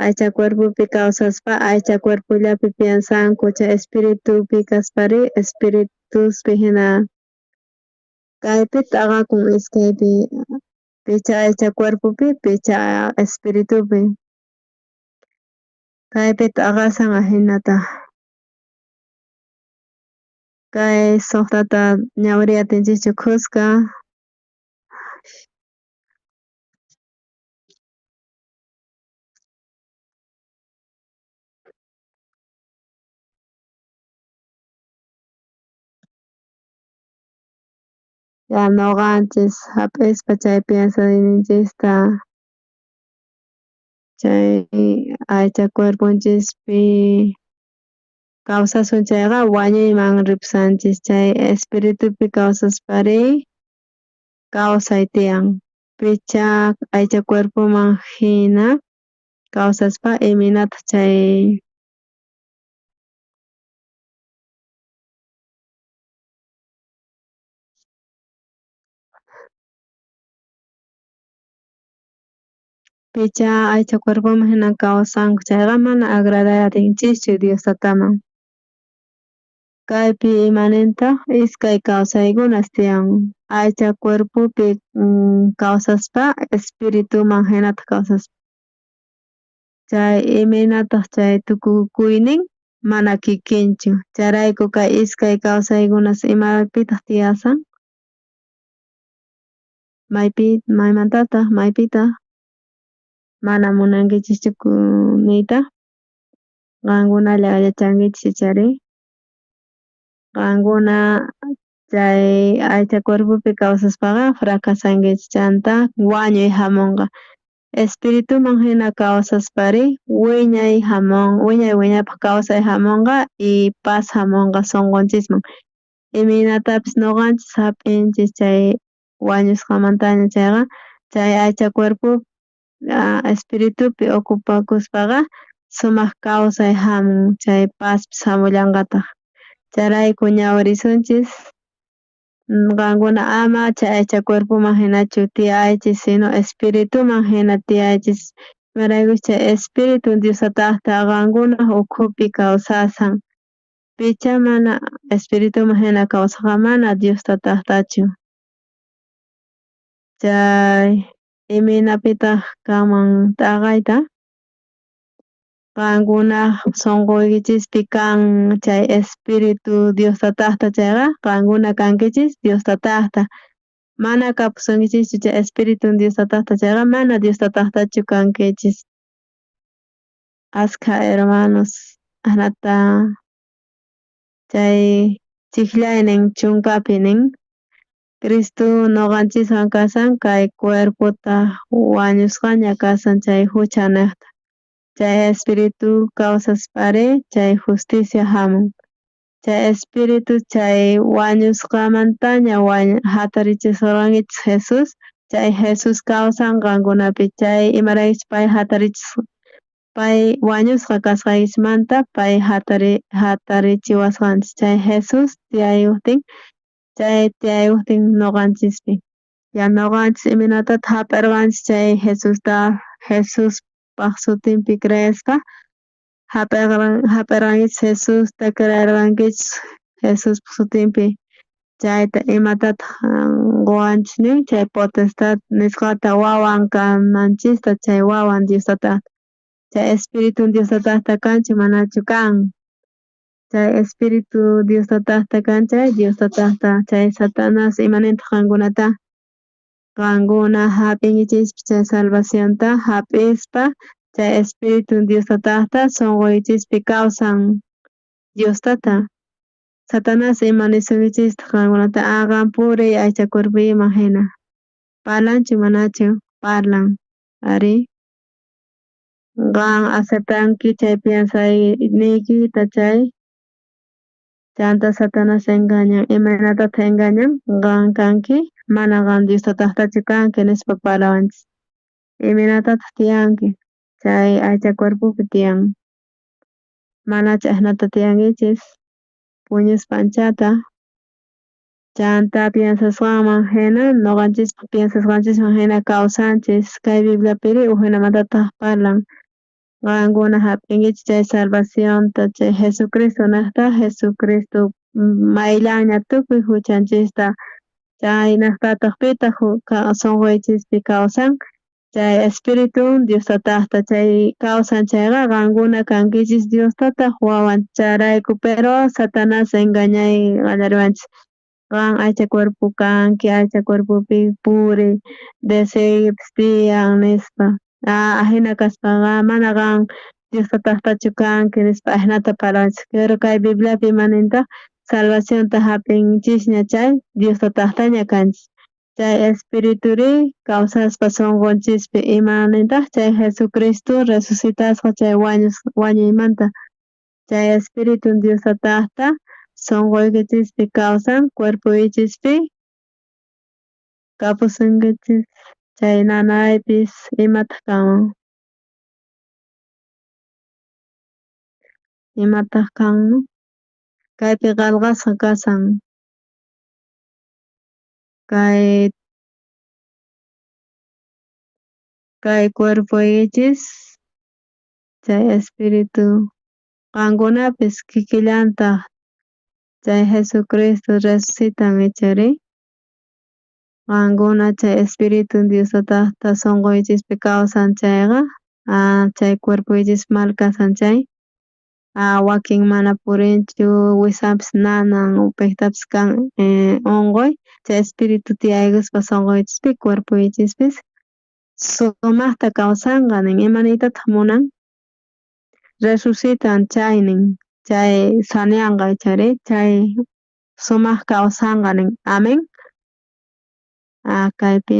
aycha cuerpopi kawsaspa aycha cuerpollapi piensanku chay espiritupi kaspari espirituspi hina kaypi t'aqakun iskaypi picha aycha cuerpopi picha espiritupi kaypi t'aqasan ajinata kay suqtata ñawiriy atinchischu khuska. Ya noqanchis hap'ispa chay piensayninchista chay aycha cuerponchispi kawsasun chayqa wañuyman ripusanchis chay espiritupi kawsaspari kawsay tiyan picha aycha cuerpoman hina kawsaspa imaynataq chay picha aycha cuerpoman hina kawsanku chayqa mana agraday atinchischu Dios tataman. Kaypi imanintaq iskay kawsaykunas tiyan aycha cuerpopi kawsaspa espirituman hinataq kawsaspa chay imaynataq chay tukukuynin mana kikinchu chayrayku kay iskay kawsaykunas imapitaq tiyasan maypi maymantataq maypitaq mana munankichischu niyta qankunalla yachankichis ichari qankuna chay aycha cuerpopi kawsaspaqa fracasankichis chanta wañuy hamunqa espirituman hina kawsaspari wiñay hamun wiñay wiñaypaq kawsay hamunqa y paz hamunqa sunqunchisman imaynatapis noqanchis hap'inchis chay wañusqamantaña chayqa chay aycha cuerpo espiritupi ocupakuspaqa sumaq kawsay hamun chay pazpis hamullanqataq chayrayku ñawirisunchis qankuna ama chay aycha cuerpoman hinachu tiyaychis sino espirituman hina tiyaychis imaraykuchus chay espiritu Dios tataqta qankunaj ukhupi kawsasan picha mana espirituman hina kawsajqa mana Dios tataqtachu chay imaynapitaq kanman t'aqayta qankunaj sunquykichispi kan chay espiritu Dios tataqta chayqa qankuna kankichis Dios tataqta mana kapusunkichischu chay espiritu Dios tataqta chayqa mana Dios tataqtachu kankichis askha hermanos ajnata chay chijllaynin chunkapi nin Cristo noqanchiswan kasan kay cuerpotaq wañusqaña kasan chay hucha nejta chay espiritu kawsaspari chay justicia hamun chay espiritu chay wañusqamantaña hatarichisurqankichis Jesús chay Jesús kawsan qankunapi chay imaraykuchus pay hatarichisqa pay wañusqa kasqaykichismanta pay hatarichiwasqanchis chay Jesús tiyayuqtin chay tiyayuqtin noqanchispi ya noqanchis imaynatataq hap'irqanchis chay Jesusta Jesuspaq sutinpi creespa hap'irqankichis Jesusta creerqankichis Jesuspaq sutinpi chayta imatataq qowanchis nin chay potestad nisqata wawan kananchista chay wawan Dios tataqta chay espiritu Dios tataqta kanchu manachu kan. Chay espíritu Dios tatajta kan chay Dios tatajta chay Satanás imanintaq qankunata qankuna hap'inkichispi chay salvacionta hap'ispa chay espíritu Dios tatajta sunquykichispi kawsan Dios tata. Satanás ima nisunkichistaq qankunata qan puriy aycha cuerpoyman hina. Parlanchu manachu? Parlan. Ari. Qan aceptanki chay piensayniykita chay chanta Satanás engañan. Imaynatataq engañan? Qan kanki mana qan Dios tatajtachu kanki nispa parlawanchis. Imaynatataq tiyanki? Chay aycha cuerpopi tiyan. Manachu ajnata tiyankichis? Puñuspa anchata. Chanta piensasqanman hina nuqanchispaq piensasqanchisman hina kawsanchis. Kay Bibliapiri uj hinamantataq parlan. Qankuna hap'inkichis chay salvacionta chay Jesucristo naqta Jesucristo mayllanña tukuy huchanchista chaynaqtataq pitaq sunquykichispi kawsan chay espíritu Dios tatajta chay kawsan chayqa qankuna kankichis Dios tataq wawan chayrayku pero Satanás engañay qallariwanchis qan aycha cuerpo kanki aycha cuerpopi puriy deseoykipis tiyan nispa ajina kaspaqa mana qan Dios tatajtachu kanki nispa ajinata parlawanchis pero kay Bibliapi imanintaq salvacionta hap'inchisña chay Dios tatajtaña kanchis chay espirituri kawsaspa sunqunchispi imanintaq chay Jesucristo resucitasqa chay wañuymanta chay espíritu Dios tatajta sunquykichispi kawsan cuerpoykichispi kapusunkichis chay nanaypis imataq kanman imataq kanman kaypi qelqasqa kashan kay kay cuerpoykichis chay espíritu qankunapis kikillantaq chay Jesucristo resucitan ichari qankuna chay espíritu Dios tatajta sunquykichispi kawsan chayqa chay cuerpoykichis mal kashan chay wakin mana purinchu wisanpis nanan piqtapis kan unquy chay espíritu tiyaykuspa sunquykichispi cuerpoykichispis sumaqta kawsanqa nin imaniytataq munan resucitan chay nin chay saneanqa ichari chay sumaq kawsanqa nin amen kaypi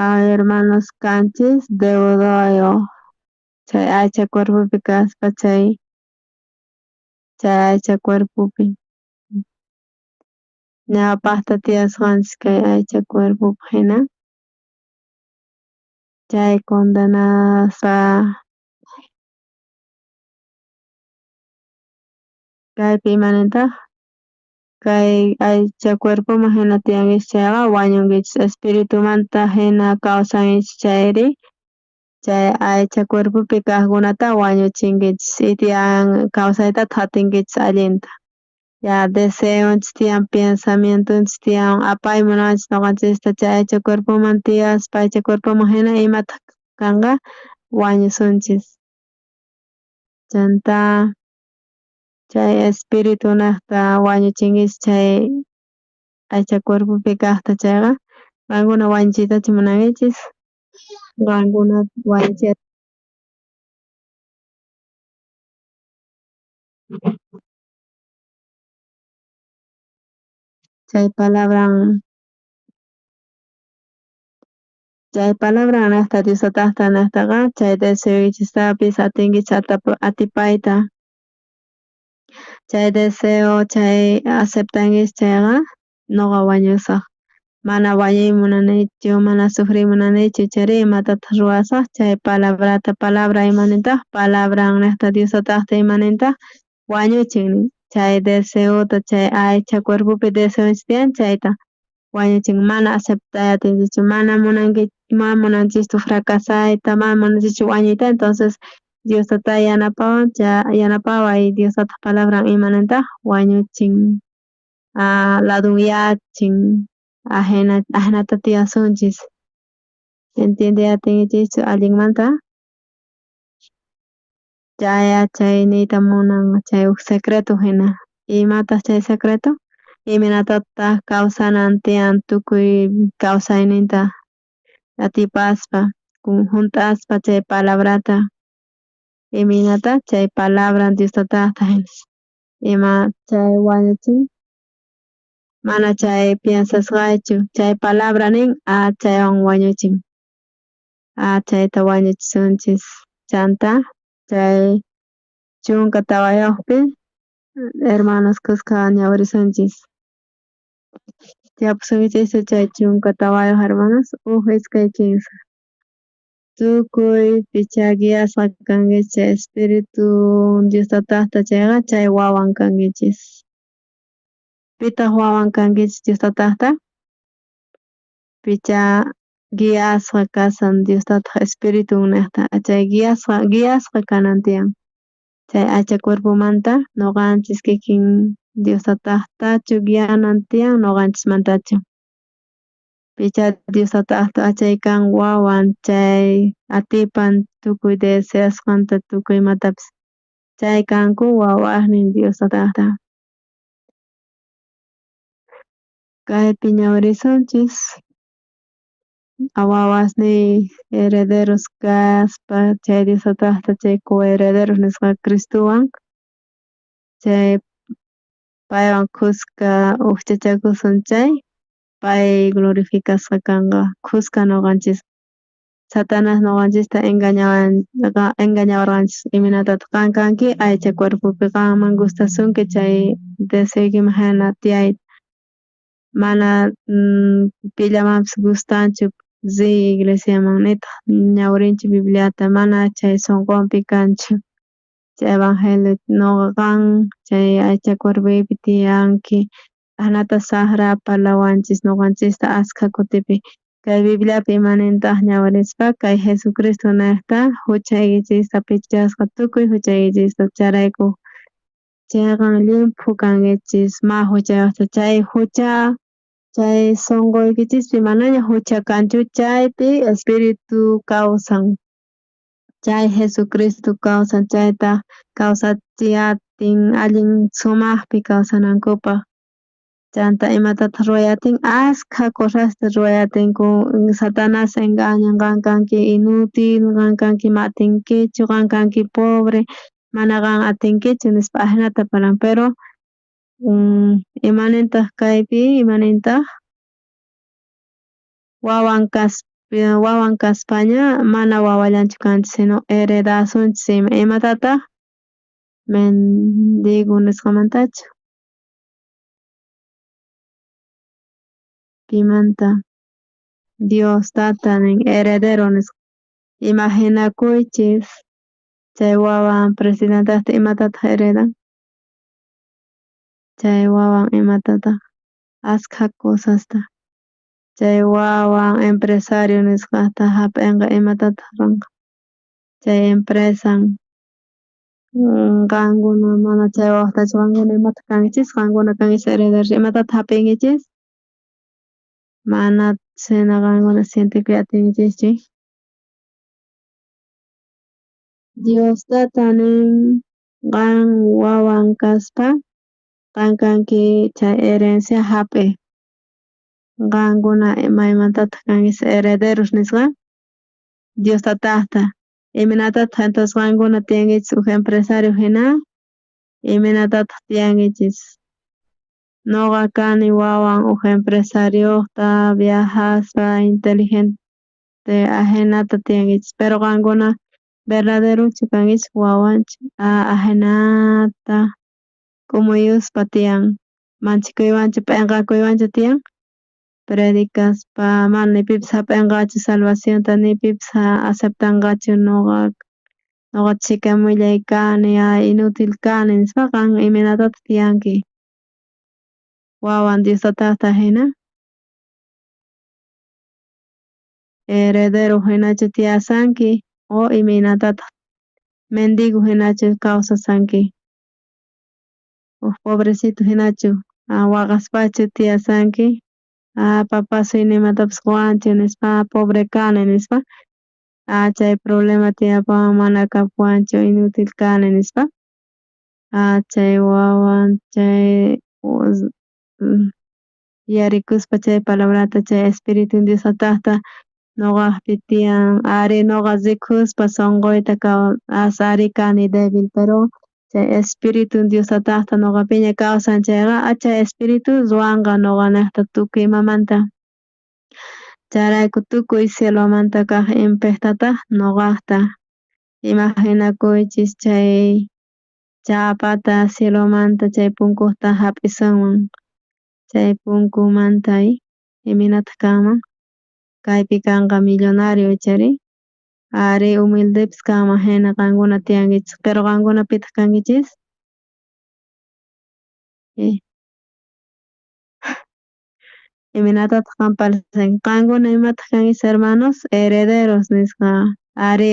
ay hermanos kanchis deudoyuq chay aycha cuerpopi kaspa chay aycha cuerpopi ñawpaqta tiyasqanchis kay aycha cuerpopaq hina chay condenasqa kaypi imanintaq kay aycha cuerpoman hina tiyankichis chayqa wañunkichis espiritumanta hina kawsankichis chayri chay aycha cuerpopi kaqkunata wañuchinkichis y tiyan kawsaytataq atinkichis allinta ya deseonchis tiyan pensamientonchis tiyan apay munawanchis nuqanchista chay aycha cuerpoman tiyaspa aycha cuerpoman hina imataq kanqa wañusunchis chanta chay espiritunaqta wañuchinkichis chay aycha cuerpopi kaqta chayqa qankuna wañuchiytachu munankichis qankuna wañuchiy chay palabran naqta Dios tatajta naqtaqa chay deseoykichistapis atinkichis atipayta chay deseo chay aceptankichis chayqa nuqa wañusaq mana wañuy munanichu mana sufriy munanichu chayri imatataq ruwasaq chay palabrata palabra imanintaq palabran naqta Dios tatajta imanintaq wañuchin chay deseota chay aycha cuerpopi deseonchis tiyan chayta wañuchin mana aceptay atinchischu mana munanchischu fracasayta mana munanchischu wañuyta entonces Dios tata yanapawan yanapaway Dios tataq palabran imanintaq wañuchin ladunyachin ajinata tiyasunchis. Entiende atinkichischu allinmanta? Chay chay niyta munan chay uj secreto hina. Imataq chay secreto? Imaynatataq kawsanan tiyan tukuy kawsayninta atipaspa junt'aspa chay palabrata imaynata chay palabra Dios tataqta hina ima chay wañuchin mana chay piensasqaychu chay palabra nin chaywan wañuchin chayta wañuchisunchis chanta chay 14yuqpi hermanos kuska ñawirisunchis tiyapusunkichischu chay 14 hermanos 1 2 3 tukuy picha guiasqa kankichis chay espíritu Dios tataqta chayqa chay wawan kankichis. Pitaq wawan kankichis Dios tataqta? Picha guiasqa kasan Dios tataq espiritun niqta chay guiasqa kanan tiyan chay aycha cuerpomanta noqanchis kikin Dios tataqtachu guianan tiyan noqanchismantachu. Picha Dios tataqta chay kan wawan chay atipan tukuy deseasqanta tukuy imatapis chay kanku wawasnin Dios tataqta. Kaypi ñawirisunchis wawasniy herederos kaspa chay Dios tataqta chay coherederos nisqa Cristowan chay paywan khuska ujchachakusun chay pay glorificasqa kanqa khuska noqanchis. Satanás noqanchista engañawarqanchis imaynatataq qan kanki aycha cuerpopi qanman gustasunki chay deseoykiman hina tiyay mana pillamanpis gustanchu riy iglesiaman nitaq ñawirinchu Bibliata mana chay sonqonpi kanchu chay evangelio noqa qan chay aycha cuerpoypi tiyanki ajinata sajra parlawanchis noqanchista askha kutipi kay Bibliapi imanintaq ñawirispa kay Jesucristo niqta huchaykichista pichasqa tukuy huchaykichista chayrayku chayqan llimphu kankichis ma huchayuqta chay hucha chay sonqoykichispi manaña hucha kanchu chaypi espíritu kawsan chay Jesucristo kawsan chaytaq kawsachiyatin allin sumaqpi kawsanankupaq chanta imatataq ruwayatin askha cosasta ruwayatinku Satanás engañan qan kanki inútil qan kanki ma atinkichu qan kanki pobre mana qan atinkichu nispa ajinata parlan pero imanintaq kaypi imanintaq wawan kaspaña mana wawallanchu kanchis sino heredasunchis ima imatataq mendigo nisqamantachu pimanta Dios tata nin heredero nisqa imaginakuychis chay wawan presidentaqta imatataq heredan chay wawan imatataq askha cosasta chay wawan empresario nisqata hap'inqa imatataq ruwanqa chay empresan qankuna mana chay wawaqtachu qankuna imataq kankichis qankuna kankichis herederos imatataq hap'inkichis mana sina qankuna sientikuy atinkichischu Dios tata nin qan wawan kaspa qan kanki chay herencia hap'i qankuna maymantataq kankichis herederos nisqa Dios tataqta imaynatataq entonces qankuna tiyankichis uj empresario hina imaynatataq tiyankichis noqa kani wawan uj empresariojta viajaspa inteligente ajinata tiyankichis pero qankuna verdaderochu kankichis wawanchu ajinata k'umuyuspa tiyan manchikuywanchu p'enqakuywanchu tiyan predicaspa mana ni pipis hap'inqachu salvacionta ni pipis aceptanqachu noqa chhika millay kani inútil kani nispa qan imaynatataq tiyanki wawan Dios tataqta hina heredero hinachu tiyasanki o imaynatataq mendigo hinachu kawsasanki uj pobrecito hinachu waqaspachu tiyasanki Papasuy nimatapis qowanchu nispa, pobre kani nispa. Chay problema tiyapawan mana kapuwanchu inútil kani nispa. Chay wawan chay yarikuspa chay palabrata chay espíritu Dios tataqta noqajpi tiyan ari noqa rikuspa sonqoyta as ari kani débil pero chay espíritu Dios tataqta noqapiña kawsan chayqa chay espíritu ruwanqa noqanejta tukuy imamanta. Chayrayku tukuy cielomanta kaj impejtataq noqajta. Imaginakuychis chay chapata cielomanta chay punkujta hap'isunman. Chay punkumanta imaynataq kanman kaypi kanqa millonario ichari ari humildepis kanman hina qankuna tiyankichis pero qankuna pitaq kankichis imaynatataq qan parlanki qankuna imataq kankichis hermanos herederos nisqa ari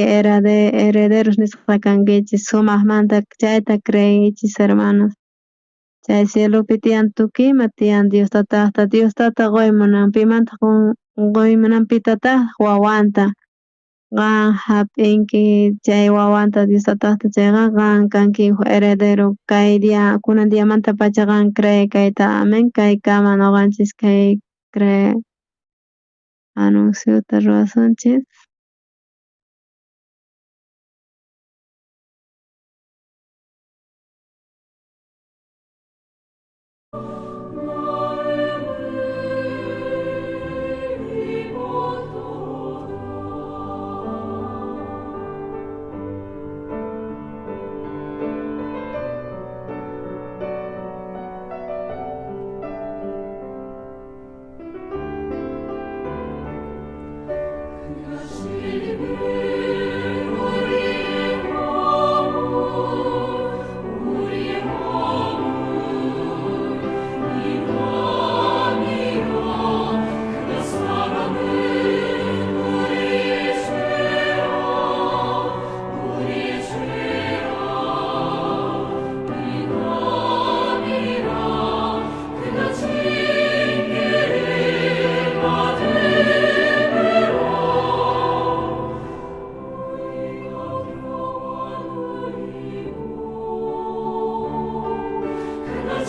herederos nisqa kankichis sumaqmanta chayta creychis hermanos. Chay cielopi tiyan tukuy ima tiyan Dios tataqta Dios tata qoy munan pimantaq qoy munan pitataq wawanta qan hap'inki chay wawanta Dios tataqta chayqa qan kanki uj heredero kay día kunan diamantapacha qan cree kayta amen kaykama noqanchis kay cree anunciota ruwasunchis.